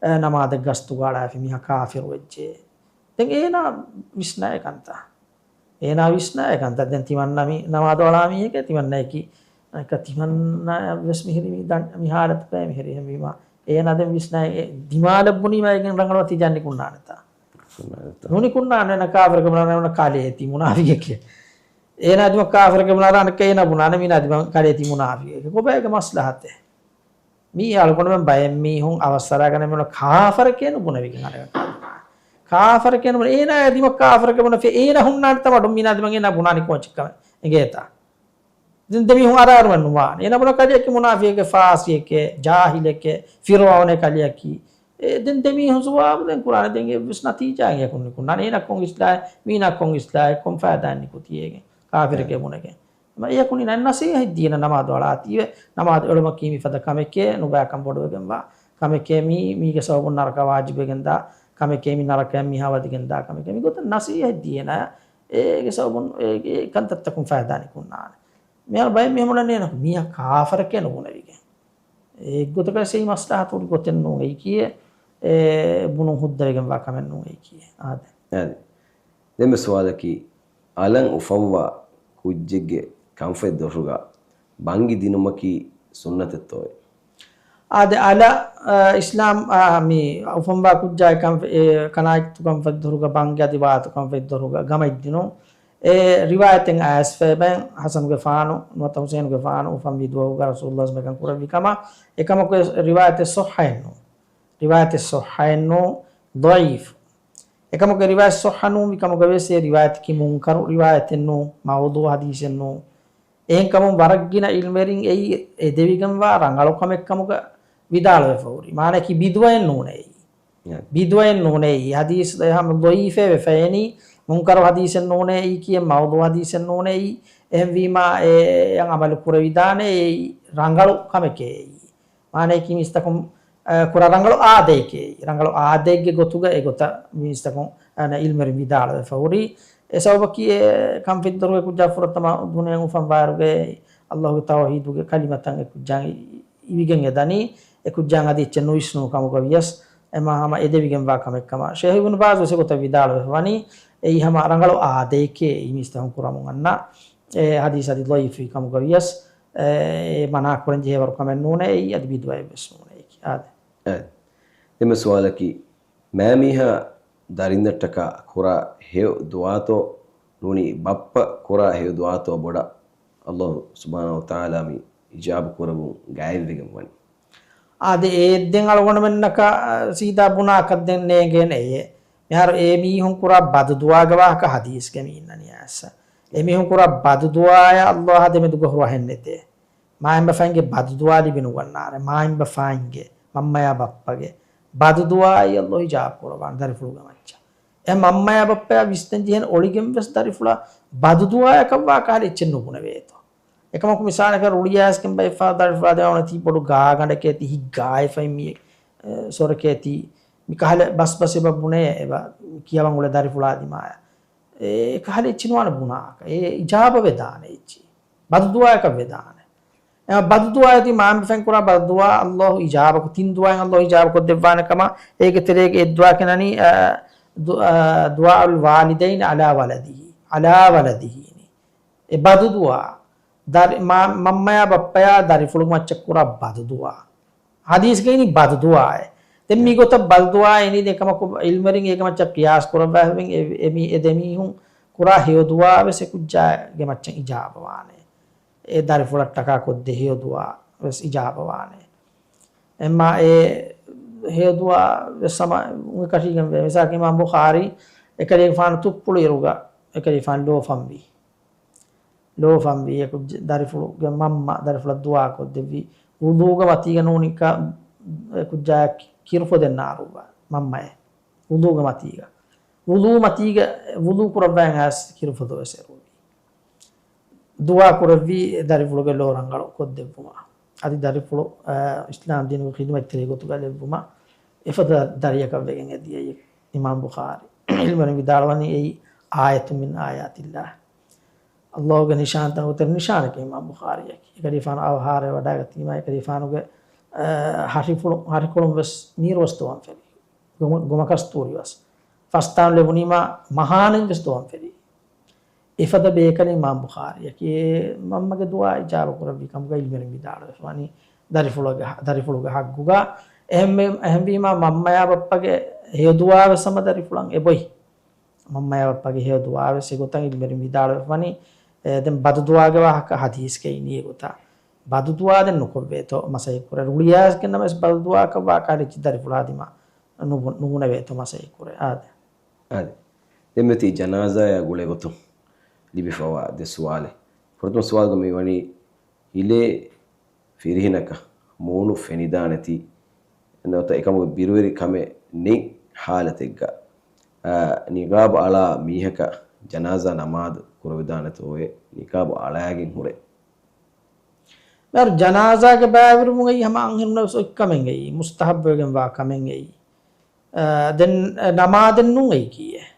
އެ، ނަމާދަށް ގަސްތުގަ އަޅާފި މީހާ ކާފިރު ވެއްޖެ. ދެން އޭނާ ވިސްނާ އެކަންތައް. އޭނާ ވިސްނާ އެކަންތައް. ދެން ތިމަންނަ މި ނަމާދު އަޅާ މީހެކޭ، ތިމަންނައަކީ، އަނެއްކާ ތިމަންނައަށް ވެސް މިހިރީ މި ދަން-، މި ހާލަތުގައި މިހިރީ. އެހެންވީމާ، އޭނާ ދެން ވިސްނާ އެ ދިމާލަށް ބުނީމާ އޭގެން ރަނގަޅު ތި ޖަންނި ކުންނާނެތާ؟ ކުންނާނެތާ. ނޫނީ ކުންނާނެ، އޭނާ ކާފަރެކޭ ބުނާނެ، އޭނާ ކާލޭ ތި މުނާފިގެކޭ. އޭނާ ދިމަ ކާފަރެކޭ ބުނާ ރާނެކޭ އޭނާ ބުނާނެ، މީނާ ދިމަ ކާލޭ ތި މުނާފިގެކޭ. ކޮބާ އޭގެ މަސްލަހަތެއް؟ މީ އަޅުގަނޑުމެން ބައެއް މީހުން އަވަސްއަރާގަނެ މިއޮންނަ ކާފަރެކޭ ނުބުނެވިގެން އަނެއް ކާ-، ކާފަރެކޭ ނުބުނެ. އޭނާ ދިމަ ކާފަރެކޭ ބުނެފި އޭނާ ހުންނާނެ ތަމަ ޑޮ މީނާ ދިމަ އޭނާ ބުނާނީ ކޯޗެއްކަމެއް އެނގޭތާ؟ ދެން ދެމީހުން އަރާރުމެއް ނުވާނެ. އޭނާ ބުނާ ކަލެއަކީ މުނާފިއެކޭ، ފާސިއެކޭ، ޖާހިލެކޭ، ފިރުޢައުނޭ ކަލެއަކީ. އެ، ދެން ދެމީހުން ޖަވާބު ދެން ކުރާނެ. ދެން އެއްވެސް ނަތީޖާއެއް އެކުން ނުކުންނާނެ. އޭނަ ކޮން އިސްލާހެއް، މީނާ ކޮން އިސްލާހެއް، ކޮން ފައިދާއެއް ނިކުތީ އޭގެން؟ ކާފިރެކޭ ބުނެގެން. އެ، އެކުނި ނަ-، ނަސީހަތް ދީނަ ނަމާދު އަޅާތީވެ، ނަމާދު އެޅުމަކީ މިފަދަ ކަމެކޭ، ނުބައިކަން ބޮޑުވެގެންވާ ކަމެކޭ، މީ، މީގެ ސަބަބުން ނަރަކަ ވާޖިބުވެގެންދާ ކަމެކޭ، މި ނަރަކަޔަށް މީހާ ވަދެގެންދާ ކަމެކޭ. މިގޮތަށް ނަސީހަތް ދީނަ އޭގެ ސަބަބުން އޭގެ ކަންތައްތަކުން ފައިދާ ނިކުންނާނެ. މިހާރު ބައެއް މީހުން ބުނަނީ މީހާ ކާފަރެކޭ ނުބުނެވިގެން. އެއްގޮތަކަށް ސެހި މަސްލަހަތު ހުރި ގޮތެއް ނޫން އެއީކީއެއް، އެ ބުނުން ހުއްދަވެގެންވާ ކަމެއް ނޫން އެއީކީއެއް. އާދެ. އާދެ. ދެން ސުވާލަކީ، އަލަށް އުފަންވާ ކުއްޖެއްގެ ކަންފަތް ދޮށުގަ ބަންގި ދިނުމަކީ ސުންނަތެއްތޯއޭ؟ އާދެ، އަލަށް، އާ، އިސްލާމް، އާ، މި އުފަންވާ ކުއްޖާގެ ކަން-، އެ، ކަނާތްތު ކަންފަތް ދޮށުގަ ބަންގި އަދި ވާތު ކަންފަތް ދޮށުގަ ގަމަތް ދިނުން. އެ ރިވާޔަތެއް އައިސްފައިބައިން ޙަސަނުގެފާނު ނުވަތަ ޙުސައިނުގެފާނު އުފަންވީ ދުވަހުގަ ރަސޫލުﷲ މެކަން ކުރެއްވި ކަމަށް. އެކަމަކު އެ ރިވާޔަތެއް ޞައްޙައެއް ނޫން. ރިވާޔަތެއް ޞައްޙައެއް ނޫން، ޟަޢީފު. އެކަމަކު އެ ރިވާޔަތް ޞައްޙަ ނޫން ވި ކަމުގަވެސް އެ ރިވާޔަތަކީ މުންކަރު ރިވާޔަތެއް ނޫން، މައުޟޫޢު ޙަދީޘެއް ނޫން. އެހެންކަމުން ވަރަށްގިނަ ޢިލްމުވެރިން އެއީ އެދެވިގެންވާ ރަނގަޅު ކަމެއްކަމުގަ ވިދާޅުވެފަ ހުރި. މާނައަކީ ބިދުޢައެއް ނޫނޭ އެއީ. ޔާ. ބިދުޢައެއް ނޫނޭ އެއީ. ޙަދީޘް އެހާ ޟަޢީފޭ ވެފައިނީ. މުންކަރު ޙަދީޘެއް ނޫނޭ އެއީކީއެއް، މައުޟޫޢު ޙަދީޘެއް ނޫނޭ އެއީ. އެހެންވީމާ އެ، އެއަށް ޢަމަލު ކުރެވިދާނެ އެއީ ރަނގަޅު ކަމެކޭ އެއީ. މާނައަކީ މީސްތަކުން، އަ، ކުރާ ރަނގަޅު އާދައެކޭ. ރަނގަޅު އާދައެއްގެ ގޮތުގަ އެގޮތަށް މީސްތަކުން، އަ، ޢިލްމުވެރިން ވިދާޅުވެފަ ހުރީ. އެ ސަބަބަކީ އެ ކަންފަތްދޮށުގެ ކުއްޖާ ފުރަތަމަ ދުނިޔެއަށް އުފަންވާއިރުގައި ﷲ ގެ ތައުޙީދުގެ ކަލިމަތައް އެ ކުއްޖާ އިވިގެން އެދަނީ. އެ ކުއްޖާ އަދި އެއްޗެއް ނުވިސްނުނު ކަމުގަ ވިޔަސް، އެމާ ހަމަ އެދެވިގެންވާ ކަމެއްކަމަށް. ޝޭޚް އިބްނު ބާޒް ވެސް އެގޮތަށް ވިދާޅުވެފަ ވަނީ، އެއީ ހަމަ ރަނގަޅު އާދައެކޭ އެއީ މީސްތަކުން ކުރަމުން އަންނަ އެ ޙަދީޘް އަދި ޟަޢީފުވި ކަމުގަ ވިޔަސް، އެ، އެ މަނާ ކުރަން ޖެހޭވަރު ކަމެއް ނޫނޭ އެއީ، އަދި ބިދުޢައެއްވެސް ނޫނޭ އެއީކީ. އާދެ. އެ. ދެންމެ ސުވާލަކީ، މައިމީހާ ދަރިންނަށްޓަކާ ކުރާ ހެޔޮ ދުޢާތޯ ނޫނީ ބައްޕަ ކުރާ ހެޔޮ ދުޢާތޯ ބޮޑަށް ﷲ ސުބްޙާނަހޫ ވަތަޢާލާ މި އިޖާބަ ކުރެއްވުން ގާތްވެގެން ވަނީ؟ އާދެ، އެ ދެން އަޅުގަނޑުމެންނަކަށް ސީދާ ބުނާކަށް ދެން ނޭނގޭނެ އެއޭ. މިހާރު އެ މީހުން ކުރާ ބަދުދުޢާގެ ވާހަކަ ޙަދީޘްގަ މި އިންނަނީ އައިސް. އެ މީހުން ކުރާ ބަދުދުޢާއާ ﷲ އާ ދެމެދުގަ ހުރަހެއް ނެތޭ. މާތް ބަފައިންގެ ބަދުދުޢާ ލިބި ނުގަންނާނެ. މާތް ބަފައިންގެ، މަންމަޔާ ބައްޕަގެ ބަދުދުޢާއާއި ﷲ އިޖާބަ ކުރައްވާނެ ދަރިފުޅުގެ މައްޗަށް. އެ މަންމަޔާ ބައްޕަޔާ ވިސްނަން ޖެހޭނެ އޮޅިގެން ވެސް ދަރިފުޅާ ބަދުދުޢާއަކަށް ވާ ކަހަލަ އެއްޗެއް ނުބުނެވޭތޯ. އެކަމަކު މިސާލަކަށް ރުޅިއައިސްގެން ބައެއްފަހަރު ދަރިފުޅާ ދެމެދު ތި ބޮޑު ގާގަނޑެކޭ ތި ހިތް ގާއެފައި މި، އެ، ސޮރެކޭ ތި މި ކަހަލަ ބަސްބަސް އެބަ ބުނޭ އެބަ ކިޔަވަން އުޅޭ ދަރިފުޅާ ދިމާޔަށް. އެ ކަހަލަ އެއްޗެއް ނުވާނެ ބުނާކަށް. އެ އިޖާބަ ވެދާނެ އެއްޗެއް. ބަދުދުޢާއަކަށް ވެދާނެ. އެ ބަދުދުޢާއަކީ މާތް ބަފައިން ކުރާ ބަދުދުޢާ ﷲ އިޖާބަކޮށް، ތިން ދުޢާއިން ﷲ އިޖާބަކޮށްދެއްވާނެ ކަމަށް. އޭގެ ތެރޭގަ އެއް ދުޢާއަކީ ނަނީ، އަ، ދު-، އަ، ދުޢާއުލް ވާލިދައިން ޢަލާ ވަލަދިހި. ޢަލާ ވަލަދިހީނީ. އެ ބަދުދުޢާ. ދަރި-، މާ-، މަންމަޔާ ބައްޕަޔާ ދަރިފުޅުގެ މައްޗަށް ކުރާ ބަދުދުޢާ. ޙަދީޘްގައި އިނީ ބަދުދުޢާއޭ. ދެން މިގޮތަށް ބަދުދުޢާ އިނީ ދެން ކަމަކު ޢިލްމުވެރިން އޭގެ މައްޗަށް ޤިޔާސް ކުރައްވާފައި އެ، އެ މީ-، އެ ދެމީހުން ކުރާ ހެޔޮ ދުޢާ ވެސް އެ ކުއްޖާގެ މައްޗަށް އިޖާބަވާނެ. އެ ދަރިފުޅަށްޓަކާ ކޮށްދޭ ހެޔޮ ދުޢާ ވެސް އިޖާބަވާނެ. އެމާ އެ ހެޔޮ ދުޢާ ވެސް ހަމަ އުނގެ ކަށީގެން ވޭ. މިސާލަކަށް އިމާމް ބުޚާރީ އެކަލޭގެފާނު ތުއްޕުޅު އިރުގަ އެކަލޭގެފާނު ލޯފަންވީ. ލޯފަންވީ އެ ކުއްޖެ-، ދަރިފުޅުގެ މަންމަ ދަރިފުޅަށް ދުޢާ ކޮށްދެއްވީ. ވުޟޫގެ މަތީގަ ނޫނީ ކަ-، އެ ކުއްޖާ ކިރުފޮދެއް ނާރުއްވާ މަންމައެއް. ވުޟޫގެ މަތީގަ. ވުޟޫ މަތީގަ، ވުޟޫ ކުރައްވާ އައިސް ކިރުފޮދު ވެސް އެރުވި. ދުޢާ ކުރެއްވީ ދަރިފުޅުގެ ލޯ ރަނގަޅު ކޮށްދެއްވުމަށް. އަދި ދަރިފުޅު، އަ، އިސްލާމް ދީނުގެ ޚިދުމަތްތެރި ގޮތުގަ ލެއްވުމަށް އެފަދަ ދަރިއަކަށް ވެގެން އެދިޔައީ އިމާމް ބުޚާރީ. ޢިލްމުވެރިން ވިދާޅުވަނީ އެއީ އާޔަތު މިން އާޔާތިﷲ. ﷲ ގެ ނިޝާންތަކުގެ ތެރެ ނިޝާނެކޭ އިމާމް ބުޚާރީއަކީ. އެކަލޭގެފާނު އަވަހާރަވެވަޑައިގަތީމާ އެކަލޭގެފާނުގެ، އަ، ހަށިފުޅު-، ހަށިކޮޅުން ވެސް ނީރު ވެސް ދޮވަން ފެށި. ގޮމަ-، ގޮމަ ކަސްތޫރި ވެސް. ފަސްތާނު ލެވުނީމާ މަހާނެން ވެސް ދޮވަން ފެށި. އެފަދަ ބޭކަލެއް އިމާމް ބުޚާރީއަކީ. އެ މަންމަގެ ދުޢާ އިޖާބަ ކުރެއްވި ކަމުގައި ޢިލްމުވެރިން ވިދާޅުވެފަ ވަނީ، ދަރިފުޅުގެ، ދަރިފުޅުގެ ޙައްޤުގަ. އެހެންވެ-، އެހެންވީމާ މަންމަޔާ ބައްޕަގެ ހެޔޮ ދުޢާ ވެސް ހަމަ ދަރިފުޅަށް އެބޮތް. މަންމަޔާ ބައްޕަގެ ހެޔޮ ދުޢާ ވެސް އެގޮތަށް ޢިލްމުވެރިން ވިދާޅުވެފަ ވަނީ، އެ، ދެން ބަދު ދުޢާގެ ވާހަކަ ޙަދީޘްގައި އިނީ އެގޮތަށް. ބަދު ދުޢާ ދެން ނުކޮށްވޭތޯ މަސައްކަތް ކުރޭ. ރުޅިއައިސްގެން ނަމަވެސް ބަދު ދުޢާއަކަށް ވާ ކަހަލަ އެއްޗެއް ދަރިފުޅާ ދިމާ ނުބު-، ނުބުނެވޭތޯ މަސައްކަތް ކުރޭ. އާދެ. އާދެ. ދެންމެތި ޖަނާޒާއާ ގުޅޭގޮތުން ލިބިފަވާ ދެ ސުވާލެއް. ފުރަތަމަ ސުވާލުގަ މި ވަނީ ހިލޭ ފިރިހެނަކަށް މޫނު ފެނިދާނެތީ ނުވަތަ އެކަމުގެ ބިރުވެރި ކަމެއް ނެތް ހާލަތެއްގަ، އާ، ނިޤާބު އަޅާ މީހަކަށް ޖަނާޒާ ނަމާދު ކުރެވިދާނެތޯއޭ؟ ނިޤާބު އަޅާގެން ހުރެ. މިހާރު ޖަނާޒާގެ ބައިވެރިވުމުގައި ހަމަ އަންހެނުންނަށް ވެސް އޮތް ކަމެއްގައި، މުސްތަހައްބުވެގެންވާ ކަމެއްގައި. އާ، ދެން، އަ، ނަމާދެއް ނޫން އެއީކީއެއް.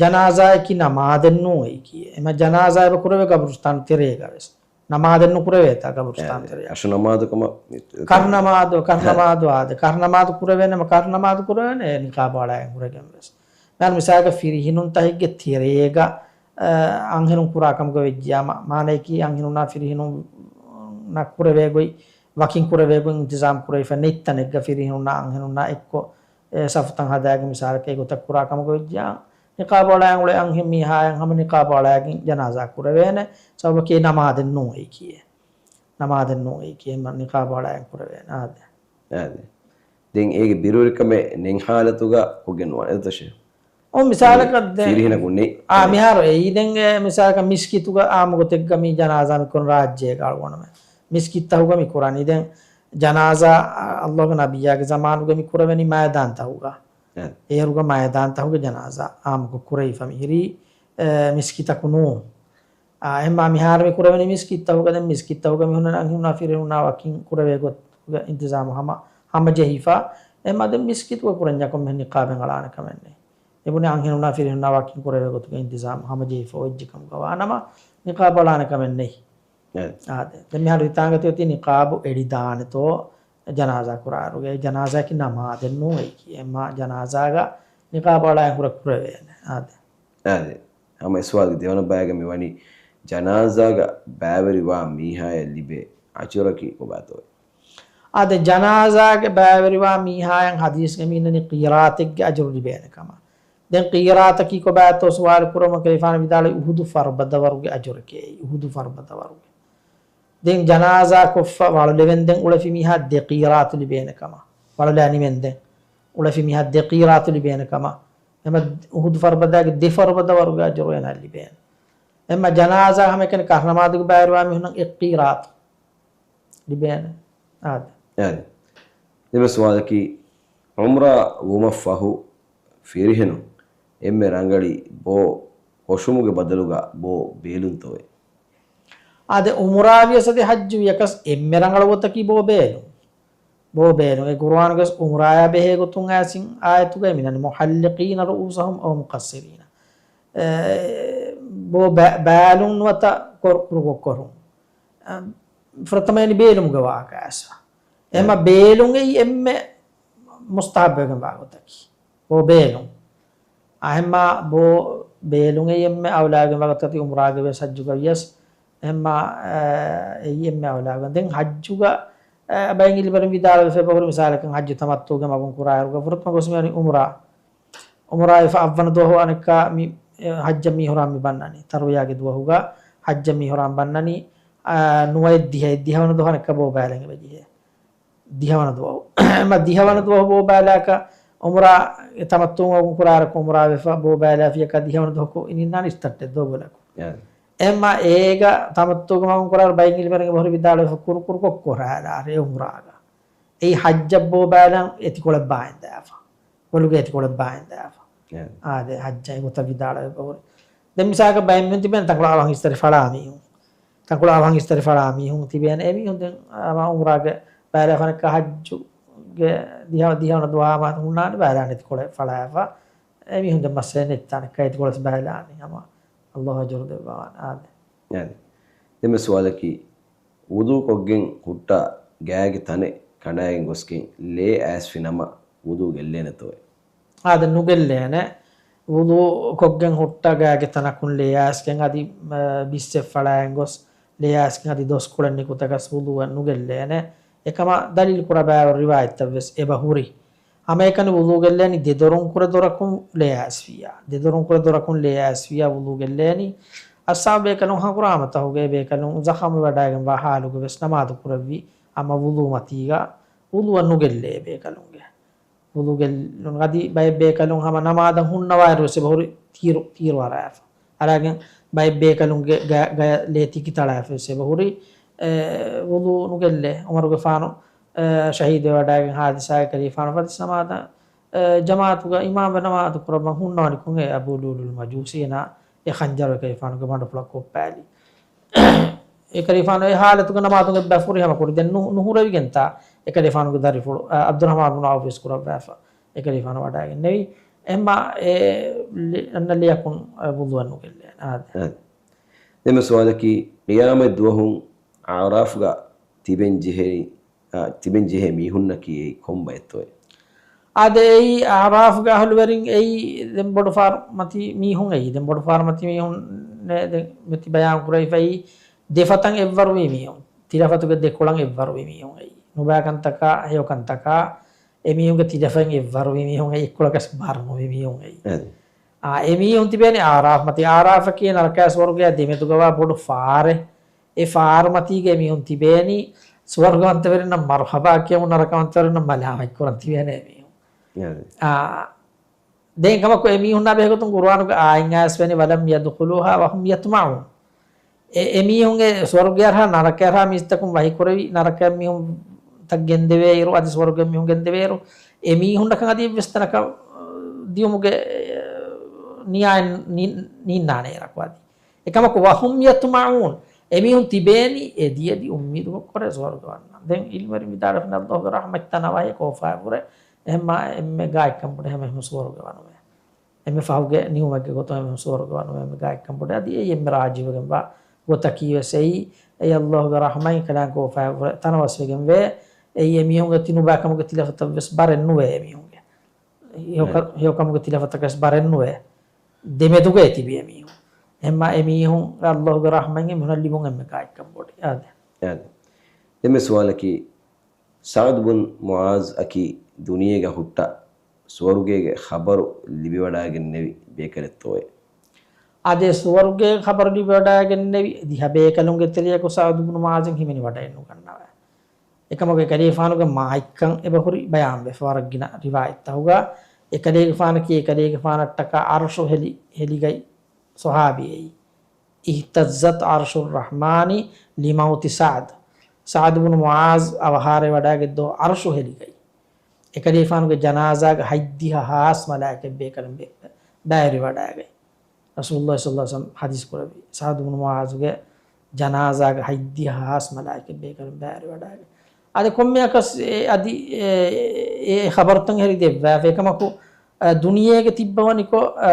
ޖަނާޒާއަކީ ނަމާދެއް ނޫން އެއީކީއެއް. އެމަ ޖަނާޒާ އެބަ ކުރެވޭ ގަބުރުސްތާނު ތެރޭގަ ވެސް. ނަމާދެއް ނުކުރެވޭތާ ގަބުރުސްތާނު އެ، ތެރޭ. އަށު ނަމާދު ކަމަށް މި، ކަރުނަމާދު، ކަރުނަމާދު އާދެ. ކަރުނަމާދު ކުރެވޭނެ، މަ ކަރުނަމާދު ކުރެވޭނެ، ނިޤާބު އަޅާގެން ހުރެގެން ވެސް. މިހާރު މިސާލަކަށް ފިރިހެނުންތަކެއްގެ ތެރޭގަ، އަ، އަންހެނުން ކުރާ ކަމުގަ ވެއްޖިޔާމަ، މާނަޔަކީ އަންހެނުންނާ ފިރިހެނުންނަށް ކުރެވޭ ގޮތް ވަކިން ކުރެވޭ ގޮތް އިންތިޒާމް ކުރެވިފަ ނެތް ތަނެއްގަ ފިރިހެނުންނާ އަންހެނުންނާ އެއްކޮށް އެ ސަފުތައް ހަދާގެން މިސާލަކަށް އެގޮތަށް ކުރާ ކަމަކަށް ވެއްޖިޔާ، ނިޤާބު އަޅާ އުޅޭ އަންހެން މީހާއަށް ހަމަ ނިޤާބު އަޅާގެން ޖަނާޒާ ކުރެވޭނެ. ސަބަބަކީ ނަމާދެއް ނޫން އެއީކީއެއް. ނަމާދެއް ނޫން އެއީކީ އެމަ ނިޤާބު އަޅާގެން ކުރެވޭނެ. އާދެ. އާދެ. ދެން އޭގެ ބިރުވެރިކަމެއް ނެތް ހާލަތުގަ ކޮށްގެން ނުވާނެ އެދޮށެއް. އޮ، މިސާލަކަށް ދެން ފިރިހެނަކު ނެތް. އާ، މިހާރު އެއީ ދެން އެ މިސާލަކަށް މިސްކިތުގަ އާއްމު ގޮތެއްގަ މި ޖަނާޒާ މި ކުރަން ރާއްޖޭގަ އަޅުގަނޑުމެން. މިސްކިތްތަހުގަ މި ކުރަނީ ދެން ޖަނާޒާ، އަ، އައްލާހުގެ ނަބިއްޔާގެ ޒަމާނުގަ މި ކުރެވެނީ މައިދާންތަހުގަ. އެ. އޭރުގަ މައިދާންތަހުގެ ޖަނާޒާ އާއްމުކޮށް ކުރެވިފަ މިހިރީ، އެ، މިސްކިތަކު ނޫން. އާ، އެހެންމާ މިހާރު މި ކުރެވެނީ މިސްކިތްތަހުގަ ދެން މިސްކިތްތަހުގަ މި ހުންނަ އަންހެނުންނާ ފިރިހެނުންނާ ވަކިން ކުރެވޭ ގޮތުގެ އިންތިޒާމު ހަމަ، ހަމަޖެހިފަ. އެހެންމާ ދެން މިސްކިތުގަ ކުރަންޏާ ކޮންމެހެން ނިޤާބެއް އަޅާނެ ކަމެއް ނެތް. އެބުނީ އަންހެނުންނާ ފިރިހެނުންނާ ވަކިން ކުރެވޭ ގޮތުގެ އިންތިޒާމު ހަމަޖެހިފަ އޮތްޖެ ކަމުގަ ވާނަމަ، ނިޤާބު އަޅާނެ ކަމެއް ނެތް. އެ. އާދެ. ދެން މިހާރު ހިތާނގަތި އޮތީ ނިޤާބު އެޅިދާނެތޯ ޖަނާޒާ ކުރާއިރުގައި. ޖަނާޒާއަކީ ނަމާދެއް ނޫން އެއީކީ. އެމަ ޖަނާޒާގަ ނިޤާބު އަޅާ ހުރެ ކުރެވޭނެ. އާދެ. އާދެ. ހަމަ އެ ސުވާލުގެ ދެވަނަ ބަޔަކަށް މި ވަނީ ޖަނާޒާގަ ބައިވެރިވާ މީހާޔަށް ލިބޭ އަޖުރަކީ ކޮބާތޯ؟ އާދެ، ޖަނާޒާގެ ބައިވެރިވާ މީހާޔަށް ހަދީސްގަ މި އިންނަނީ ޤީރާތެއްގެ އަޖުރު ލިބޭނެ ކަމަށް. ދެން ޤީރާތަކީ ކޮބާތޯ ސުވާލު ކުރުމަށް ކަލޭފާނު ވިދާޅުވި އުހުދު ފަރުބަދަވަރުގެ އަޖުރެކޭ. އުހުދު ފަރުބަދަވަރުގެ. ދެން ޖަނާޒާ ކޮށްފަ ވަޅުލެވެންދެން އުޅެފި މީހާ ދެ ޤީރާތު ލިބޭނެ ކަމަށް. ވަޅުލާ ނިމެންދެން އުޅެފި މީހާ ދެ ޤީރާތު ލިބޭނެ ކަމަށް. އެމަ އުހުދު ފަރުބަދާގެ ދެ ފަރުބަދަވަރުގެ އަޖުރު އޭނާ ލިބޭނެ. އެމަ ޖަނާޒާ ހަމައެކަނި ކަށުނަމާދުގެ ބައިވެރިވާ މީހުންނަށް އެއް ޤީރާތު ލިބޭނެ. އާދެ. އާދެ. ދެން ސުވާލަކީ، ޢުމްރާ ވުމަށްފަހު ފިރިހެނުން އެންމެ ރަނގަޅީ ބޯ ކޮށުމުގެ ބަދަލުގަ ބޯ ބޭލުންތޯއޭ؟ އާދެ، ޢުމްރާ ވިޔަސް އަދި ޙައްޖު ވިޔަކަސް އެންމެ ރަނގަޅު ގޮތަކީ ބޯ ބޭލުން. ބޯ ބޭލުން. އެ ޤުރުއާނުގަސް ޢުމްރާޔާ ބެހޭ ގޮތުން އާސިން އާޔަތުގައި މިނަނީ، "مُحَلِّقِينَ رُءُوسَهُمْ أَوْ مُقَصِّرِينَ." އެ، ބޯ ބަ-، ބައިލުން ނުވަތަ ކުރު-، ކުރުކޮށް ކޮށް ކޮށް. އަ، ފުރަތަމައިން ބޭލުމުގެ ވާހަކަ އައިސްފަ. އެމަ އެ. ބޭލުން އެއީ އެންމެ މުސްތަޙައްބުވެގެންވާ ގޮތަކީ. ބޯ ބޭލުން. އެހެންމާ ބޯ ބޭލުން އެއީ އެންމެ އައުލާވެގެންވާ ގޮތަކީ ޢުމްރާގެ ވެސް ޙައްޖުގަ ވިޔަސް. އެހެންމާ، އެ، އެއީ އެންމެ އައުލާވެގެން. ދެން ޙައްޖުގަ، އެ، ބައެއް އިލްމުވެރިން ވިދާޅުވެފަ އެބަހުރި މިސާލަކަށް ޙައްޖު ތަމައްތުޢުގެ މަގުން ކުރާއިރުގަ ފުރަތަމަ ގޮސް މިވަނީ ޢުމްރާ. ޢުމްރާ ވެފަ އަށްވަނަ ދުވަހު އަނެއްކާ މި، އެ، ޙައްޖަށް މި އިޙްރާމް މި ބަންނަނީ. ތަރުވިޔާގެ ދުވަހުގަ ޙައްޖަށް މި އިޙްރާމް ބަންނަނީ، އާ، ނުވައެއް ދިހައެއް ދިހަވަނަ ދުވަހު އަނެއްކާ ބޯ ބައިލަން އެބަޖެހޭ. ދިހަވަނަ ދުވަހު. އެމަ ދިހަވަނަ ދުވަހު ބޯ ބައިލާކަށް ޢުމްރާ ތަމައްތުޢު މަގުން ކުރާއިރަކު ޢުމްރާ ވެފަ ބޯ ބައިލާފިޔަކާ ދިހަވަނަ ދުވަހަކު އިންނާނީ އިސްތައްޓެއް ދޯ ބޮލަކު. އެ. އެމަ އޭގަ ތަމައްތުޢުގެ މަގުން ކުރާއިރު ބައެއް އިލްމުވެރިން އެބަހުރި ވިދާޅުވެފަ ކުރު ކުރުކޮށް ކުރާލާރޭ ޢުމްރާގަ. އެއީ ޙައްޖަށް ބޯ ބައިލަން އެތިކޮޅެއް ބާއިން ދާފަ. ބޮލުގެ އެތިކޮޅެއް ބާއިން ދާފަ. އެ. އާދެ، ޙައްޖަށް އެގޮތަށް ވިދާޅުވެ އެބަހުރި. ދެން މިސާލަކަށް ބައެއް މީހުން ތިބޭނެ ތަންކޮޅެއް އަވަހަށް އިސްތަށި ފަޅާ މީހުން. ތަންކޮޅެއް އަވަހަށް އިސްތަށި ފަޅާ މީހުން ތިބޭނެ. އެ މީހުން ދެން އަމާ ޢުމްރާގެ ބައިލާފަ އަނެއްކާ ޙައްޖުގެ ދިހަ-، ދިހަވަނަ ދުވަހު ހުންނާނެ ބައިލާނެ އެތިކޮޅެއް ފަޅާފަ. އެ މީހުން ދެން މައްސަލައެއް ނެތް ތާނެއްކާ އެތިކޮޅެއް ވެސް ބައިލާނީ. އަމާ ﷲ އަޖުރު ދެއްވަވާނެ. އާދެ. އާދެ. ދެން ސުވާލަކީ، ވުޟޫ ކޮށްގެން ހުއްޓާ ގާގެ ތަނެއް ކަނޑާގެން ގޮސްގެން ލޭ އައިސްފި ނަމަ ވުޟޫ ގެއްލޭނެތޯއޭ؟ އާދެ، ނުގެއްލޭނެ. ވުޟޫ ކޮށްގެން ހުއްޓާ ގާގެ ތަނަކުން ލޭ އައިސްގެން އަދި، އަ، ބިއްސެއް ފަޅާގެން ގޮސް ލޭ އައިސްގެން އަދި ދޮސްކޮޅެއް ނިކުތަކަސް ވުޟޫއެއް ނުގެއްލޭނެ. އެކަމަށް ދަލީލު ކުރާ ބައިވަރު ރިވާޔަތްތައް ވެސް އެބަ ހުރި. ހަމައެކަނި ވުޟޫ ގެއްލޭނީ ދެދޮރުން ކުރެ ދޮރަކުން ލޭ އައިސްފިއްޔާ. ދެދޮރުން ކުރެ ދޮރަކުން ލޭ އައިސްފިއްޔާ ވުޟޫ ގެއްލޭނީ. އައްސާބު ބޭކަލުން ހަނގުރާމަތަހުގައި ބޭކަލުން ޒަޚަމުވެވަޑައިގެންވާ ހާލުގަ ވެސް ނަމާދު ކުރެއްވި އަމަ ވުޟޫ މަތީގަ ވުޟޫއަށް ނުގެއްލޭ ބޭކަލުންގެ. ވުޟޫގެ ލޮނު އަދި ބައެއް ބޭކަލުން ހަމަ ނަމާދަށް ހުންނަވާއިރު ވެސް އެބަހުރި ތީރު، ތީރު އަރާފަ. އަރާގެން ބައެއް ބޭކަލުންގެ ގަ-، ގަޔަށް ލޭތި ކިތަޅާފަ ވެސް އެބަހުރި، އެ، ވުޟޫ ނުގެއްލޭ. ޢުމަރުގެފާނު، އެ، ޝަހީދުވެވަޑައިގެން ހާދިސާގެ ކަލޭފާނު ފަތި ނަމާދަށް، އެ، ޖަމާޢަތުގަ އިމާމްވެ ނަމާދު ކުރައްވަން ހުންނަވަނިކޮށް އެ އަބޫ ލުއުލުއުލް މަޖޫސީ އޭނާ އެ ޚަންޖަރު އެކަލޭފާނުގެ މަޑުފުޅަށް ކޮށްޕާލި. އެކަލޭފާނު އެ ހާލަތުގެ ނަމާދު އެއްބަ ފުރިހަމަ ކުރި. ދެން ނު-، ނުހުރެވިގެންތާ އެކަލޭފާނުގެ ދަރިފުޅު، އަ، ޢަބްދުއްރަޙްމާން ބުނު ޢައުފް ވެސް ކުރައްވާފަ. އެކަލޭފާނު ވަޑައިގެންނެވި. އެހެންމާ އެ ލި-، އަންނަ ލެޔަކުން، އަ، ވުޟޫއެއް ނުގެއްލޭ. އާދެ. އާދެ. ދެންމެ ސުވާލަކީ، ޤިޔާމަތް ދުވަހު އަޢުރާފްގަ ތިބެން ޖެހޭ، އާ، ތިބެން ޖެހޭ މީހުންނަކީ އެއީ ކޮން ބައެއްތޯއޭ؟ އާދެ، އެއީ އަޢުރާފްގެ އަހުލުވެރިން އެއީ ދެން ބޮޑު ފާރު މަތީ މީހުން އެއީ. ދެން ބޮޑު ފާރު މަތީ މީހުން ނޭ-، ދެން މެތި ބަޔާން ކުރެވިފައި ދެފަތަށް އެއްވަރުވީ މީހުން. ތިލަފަތުގެ ދެކޮޅަށް އެއްވަރުވީ މީހުން އެއީ. ނުބައިކަންތަކާ، ހެޔޮކަންތަކާ، އެމީހުންގެ ތިލަފަތް އެއްވަރުވީ މީހުން އެއީ. އެއްކޮޅަކަސް ބާރު ނުވި މީހުން އެއީ. އެ. އާ، އެމީހުން ތިބޭނީ އަޢުރާފް މަތީ. އަޢުރާފަކީ ނަރަކައާ ސުވަރުގެއާ ދެމެދުގަވާ ބޮޑު ފާރެއް. އެ ފާރުމަތީގަ އެމީހުން ތިބޭނީ، ސުވަރުގަވަންތަވެރިންނަށް މަރުޙަބާ ކިޔަމުން ނަރަކަވަންތަވެރިންނަށް މަލާމަތްކުރަން ތިބޭނެ އެމީހުން. އާ، ދެން ކަމަކު އެމީހުންނާ ބެހޭގޮތުން ޤުރުއާނުގެ އާޔަތް ވެސް، "ولم يدخلوها وهم يطمعون." އެ، އެމީހުން އެ ސުވަރުގެއަށް ނަރަކައަށް މީސްތަކުން ވަހިކުރެވި، ނަރަކައަށް މީހުން ތައް ގެންދެވޭއިރު، އަދި ސުވަރުގެ މީހުން ގެންދެވޭއިރު، އެމީހުންނަކަށް އަދި އެއްވެސް ތަނަކަށް ދިޔުމުގެ ނިޔާއެއް ނި-، ނީންނާނެ އޭރަކު އަދި. އެކަމަކު، "وهم يطمعون." އެމީހުން ތިބޭނީ އެ ދިޔަދި އުއްމީދުކޮށް ކުރޭ ސުވަރުގެ ވަންނަން. ދެން ޢިލްމުވެރިން ވިދާޅުވެފަ، އައްލާހުގެ ރަޙްމަތްތައް ނަވާހި ކޯފާއެއް ވުރެ، އެހެންމާ އެންމެ ގާތްކަން ބޮޑެ ހަމަ އެހެން ސުވަރުގެ ވަނުމޭ. އެންމެ ފަހުގެ ނިޢުމަތްގެ ގޮތުން އެހެން ސުވަރުގެ ވަނުމޭ، އެންމެ ގާތްކަން ބޮޑެ. އަދި އެއީ އެންމެ ރާޖީވެގެންވާ ގޮތަކީ ވެސް އެއީ. އެއީ އައްލާހުގެ ރަޙްމަތް ކަލާން ކޯފާއެއް ވުރެ ތަނަވަސްވެގެންވޭ. އެއީ އެމީހުންގެ ތި ނުބައިކަމުގެ ތިލަފަތަށް ވެސް ބަރެއް ނުވޭ އެމީހުންގެ. ހެޔޮކަ-، ހެޔޮކަމުގެ ތިލަފަތަކަށް ބަރެއް ނުވޭ. ދެމެދުގައި ތިބި އެމީހުން. އެހެންމާ އެމީހުން އައްލާހުގެ ރަޙްމަތް އެމީހުންނަށް ލިބުން އެންމެ ގާތްކަން ބޮޑި. އާދެ. އާދެ. ދެންމެ ސުވާލަކީ، ސަޢުދު ބުން މުޢާޒް އަކީ ދުނިޔޭގަ ހުއްޓާ ސުވަރުގޭގެ ޚަބަރު ލިބިވަޑައިގެންނެވި ބޭކަލެއްތޯއޭ؟ އާދެ، ސުވަރުގޭގެ ޚަބަރު ލިބިވަޑައިގެންނެވި ދިހަ ބޭކަލުންގެ ތެރެއަކު ސަޢުދު ބުނު މުޢާޒު ހިމެނިވަޑައެއްނުގަންނަވާ. އެކަމަކު އެކަލޭފާނުގެ މާތްކަން އެބަހުރި ބަޔާންވެފަ ވަރަށް ގިނަ ރިވާޔަތްތަކުގަ. އެކަލޭގެފާނަކީ އެކަލޭގެފާނަށްޓަކާ ޢަރުޝު ހެލި-، ހެލިގަތް ޞަޙާބީއެއް. اهتزت عرش الرحمن لموت سعد. ސަޢުދު ބުނު މުޢާޒް އަވަހާރަވެވަޑައިގަތްދޯ ޢަރުޝު ހެލިގަތް. އެކަލޭފާނުގެ ޖަނާޒާގަ ހަތްދިހަ ހާސް މަލާއިކަތް ބޭކަލުން ބެ-، ބައިވެރިވަޑައިގަތް. ރަސޫލުﷲ ޞައްލަﷲ ޢަލައިހި ވަސައްލަމަ ޙަދީޘް ކުރެއްވި، ސަޢުދު ބުނު މުޢާޒުގެ ޖަނާޒާގަ ހަތްދިހަ ހާސް މަލާއިކަތް ބޭކަލުން ބައިވެރިވަޑައިގަތް. އަދި ކޮންމެއަކަސް އެ، އަދި އެ، އެ ޚަބަރުތައް އެހެރި ދެއްވާފަ. އެކަމަކު، އަ، ދުނިޔޭގެ ތިއްބަވަނިކޮށް، އަ،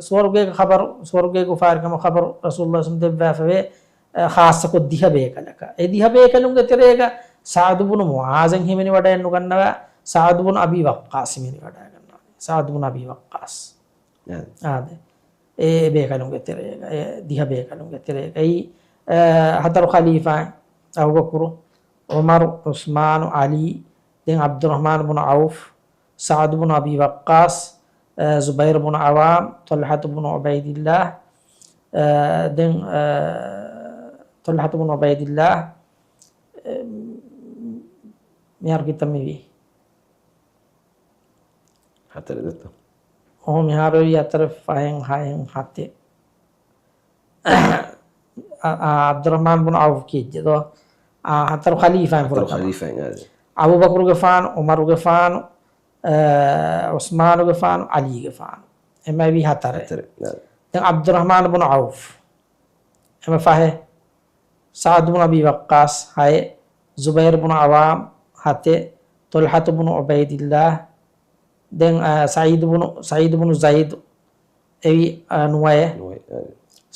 ސުވަރުގޭގެ ޚަބަރު، ސުވަރުގޭގެ އުފާވެރިކަމުގެ ޚަބަރު ރަސޫލުﷲ ޞައްލަﷲ ޢަލައިހި ވަސައްލަމަ ދެއްވާފަވޭ، އަ، ޚާއްޞަކޮށް ދިހަ ބޭކަލަކަށް. އެ ދިހަ ބޭކަލުންގެ ތެރޭގަ ސަޢުދު ބުނު މުޢާޒެއް ހިމެނިވަޑައެއްނުގަންނަވާ، ސަޢުދު ބުނު އަބީ ވައްޤާޞް ހިމެނިވަޑައިގަންނަވާ. ސަޢުދު ބުނު އަބީ ވައްޤާޞް. އާދެ. އާދެ. އެ ބޭކަލުންގެ ތެރޭގަ، އެ ދިހަ ބޭކަލުންގެ ތެރޭގައި، އެ، ހަތަރު ޚަލީފާއިން، އަބޫބަކުރު، ޢުމަރު، ޢުސްމާނު، ޢަލީ، ދެން ޢަބްދުއްރަޙްމާނު ބުނު ޢައުފް، ސަޢުދު ބުނު އަބީ ވައްޤާޞް، އެ، ޒުބައިރު ބުނު ޢައްވާމް، ޠަލްޙަތު ބުނު ޢުބައިދިއްލާހް، އެ، ދެން، އެ، ޠަލްޙަތު ބުނު ޢުބައިދިއްލާހް، އެ، މިހާރު ކިތައް މިވީ؟ ހަތަރެއް ދެއްތޯ؟ އޮހޮ، މިހާރު ވީ ހަތަރެއް، ފަހެއް، ހައެއް، ހަތެއް. އަ، އަ، ޢަބްދުއްރަޙްމާން ބުނު ޢައުފް ކީއްޗެއް ދޯ؟ އާ، ހަތަރު ޚަލީފާއިން ހަތަރު ފުރަތަމަ. ޚަލީފާއިން، އާ. އަބޫބަކުރުގެފާނު، ޢުމަރުގެފާނު، އަ، ޢުސްމާނުގެފާނު، ޢަލީގެފާނު. އެމަ ވީ ހަތަރެއް. ހަތަރެއް، އާ. ދެން ޢަބްދުއްރަޙްމާން ބުނު ޢައުފް. އެމަ ފަހެއް. ސަޢުދު ބުނު އަބީ ވައްޤާޞް، ހައެއް. ޒުބައިރު ބުނު ޢައްވާމް، ހަތެއް. ޠަލްޙަތު ބުނު ޢުބައިދިއްލާހް، ދެން، އާ، ސަޢީދު ބުނު، ސަޢީދު ބުނު ޒައިދު އެވީ، އާ، ނުވައެއް. ނުވައެއް، އާ.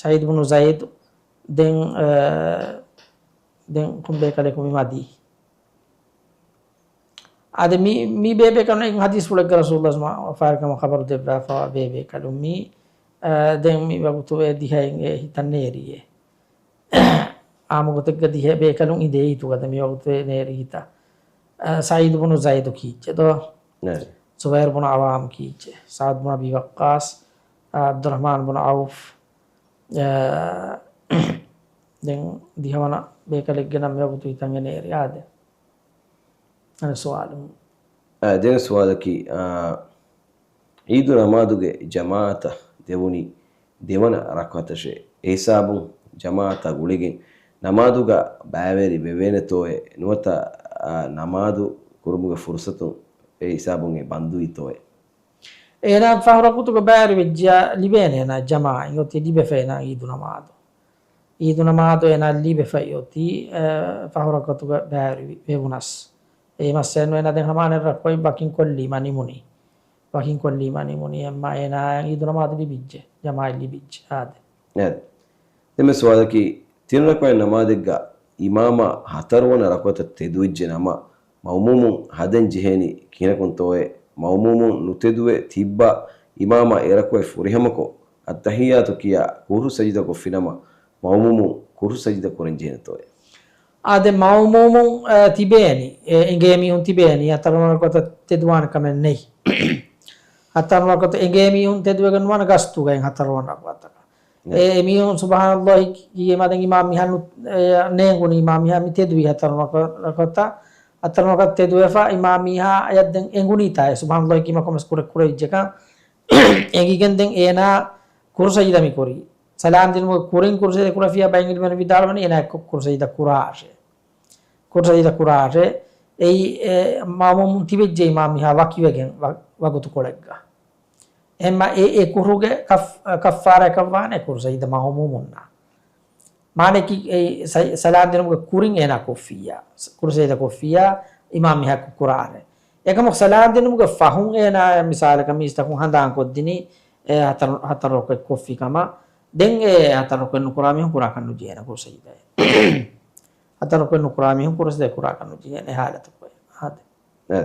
ސަޢީދު ބުނު ޒައިދު، ދެން، އާ، ދެން ކޮން ބޭކަލެކު މި މަދީ؟ އާދެ، މި، މި ބޭބޭކަލުން އެއް ޙަދީޘްފުޅެއްގަ ރަސޫލުﷲ ވަފާވެރިކަމުގެ ޚަބަރު ދެއްވާފަވާ ބޭބޭކަލުން މީ، އާ، ދެން މި ވަގުތު އެ ދިހައިން އެ ހިތަށް ނޭރިއޭ. އާއްމު ގޮތެއްގަ ދިހަ ބޭކަލުން އިނދޭ ހިތުގަ ދެ މި ވަގުތު އެ ނޭރި ހިތަށް. އަ، ސަޢީދު ބުނު ޒައިދު ކީއްޗެއް ދޯ؟ ނޭ. ޒުބައިރު ބުނު ޢައްވާމް ކީއްޗެއް؟ ސަޢުދު ބުނު އަބީ ވައްޤާޞް، އަ، ޢަބްދުއްރަޙްމާން ބުނު ޢައުފް، އަ، ދެން ދިހަވަނަ ބޭކަލެއްގެ ނަން މި ވަގުތު ހިތަށް އެ ނޭރި އާދެ. އަނެއް ސުވާލު. އާ، ދެވެ ސުވާލަކީ، އާ، އީދު ނަމާދުގެ ޖަމާޢަތަށް ދެވުނީ ދެވަނަ ރަކުޢަތަށޭ. އެހިސާބުން ޖަމާޢަތާ ގުޅިގެން ނަމާދުގަ ބައިވެރި ވެވޭނެތޯއޭ؟ ނުވަތަ، އާ، ނަމާދު ކުރުމުގެ ފުރުޞަތު އެ ހިސާބުން އެ ބަންދުވީތޯއޭ؟ އޭނާ ފަހު ރަކުޢަތުގަ ބައިވެރިވެއްޖިޔާ ލިބޭނެ އޭނާ ޖަމާޢަތް އޮތީ ލިބެފަ އޭނާ އީދު ނަމާދު. އީދު ނަމާދު އޭނާ ލިބެފައި އޮތީ، އަ، ފަހު ރަކުޢަތުގަ ބައިވެރި ވެ-، ވެވުނަސް. އެ މައްސަލައެއް ނުވެ އޭނާ ދެން ހަމައަށް ރަކުޢަތް ވަކިން ކޮށްލީމަ ނިމުނީ. ވަކިން ކޮށްލީމަ ނިމުނީ. އެހެންމަ އޭނާ އީދު ނަމާދު ލިބިއްޖެ. ޖަމާޢަތް ލިބިއްޖެ. އާދެ. އެ، ދެންމެ ސުވާލަކީ، ތިން ރަކުޢަތް ނަމާދެއްގަ އިމާމާ ހަތަރުވަނަ ރަކުޢަތަށް ތެދުވެއްޖެ ނަމަ، މައުމޫމުން ހަދަން ޖެހޭނީ ކިހިނަކުންތޯއޭ؟ މައުމޫމުން ނުތެދުވެ ތިއްބާ އިމާމާ އެ ރަކުޢަތް ފުރިހަމަކޮށް، އައްތަޙިއްޔާތު ކިޔާ ކުރު ސަޖިދަ ކޮށްފިނަމަ، މައުމޫމުން ކުރު ސަޖިދަ ކުރަން ޖެހޭނެތޯއޭ؟ އާދެ، މައުމޫމުން، އަ، ތިބޭނީ، އެ، އެނގޭ މީހުން ތިބޭނީ، ހަތަރުވަނަ ރަކުޢަތަށް ތެދުވާނެ ކަމެއް ނެތް. ހަތަރުވަނަ ރަކުޢަތަށް އެނގޭ މީހުން ތެދުވެގެން ނުވާނެ ގަސްތުގައި ހަތަރުވަނަ ރަކުޢަތަކަށް. އެ، އެ މީހުން ސުބްޙާނައްލާހި ކިޔޭ މަދެން އިމާމް މިހާ ނު-، އެ، ނޭނގުނީ އިމާމް މިހާ މި ތެދުވީ ހަތަރު ރަކު-، ރަކުޢަތަށް، ހަތަރު ރަކުޢަތަށް ތެދުވެފަ އިމާމް މީހާ އަޔަށް ދެން އެނގުނީތާ އެ ސުބްޙާނައްލާހި ކީމަ ކޮމެސް ކުރެ ކުރެވިއްޖެކަން އެނގިގެން ދެން އޭނާ ކުރު ސަޖިދަ މި ކުރީ. ސަލާމް ދިނުމުގެ ކުރިން ކުރު ސަޖިދަ ކުރެފިޔާ ބައިން އިލްމުވެރިން ވިދާޅުވަނީ އޭނާ އެއްކޮށް ކުރު ސަޖިދަ ކުރާށޭ. ކުރު ސަޖިދަ ކުރާށޭ. އެއީ، އެ، މައުމޫމުން ތިބެއްޖެ އިމާމް މީހާ ވަކިވެގެން ވަ-، ވަގުތުކޮޅެއްގަ. އެހެންމަ އެ، އެ ކުރުގެ ކަފް-، ކައްފާރާއަކަށްވާނެ ކުރު ސަޖިދަ މައުމޫމުންނާ. މާނައަކީ އެ ސަ-، ސަލާމް ދިނުމުގެ ކުރިން އޭނާ ކޮށްފިއްޔާ، ކުރު ސަޖިދަ ކޮށްފިއްޔާ، އިމާމް މީހާ ކު-، ކުރާނެ. އެކަމަކު ސަލާމް ދިނުމުގެ ފަހުން އޭނާ މިސާލަކަށް މީސްތަކުން ހަނދާން ކޮށްދިނީ، އެ ހަތަރު، ހަތަރު ރަކުޢަތް ކޮށްފި ކަމަށް. ދެން އެ ހަތަރު ރަކުޢަތް ނުކުރާ މީހުން ކުރާކަށް ނުޖެހޭނެ ކުރު ސަޖިދައެއް. ހަތަރު ރަކުޢަތް ނުކުރާ މީހުން ކުރު ސަޖިދަ ކުރާކަށް ނުޖެހޭނެ އެ ހާލަތަކު. އާދެ. އެ.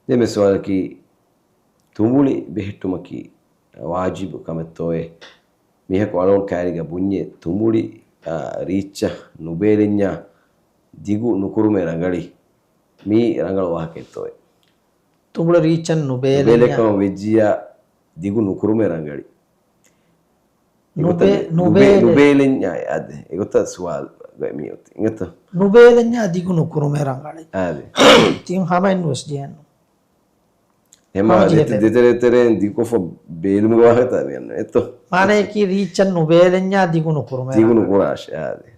ދެންމެ ސުވާލަކީ، ތުނބުޅި ބެހެއްޓުމަކީ ވާޖިބު ކަމެއްތޯއޭ؟ މީހަކު އަޅުގަނޑު ކައިރީގަ ބުންޏޭ ތުނބުޅި، އާ، ރީއްޗަށް ނުބޭލެންޏާ ދިގު ނުކުރުމޭ ރަނގަޅީ. މީ ރަނގަޅު ވާހަކައެއްތޯއޭ؟ ތުނބުޅި ރީއްޗަށް ނުބޭލެންޏާ. ނުބޭލެކަމަށް ވެއްޖިއްޔާ ދިގު ނުކުރުމޭ ރަނގަޅީ. ނުބޭ-، އެގޮތަށް ނުބޭ-، ނުބޭ-، ނުބޭލެންޏާ އާދެ. އެގޮތަށް ސުވާލު މިއޮތީ. އިނގޭތޯ؟ ނުބޭލެންޏާ ދިގު ނުކުރުމޭ ރަނގަޅީ. އާދެ. ތިން ހަމައެއް ނުވެސް ޖެހެންނު. ހަމަ ހަމަ ޖެހޭ ދެ-، ދެތެރެ ތެރެއިން ދިގުކޮށްފަ ބޭލުމުގެ ވާހަކަތައް މިއަންނަ އެތޯ؟ މާނައަކީ ރީއްޗަށް ނުބޭލެންޏާ ދިގު ނުކުރުމޭ ދިގު ރަނގަޅީ. ނުކުރާށޭ، އާދެ.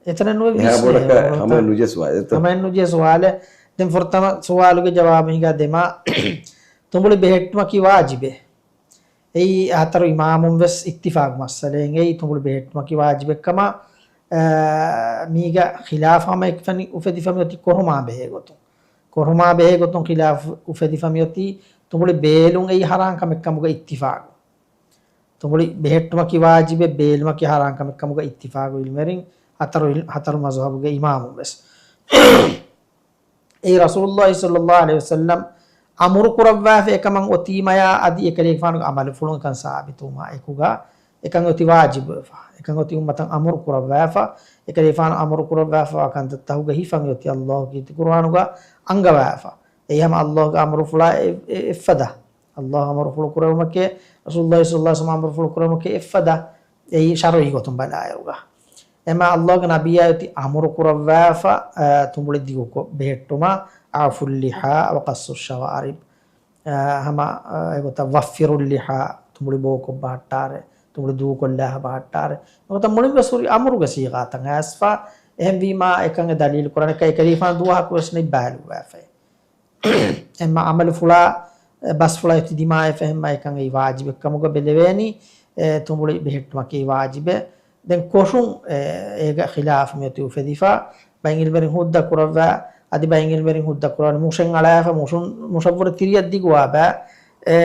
އެތަނެއް ނުވެ އެހާ ވިސްނޭ ބޮޑަކަށް އެވަރު ހަމަ ތަ-، ނުޖެ ސުވާލެއްތޯ؟ ހަމަ ނުޖެ ސުވާލެއް. ދެން ފުރަތަމަ ސުވާލުގެ ޖަވާބު ހިނގާ ދެމާ، ތުނބުޅި ބެހެއްޓުމަކީ ވާޖިބެއް. އެއީ ހަތަރު އިމާމުން ވެސް އިއްތިފާގު މައްސަލައެއް. އެއީ ތުނބުޅި ބެހެއްޓުމަކީ ވާޖިބެއްކަމަށް، އާ، މީގަ ޚިލާފު ހަމަ އެކަނި އުފެދިފަ މިއޮތީ ކޮރުމާ ބެހޭ ގޮތުން. ކޮރުމާ ބެހޭ ގޮތުން ޚިލާފު އުފެދިފަ މިއޮތީ ތުނބުޅި ބޭލުން އެއީ ހަރާން ކަމެއްކަމުގަ އިއްތިފާގު. ތުނބުޅި ބެހެއްޓުމަކީ ވާޖިބެއް، ބޭލުމަކީ ހަރާން ކަމެއްކަމުގަ އިއްތިފާގު އިލްމުވެރިން ހަތަރު އިލް-، ހަތަރު މަޒުހަބުގެ އިމާމުން ވެސް. އެއީ ރަސޫލުﷲ ޞައްލަﷲ ޢަލައިހި ވަސައްލަމް އަމުރު ކުރައްވާފަ އެކަމަށް އޮތީމަޔާ އަދި އެކަލޭގެފާނުގެ ޢަމަލުފުޅުން އެކަން ސާބިތުވުމާ އެކުގަ އެކަން އޮތީ ވާޖިބުވެފަ. އެކަން އޮތީ އުއްމަތަށް އަމުރު ކުރައްވާފަ، އެކަލޭގެފާނު އަމުރު ކުރައްވާފަވާ ކަންތައްތަކުގެ ހިފަން އޮތީ ﷲ ކީރިތި ޤުރުއާނުގަ އަންގަވާފަ. އެއީ ހަމަ ﷲ ގެ އަމުރުފުޅާ އެ-، އެ-، އެއްފަދަ. ﷲ އަމުރުފުޅު ކުރެވުމެކޭ، ރަސޫލުﷲ ޞައްލަﷲ ޢަލައިހި ވަސައްލަމް އަމުރުފުޅު ކުރެވުމެކޭ އެއްފަދަ. އެއީ ޝަރުޢީ ގޮތުން ބަލާއިރުގަ. އެމާ ﷲ ގެ ނަބިއްޔާ އޮތީ އަމުރު ކުރައްވާފަ، އަ، ތުނބުޅި ދިގުކޮށް ބެހެއްޓުމަށް، އަޢުފުއް ލިޙާ ވަޤައްޞުއް ޝަވާރިބް. އަ، ހަމަ، އަ، އެގޮތަށް ވައްފިރުއް ލިޙާ، ތުނބުޅި ބޯކޮށް ބަހައްޓާރޭ، ތުނބުޅި ދޫކޮށްލާފަ ބަހައްޓާރޭ. އެގޮތަށް މުޅިން ވެސް ހުރި އަމުރުގެ ޞީޣާތައް އައިސްފަ، އެހެންވީމާ އެކަން އެ ދަލީލު ކުރާނެ ކައި ކަލީފާން ދުވަހަކު ވެސް ނެތް ބައިލުއްވާފައި. އެމަ އަމަލުފުޅާ، އެ، ބަސްފުޅާ އެތި ދިމާވެފަ އެހެންމަ އެކަން އެއީ ވާޖިބެއް ކަމުގަ ބެލެވޭނީ، އެ، ތުނބުޅި ބެހެއްޓުމަކީ ވާޖިބެއް. ދެން ކޮށުން، އެ، އޭގަ ޚިލާފު މިއޮތީ އުފެދިފަ، ބައިން އިލްމުވެރިން ހުއްދަ ކުރައްވާ، އަދި ބައިން އިލްމުވެރިން ހުއްދަ ކުރާނެ މުށެއް އަޅާފަ، މުށުން، މުށަށްވުރެ ތިރިއަށް ދިގުވާ ބައި، އެ،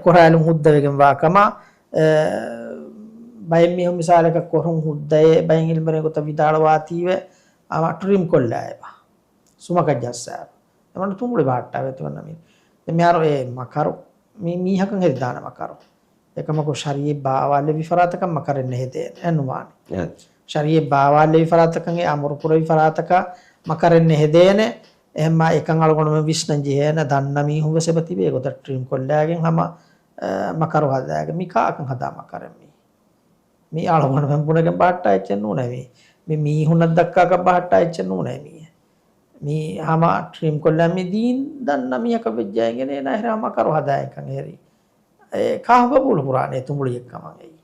ކޮށާލުން ހުއްދަވެގެން ވާ ކަމަށް، އެ، ބައެއް މީހުން މިސާލަކަށް ކޮށުން ހުއްދައޭ، ބައިން އިލްމުވެރިން ގޮތަށް ވިދާޅުވާތީވެ، އަމަ ޓްރިމް ކޮށްލާއެބަ. ސުމަކަށް ޖައްސާ. އެމަން ތުނބުޅި ބަހައްޓާ ވޭތުވެ ނަމި. ދެ މިހާރު އެ މަކަރު، މި މީހަކަށް ހެދިދާނެ މަކަރު. އެކަމަކު ޝަރީއް ބާވާލެވި ފަރާތަކަށް މަކަރެއް ނެހެދޭނެ. އެ ނުވާނެ. އެ. ޝަރީއް ބާވާލެވި ފަރާތަކަށް އެ އަމުރު ކުރެވި ފަރާތަކަށް މަކަރެއް ނެހެދޭނެ. އެހެންމާ އެކަން އަޅުގަނޑުމެން ވިސްނަން ޖެހޭނެ. ދަންނަ މީހުން ވެސް އެބަ ތިބޭ ގޮތަށް ޓްރިމް ކޮށްލާގެން ހަމަ، އެ، މަކަރު ހަދާގެން. މި ކާކަން ހަދާ މަކަރެއް މީ؟ މީ އަޅުގަނޑުމެން ބުނެގެން ބަހައްޓާ އެއްޗެއް ނޫނޭ މީ. މި މީހުންނަށް ދައްކާކަށް ބަހައްޓާ އެއްޗެއް ނޫނޭ މީ. މި ހަމަ ޓްރިމް ކޮށްލާ މި ދީން ދަންނަ މީހަކަށް ވެއްޖާ އިނގޭނެ އޭނާ އެހެރީ ހަމަ މަކަރު ހަދާ އެކަން އެހެރީ. އެ ކާހު ގަބޫލު ކުރާނެ ތުނބުޅިއެއް ކަމަށް އެއީ.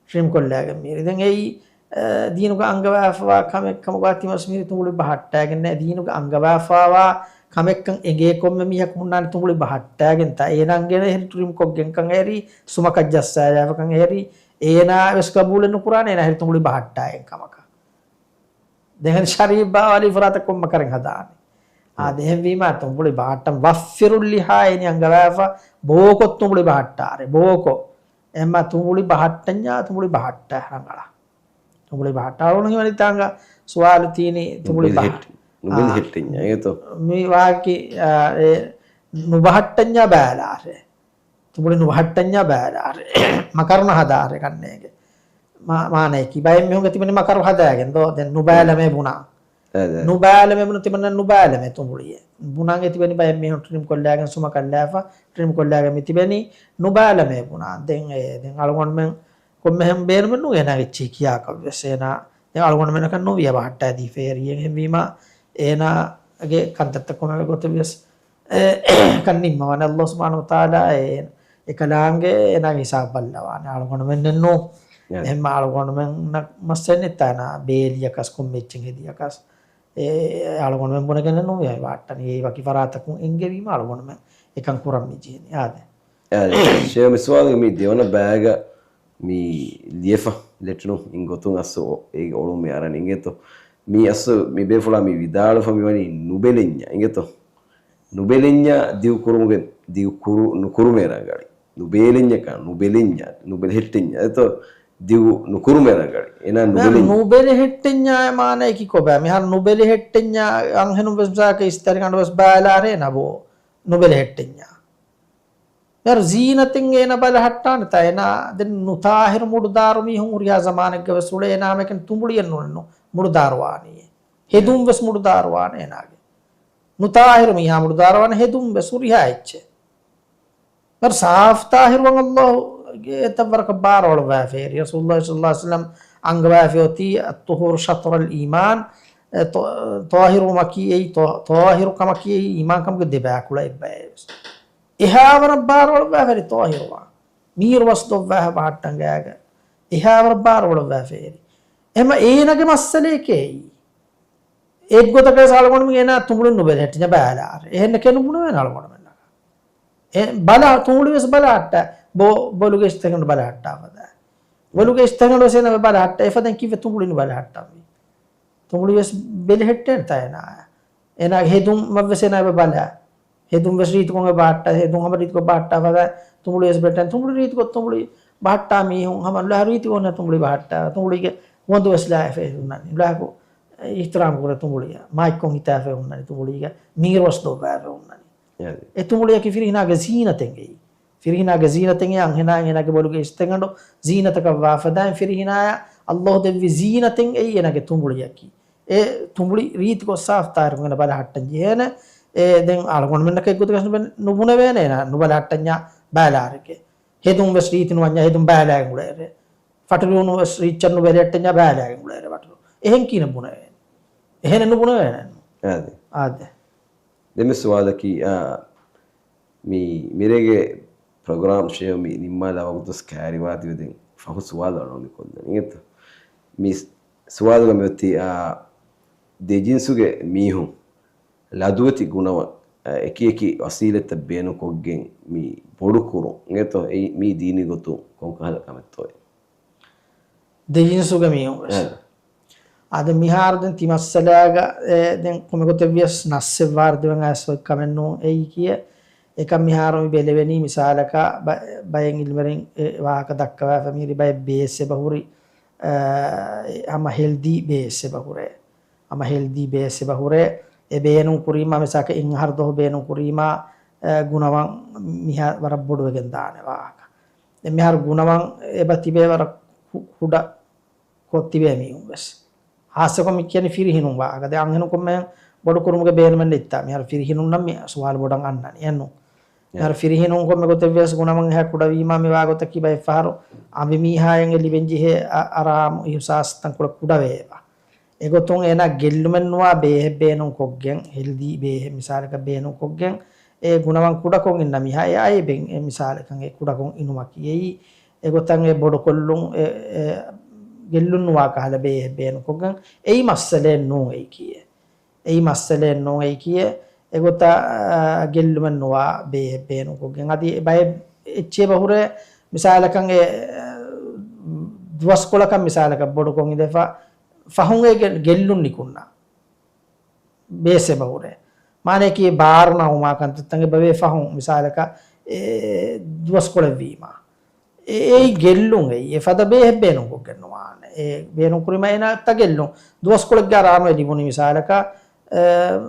ޓްރިމް ކޮށްލާގެން މީރި. ދެން އެއީ، އަ، ދީނުގަ އަންގަވާފަވާ ކަމެއް ކަމުގަ ތިމަސް މީރި ތުނބުޅި ބަހައްޓާގެން ނެ. ދީނުގަ އަންގަވާފަވާ ކަމެއްކަން އެނގޭ ކޮންމެ މީހަކު ހުންނާނެ ތުނބުޅި ބަހައްޓާގެންތާ. އޭނާ އެނގޭނެ އެހެރީ ޓްރިމް ކޮށްގެންކަން އެހެރީ، ސުމަކަށް ޖައްސާލާފަކަން އެހެރީ، އޭނާ ވެސް ގަބޫލެއް ނުކުރާނެ އޭނާ އެހެރީ ތުނބުޅި ބަހައްޓާގެން ކަމަކަށް. ދެން ޝަރީފް ބާވަލީ ފުރާތަށް ކޮން މަކަރެއް ހަދާނީ؟ އާ، ދެން އެހެންވީމާ ތުނބުޅި ބަހައްޓަން ވައްފިރުއް ލިހާ އިނި އަންގަވާފަ ބޯކޮށް ތުނބުޅި ބަހައްޓާރެ. ބޯކޮށް. އެމަ ތުނބުޅި ބަހައްޓަންޏާ ތުނބުޅި ބަހައްޓާ ރަނގަޅަށް. ތުނބުޅި ބަހައްޓާ އަޅުގަނޑު ހިމަނި ތާނގަ ސުވާލު ތީނީ ތުނބުޅި ނުބެލި ބަހަ-، ހެއްޓި-، ނުބެލި އާ. ހެއްޓެންޏާ އެގެތޯ؟ މި ވާހަކި، އާ، އެ ނުބަހައްޓަންޏާ ބައިލާރެ. ތުނބުޅި ނުބަހައްޓަންޏާ ބައިލާރެ. މަކަރު ނަހަދާރެ ކަންނޭގެ. މާ-، މާނައަކީ ބައެއް މީހުންގެ ތިބެނީ މަކަރު ހަދާގެން ދޯ. ދެން ނުބައިލަމޭ ބުނާ. އާ، ދެ. ނުބައިލަމޭ ބުނާ ތިބެން ނުބައިލަމޭ ތުނބުޅިއެއް. ބުނާން އެ ތިބެނީ ބައެއް މީހުން ޓްރިމް ކޮށްލާގެން ސުމަކަށްލާފަ، ޓްރިމް ކޮށްލާގެން މި ތިބެނީ ނުބައިލަމޭ ބުނާ. ދެން އެ، ދެން އަޅުގަނޑުމެން ކޮންމެހެން ބޭނުމެއް ނޫން އޭނާގެ އެއްޗެހި ކިޔާކަށް ވެސް. އޭނާ ދެން އަޅުގަނޑުމެންނަކަށް ނުވިޔަ ބަހައްޓާ ދީފަ އެހެރީ. އެހެންވީމާ އޭނާގެ ކަންތައްތައް ކޮންމެ ގޮތެއް ވެސް އެ، ކަން ނިންމަވާނެ. އައްލާހު ސުބްޙާނަހޫ ވަތަޢާލާ އެ، އެކަލާނގެ އޭނާގެ ހިސާބު ބައްލަވާނެ. އަޅުގަނޑުމެންނެއް ނޫން. އެ. އެހެންމަ އަޅުގަނޑުމެންނަށް މައްސަލައެއް ނެތްތާ އޭނާ ބޭލިޔަކަސް ކޮންމެ އެއްޗެއް ހެދިޔަކަސް. އެ، އަޅުގަނޑުމެން ބުނެގެން ނޫން ވާއްޓަނީ. އެ ވަކި ފަރާތަކުން އެންގެވީމަ އަޅުގަނޑުމެން އެކަން ކުރަން މި ޖެހެނީ. އާދެ. އާދެ. ޝޭހް މި ސުވާލުގެ މި ދެވަނަ ބައިގަ މި ލިޔެފަ ލެޓްރު އިން ގޮތުން އަސް އޮ-، އޭގެ އޮޅުން މި އަރަން އިނގޭތޯ. މި އަސް މި ބޭފުޅާ މި ވިދާޅުފަ މި ވަނީ ނުބެލެންޏާ އިނގޭތޯ. ނުބެލެންޏާ ދިގު ކުރުމުގެ ދިގު ކުރު ނުކުރުމޭ ރަނގަޅި. ނުބޭލެންޏަކާ، ނުބެލެންޏާ، ނުބެލެ ހެއްޓެންޏާ. އެތޯ ދިގު ނުކުރުމޭ ރަނގަޅި. އޭނާ މިހާރު ނުބެލެން- ނުބެލެ ހެއްޓެންޏާ މާނައަކީ ކޮބާ؟ މިހާރު ނުބެލެ ހެއްޓެންޏާ އަންހެނުން ވެސް މިސާލަކަށް އިސްތަށިގަނޑު ވެސް ބައިލާރޭ ނަބޯ. ނުބެލެ ހެއްޓެންޏާ. މިހާރު ޒީނަތެއް އޭނަ ބަލަހައްޓާނެތާ އޭނާ ދެން ނުތާހިރު މުޑުދާރު މީހުން ހުރިހާ ޒަމާނެއްގަ ވެސް އުޅޭ އޭނާ ހަމައެކަނި ތުނބުޅިއެއް ނޫނެއްނު މުޑުދާރުވާނީ. ހެދުން ވެސް މުޑުދާރުވާނެ އޭނާގެ. ނުތާހިރު މީހާ މުޑުދާރުވާނެ ހެދުން ވެސް ހުރިހާ އެއްޗެއް. މިހާރު ސާފް ތާހިރުވަން އައްލާހުގެ އެތައް ވަރަކަށް ބާރުއަޅުއްވާފައި. ރަސޫލުﷲ ޞައްލަﷲު ޢަލައިހި ވަސައްލަމް އަންގަވާފައި އޮތީ އައްޠުހޫރު ޝަޠްރަލް އީމާން، އެ، ތޮ-، ތާހިރުވުމަކީ އެއީ ތޮ-، ތާހިރުކަމަކީ އެއީ އީމާންކަމުގެ ދެބައިކުޅަ އެއްބައެވެސް. އެހާވަރަށް ބާރުއަޅުއްވާފައި ތާހިރުވާން. މީރު ވަސްދޮށްވާހަ ބަހައްޓަން ގާގަ. އެހާވަރަށް ބާރުއަޅުއްވާފައި. އެހެމަ އޭނަގެ މައްސަލައެކޭ އެއީ. އެއްގޮތަކަށް އަޅުގަނޑުމެން އޭނާ ތުނބުޅި ނުބެލެ ހެއްޓިންޏާ ބައިލާރެ. އެހެންނެކޭ ނުބުނެވޭނެ އަޅުގަނޑުމެންނަކަށް. އެ ބަލާ، ތުނބުޅި ވެސް ބަލަހައްޓާ. ބޯ-، ބޮލުގެ އިސްތަށިގަނޑު ބަލަހައްޓާފަދަ. ބޮލުގެ އިސްތަށިގަނޑު ވެސް އޭނާ ބަލަހައްޓާ. އެފަދައިން ކީއްވެ ތުނބުޅި ނުބަލަހައްޓަންވީ؟ ތުނބުޅި ވެސް ބެލެ ހެއްޓޭނެތާ އޭނާ. އޭނާގެ ހެދުމަށް ވެސް އޭނާ އެބަ ބަލާ. ހެދުން ވެސް ރީތިކޮށް އެބަ ބަހައްޓާ. ހެދުން ހަމަ ރީތިކޮށް ބަހައްޓާ ފަދަ ތުނބުޅި ވެސް ބެއްޓެން. ތުނބުޅި ރީތިކޮށް ތުނބުޅި ބަހައްޓާ މީހުން ހަމަ ނުލާ ރީތިކޮށް ނަ ތުނބުޅި ބަހައްޓާ. ތުނބުޅީގެ ވަންދު ވެސް ލާފައި ހުންނަނީ. ނުލާކު އިޙްތިރާމް ކުރޭ ތުނބުޅިއަށް. މާތްކޮށް ހިތާފައި ހުންނަނީ ތުނބުޅީގެ. މީރު ވަސް ދޮށްވާފައި ހުންނަނީ. އެ ތުނބުޅިއަކީ ފިރިހެނާގެ ޒީނަތެއް އެއީ. ފިރިހެނާގެ ޒީނަތެއް އެއީ އަންހެނާ އޭނާގެ ބޮލުގެ އިސްތަށިގަނޑު ޒީނަތަކަށް ވާފަދައިން ފިރިހެނާޔަށް އައްލާހު ދެއްވި ޒީނަތެއް އެއީ އޭނާގެ ތުނބުޅިއަކީ. އެ ތުނބުޅި ރީތިކޮށް ސާފް ތާހިރުވެގެން ބަލަހައްޓަން ޖެހޭނެ. އެ ދެން އަޅުގަނޑުމެންނަކަށް އެއްގޮތަކަށް ނުބެ-، ނުބުނެވޭނެ އޭނާ ނުބަލަހައްޓަންޏާ ބައިލާރެކޭ. ހެދުން ވެސް ރީތި ނުވަންޏާ ހެދުން ބައިލާގެން އުޅޭއެރޭ. ފަޓުރިވުނު ވެސް ރީއްޗަށް ނުބެލެހެއްޓެންޏާ ބައިލާގެން އުޅޭއެރޭ ފަޓުރިވުނު. އެހެން ކިހިނެއް ބުނެވޭނެ؟ އެހެނެއް ނުބުނެވޭނެ. އާދެ. އާދެ. ދެން މި ސުވާލަކީ، އާ، މި މިރޭގެ ޕްރޮގްރާމް ޝޭ މި ނިންމާލާ ވަގުތު ވެސް ކައިރިވާތީވެ ދެން ފަހު ސުވާލު އަޅުގަނޑު ކޮށްލަނީ އެތަ؟ މި ސުވާލުގަ މިއޮތީ، އާ، ދެ ޖިންސުގެ މީހުން ލަދުވެތި ގުނަވަން، އެކި އެކި ވަސީލަތްތައް ބޭނުންކޮށްގެން މި ބޮޑުކުރުން އެތޯ؟ އެއީ މީ ދީނީ ގޮތުން ކޮންކަހަލަ ކަމެއްތޯއޭ؟ ދެ ޖިންސުގެ މީހުން ވެސް. އެ. އާދެ، މިހާރު ދެން ތި މައްސަލާގަ، އެ، ދެން ކޮންމެ ގޮތެއް ވިޔަސް ނައްސެއް ވާރިދުވެން އައިސް އޮތް ކަމެއް ނޫން އެއީ ކިޔޭ. އެކަން މިހާރު މި ބެލެވެނީ މިސާލަކަށް ބަ-، ބައެއް އިލްމުވެރިން އެ ވާހަކަ ދައްކަވާފަ މިހިރީ ބައެއް ބޭސް އެބަ ހުރި، އަ، ހަމަ ހެލްދީ ބޭސް އެބަ ހުރޭ. ހަމަ ހެލްދީ ބޭސް އެބަ ހުރޭ. އެ ބޭނުން ކުރީމާ މިސާލަކަށް އެއް އަހަރު ދުވަހު ބޭނުން ކުރީމާ، އަ، ގުނަވަން މިހާ ވަރަށް ބޮޑުވެގެން ދާނެ ވާހަކަ. ދެން މިހާރު ގުނަވަން އެބަ ތިބޭ ވަރަށް ކު-، ކުޑަ ކޮށް ތިބޭ މީހުން ވެސް. ހާއްސަކޮށް މި ކިޔަނީ ފިރިހިނުން ވާހަކަ. ދެން އަންހެނުން ކޮންމެހެން ބޮޑު ކުރުމުގެ ބޭނުމެއް ނެތްތާ. މިހާރު ފިރިހިނުންނަށް މި ސުވާލު ބޮޑަށް އަންނަނީ. އެއްނު؟ އެ. މިހާރު ފިރިހިނުން ކޮންމެ ގޮތެއް ވެސް ގުނަވަން އެހާ ކުޑަވީމާ މި ވާގޮތަކީ ބައެއް ފަހަރު އަނބިމީހާއަށް އެ ލިބެން ޖެހޭ އަ-، އަރާމު އިހުސާސް ތަންކޮޅެއް ކުޑަވެއެވާ. އެގޮތުން އޭނާ ގެއްލުމެއްނުވާ ބޭހެއް ބޭނުންކޮށްގެން، ހެލްދީ ބޭހެއް މިސާލަކަށް ބޭނުންކޮށްގެން، އެ ގުނަވަން ކުޑަކޮށް އިންނަ މީހާ އެ އައިބެއް، އެ މިސާލަކަށް އެ ކުޑަކޮށް އިނުމަކީ. އެއީ އެގޮތަށް އެ ބޮޑުކޮށްލުން، އެ، އެ ގެއްލުންނުވާ ކަހަލަ ބޭހެއް ބޭނުންކޮށްގެން އެއީ މައްސަލައެއް ނޫން އެއީކީއެއް. އެއީ މައްސަލައެއް ނޫން އެއީކީއެއް. އެގޮތަށް، އާ، ގެއްލުމެއްނުވާ ބޭހެއް ބޭނުންކޮށްގެން. އަދި ބައެއް އެއްޗެއް އެބަހުރޭ، މިސާލަކަށް އެ، އާ، ދުވަސްކޮޅަކަށް މިސާލަކަށް ބޮޑުކޮށް އިނދެފަ، ފަހުން އެ ގެ-، ގެއްލުން ނިކުންނަ ބޭސް އެބަހުރޭ. މާނަޔަކީ ބާރު ނައުމާ ކަންތައްތައް އެބަވޭ ފަހުން މިސާލަކަށް އެ ދުވަސްކޮޅެއްވީމާ. އެ-، އެއީ ގެއްލުން އެއީ. އެ ފަދަ ބޭހެއް ބޭނުންކޮށްގެން ނުވާނެ. އެ ބޭނުން ކުރީމަ އޭނާ ތަ ގެއްލުން. ދުވަސްކޮޅެއްގާ ރާމެ ލިބުނީ މިސާލަކަށް، އެ،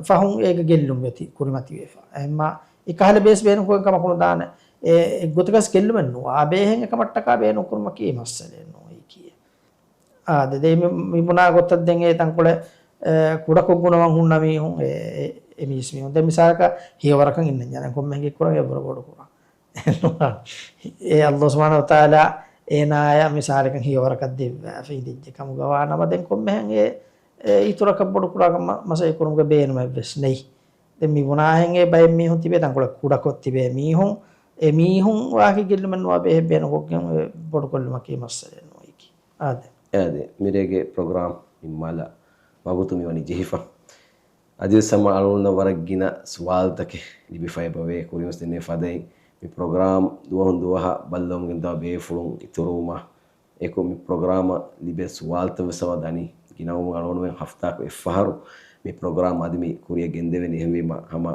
ފަހުން އޭގެ ގެއްލުން ވެތި ކުރިމަތިވެފަ. އެހެންމާ އެ ކަހަލަ ބޭސް ބޭނުންކޮށްގެން ކަމަކު ނުދާނެ. އެ، އެއްގޮތަކަސް ގެއްލުމެއް ނުވާ ބޭހެއް އެކަމަށްޓަކާ ބޭނުން ކުރުމަކީ މައްސަލައެއް ނޫން އެއީކީއެއް. އާދެ، ދެ މި-، މި ބުނާ ގޮތަށް ދެން އެ ތަންކޮޅެއް، އެ، ކުޑަކޮށް ގުނަވަން ހުންނަ މީހުން އެ، އެ، އެ މީސް މީހުން. ދެން މިސާލަކަށް ހެޔޮވަރަކަށް އިންނަންޏާ ކޮންމެ ހެން ކުރަން އެ ބުރަ ބޮޑު ކުރަން. އެ އައްލާހު ސުބްޙާނަހޫ ވަތަޢާލާ އޭނާޔަށް މިސާލަކަށް ހެޔޮވަރަކަށް ދެއްވާފަ އިނދެއްޖެ ކަމުގަ ވާނަމަ ދެން ކޮންމެހެން އެ، އެ އިތުރަކަށް ބޮޑު ކުރާކަށް މަ-، މަސައްކަތް ކުރުމުގެ ބޭނުމެއް ވެސް ނެތް. ދެން މި ބުނާހެން އެ ބައެއް މީހުން ތިބޭ ތަންކޮޅެއް ކުޑަކޮށް ތިބޭ މީހުން، އެ މީހުން ވާހަކަ ގެއްލުމެއް ނުވާ ބޭހެއް ބޭނުންކޮށްގެން އެ ބޮޑުކޮށްލުމަކީ މައްސަލައެއް ނޫން އެއީކީ. އާދެ. އާދެ، މިރޭގެ ޕްރޮގްރާމް ނިންމާލާ ވަގުތު މިވަނީ ޖެހިފަ. އަދިވެސް ހަމަ އަޅުގަނޑުންނަށް ވަރަށް ގިނަ ސުވާލުތަކެއް ލިބިފައި އެބަވޭ. ކުރިންވެސް ދެންނެވި ފަދައިން މި ޕްރޮގްރާމް ދުވަހުން ދުވަހަށް ބައްލަވަމުން ގެންދަވާ ބޭފުޅުން އިތުރުވުމާ އެކު މި ޕްރޮގްރާމަށް ލިބޭ ސުވާލުތައް ވެސް އަވަ ދަނީ. ގިނަވަމުން އަޅުގަނޑުމެން ހަފްތާއަކު އެއްފަހަރު މި ޕްރޮގްރާމް އަދި މި ކުރިއަށް ގެންދެވެނީ. އެހެންވީމަ ހަމަ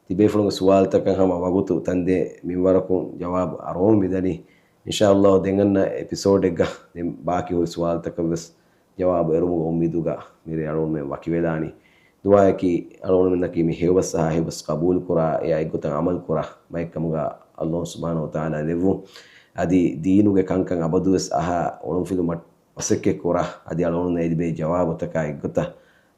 ތިބޭފުޅުންގެ ސުވާލުތަކަށް ހަމަ ވަގުތު ތަންދޭ މިންވަރަކުން ޖަވާބު އަރުވަމުން މިދަނީ. އިންޝާﷲ ދެން އަންނަ އެޕިސޯޑެއްގަ ދެން ބާކީ ހުރި ސުވާލުތަކަށް ވެސް ޖަވާބު އެރުމުގެ އުއްމީދުގަ މިރޭ އަޅުގަނޑުމެން ވަކިވެލާނީ. ދުޢާއަކީ އަޅުގަނޑުމެންނަކީ މި ހެޔޮބަސް އަހާ ހެޔޮބަސް ޤަބޫލުކުރާ އެއާ އެއްގޮތަށް ޢަމަލުކުރާ ބައެއްކަމުގަ ﷲ ސުބްޙާނަހޫ ވަތަޢާލާ ލެއްވުން. އަދި ދީނުގެ ކަންކަން އަބަދުވެސް އަހާ އޮޅުންފިލުމަށް މަސައްކަތްކުރާ އަދި އަޅުގަނޑުމެންނަށް ލިބޭ ޖަވާބުތަކާ އެއްގޮތަށް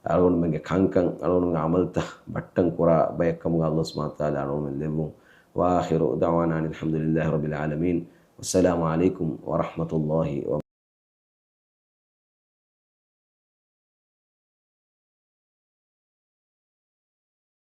އަޅުގަނޑުމެންގެ ކަންކަން އަޅުގަނޑުމެންގެ ޢަމަލުތައް ބައްޓަން ކުރާ ބައެއްކަމުގަ ﷲ ސުބްޙާނަހޫ ވަތަޢާލާ އަޅުގަނޑުމެން ލެއްވުން. وآخر دعوانا أن الحمد لله رب العالمين. والسلام عليكم ورحمة الله وبركاته.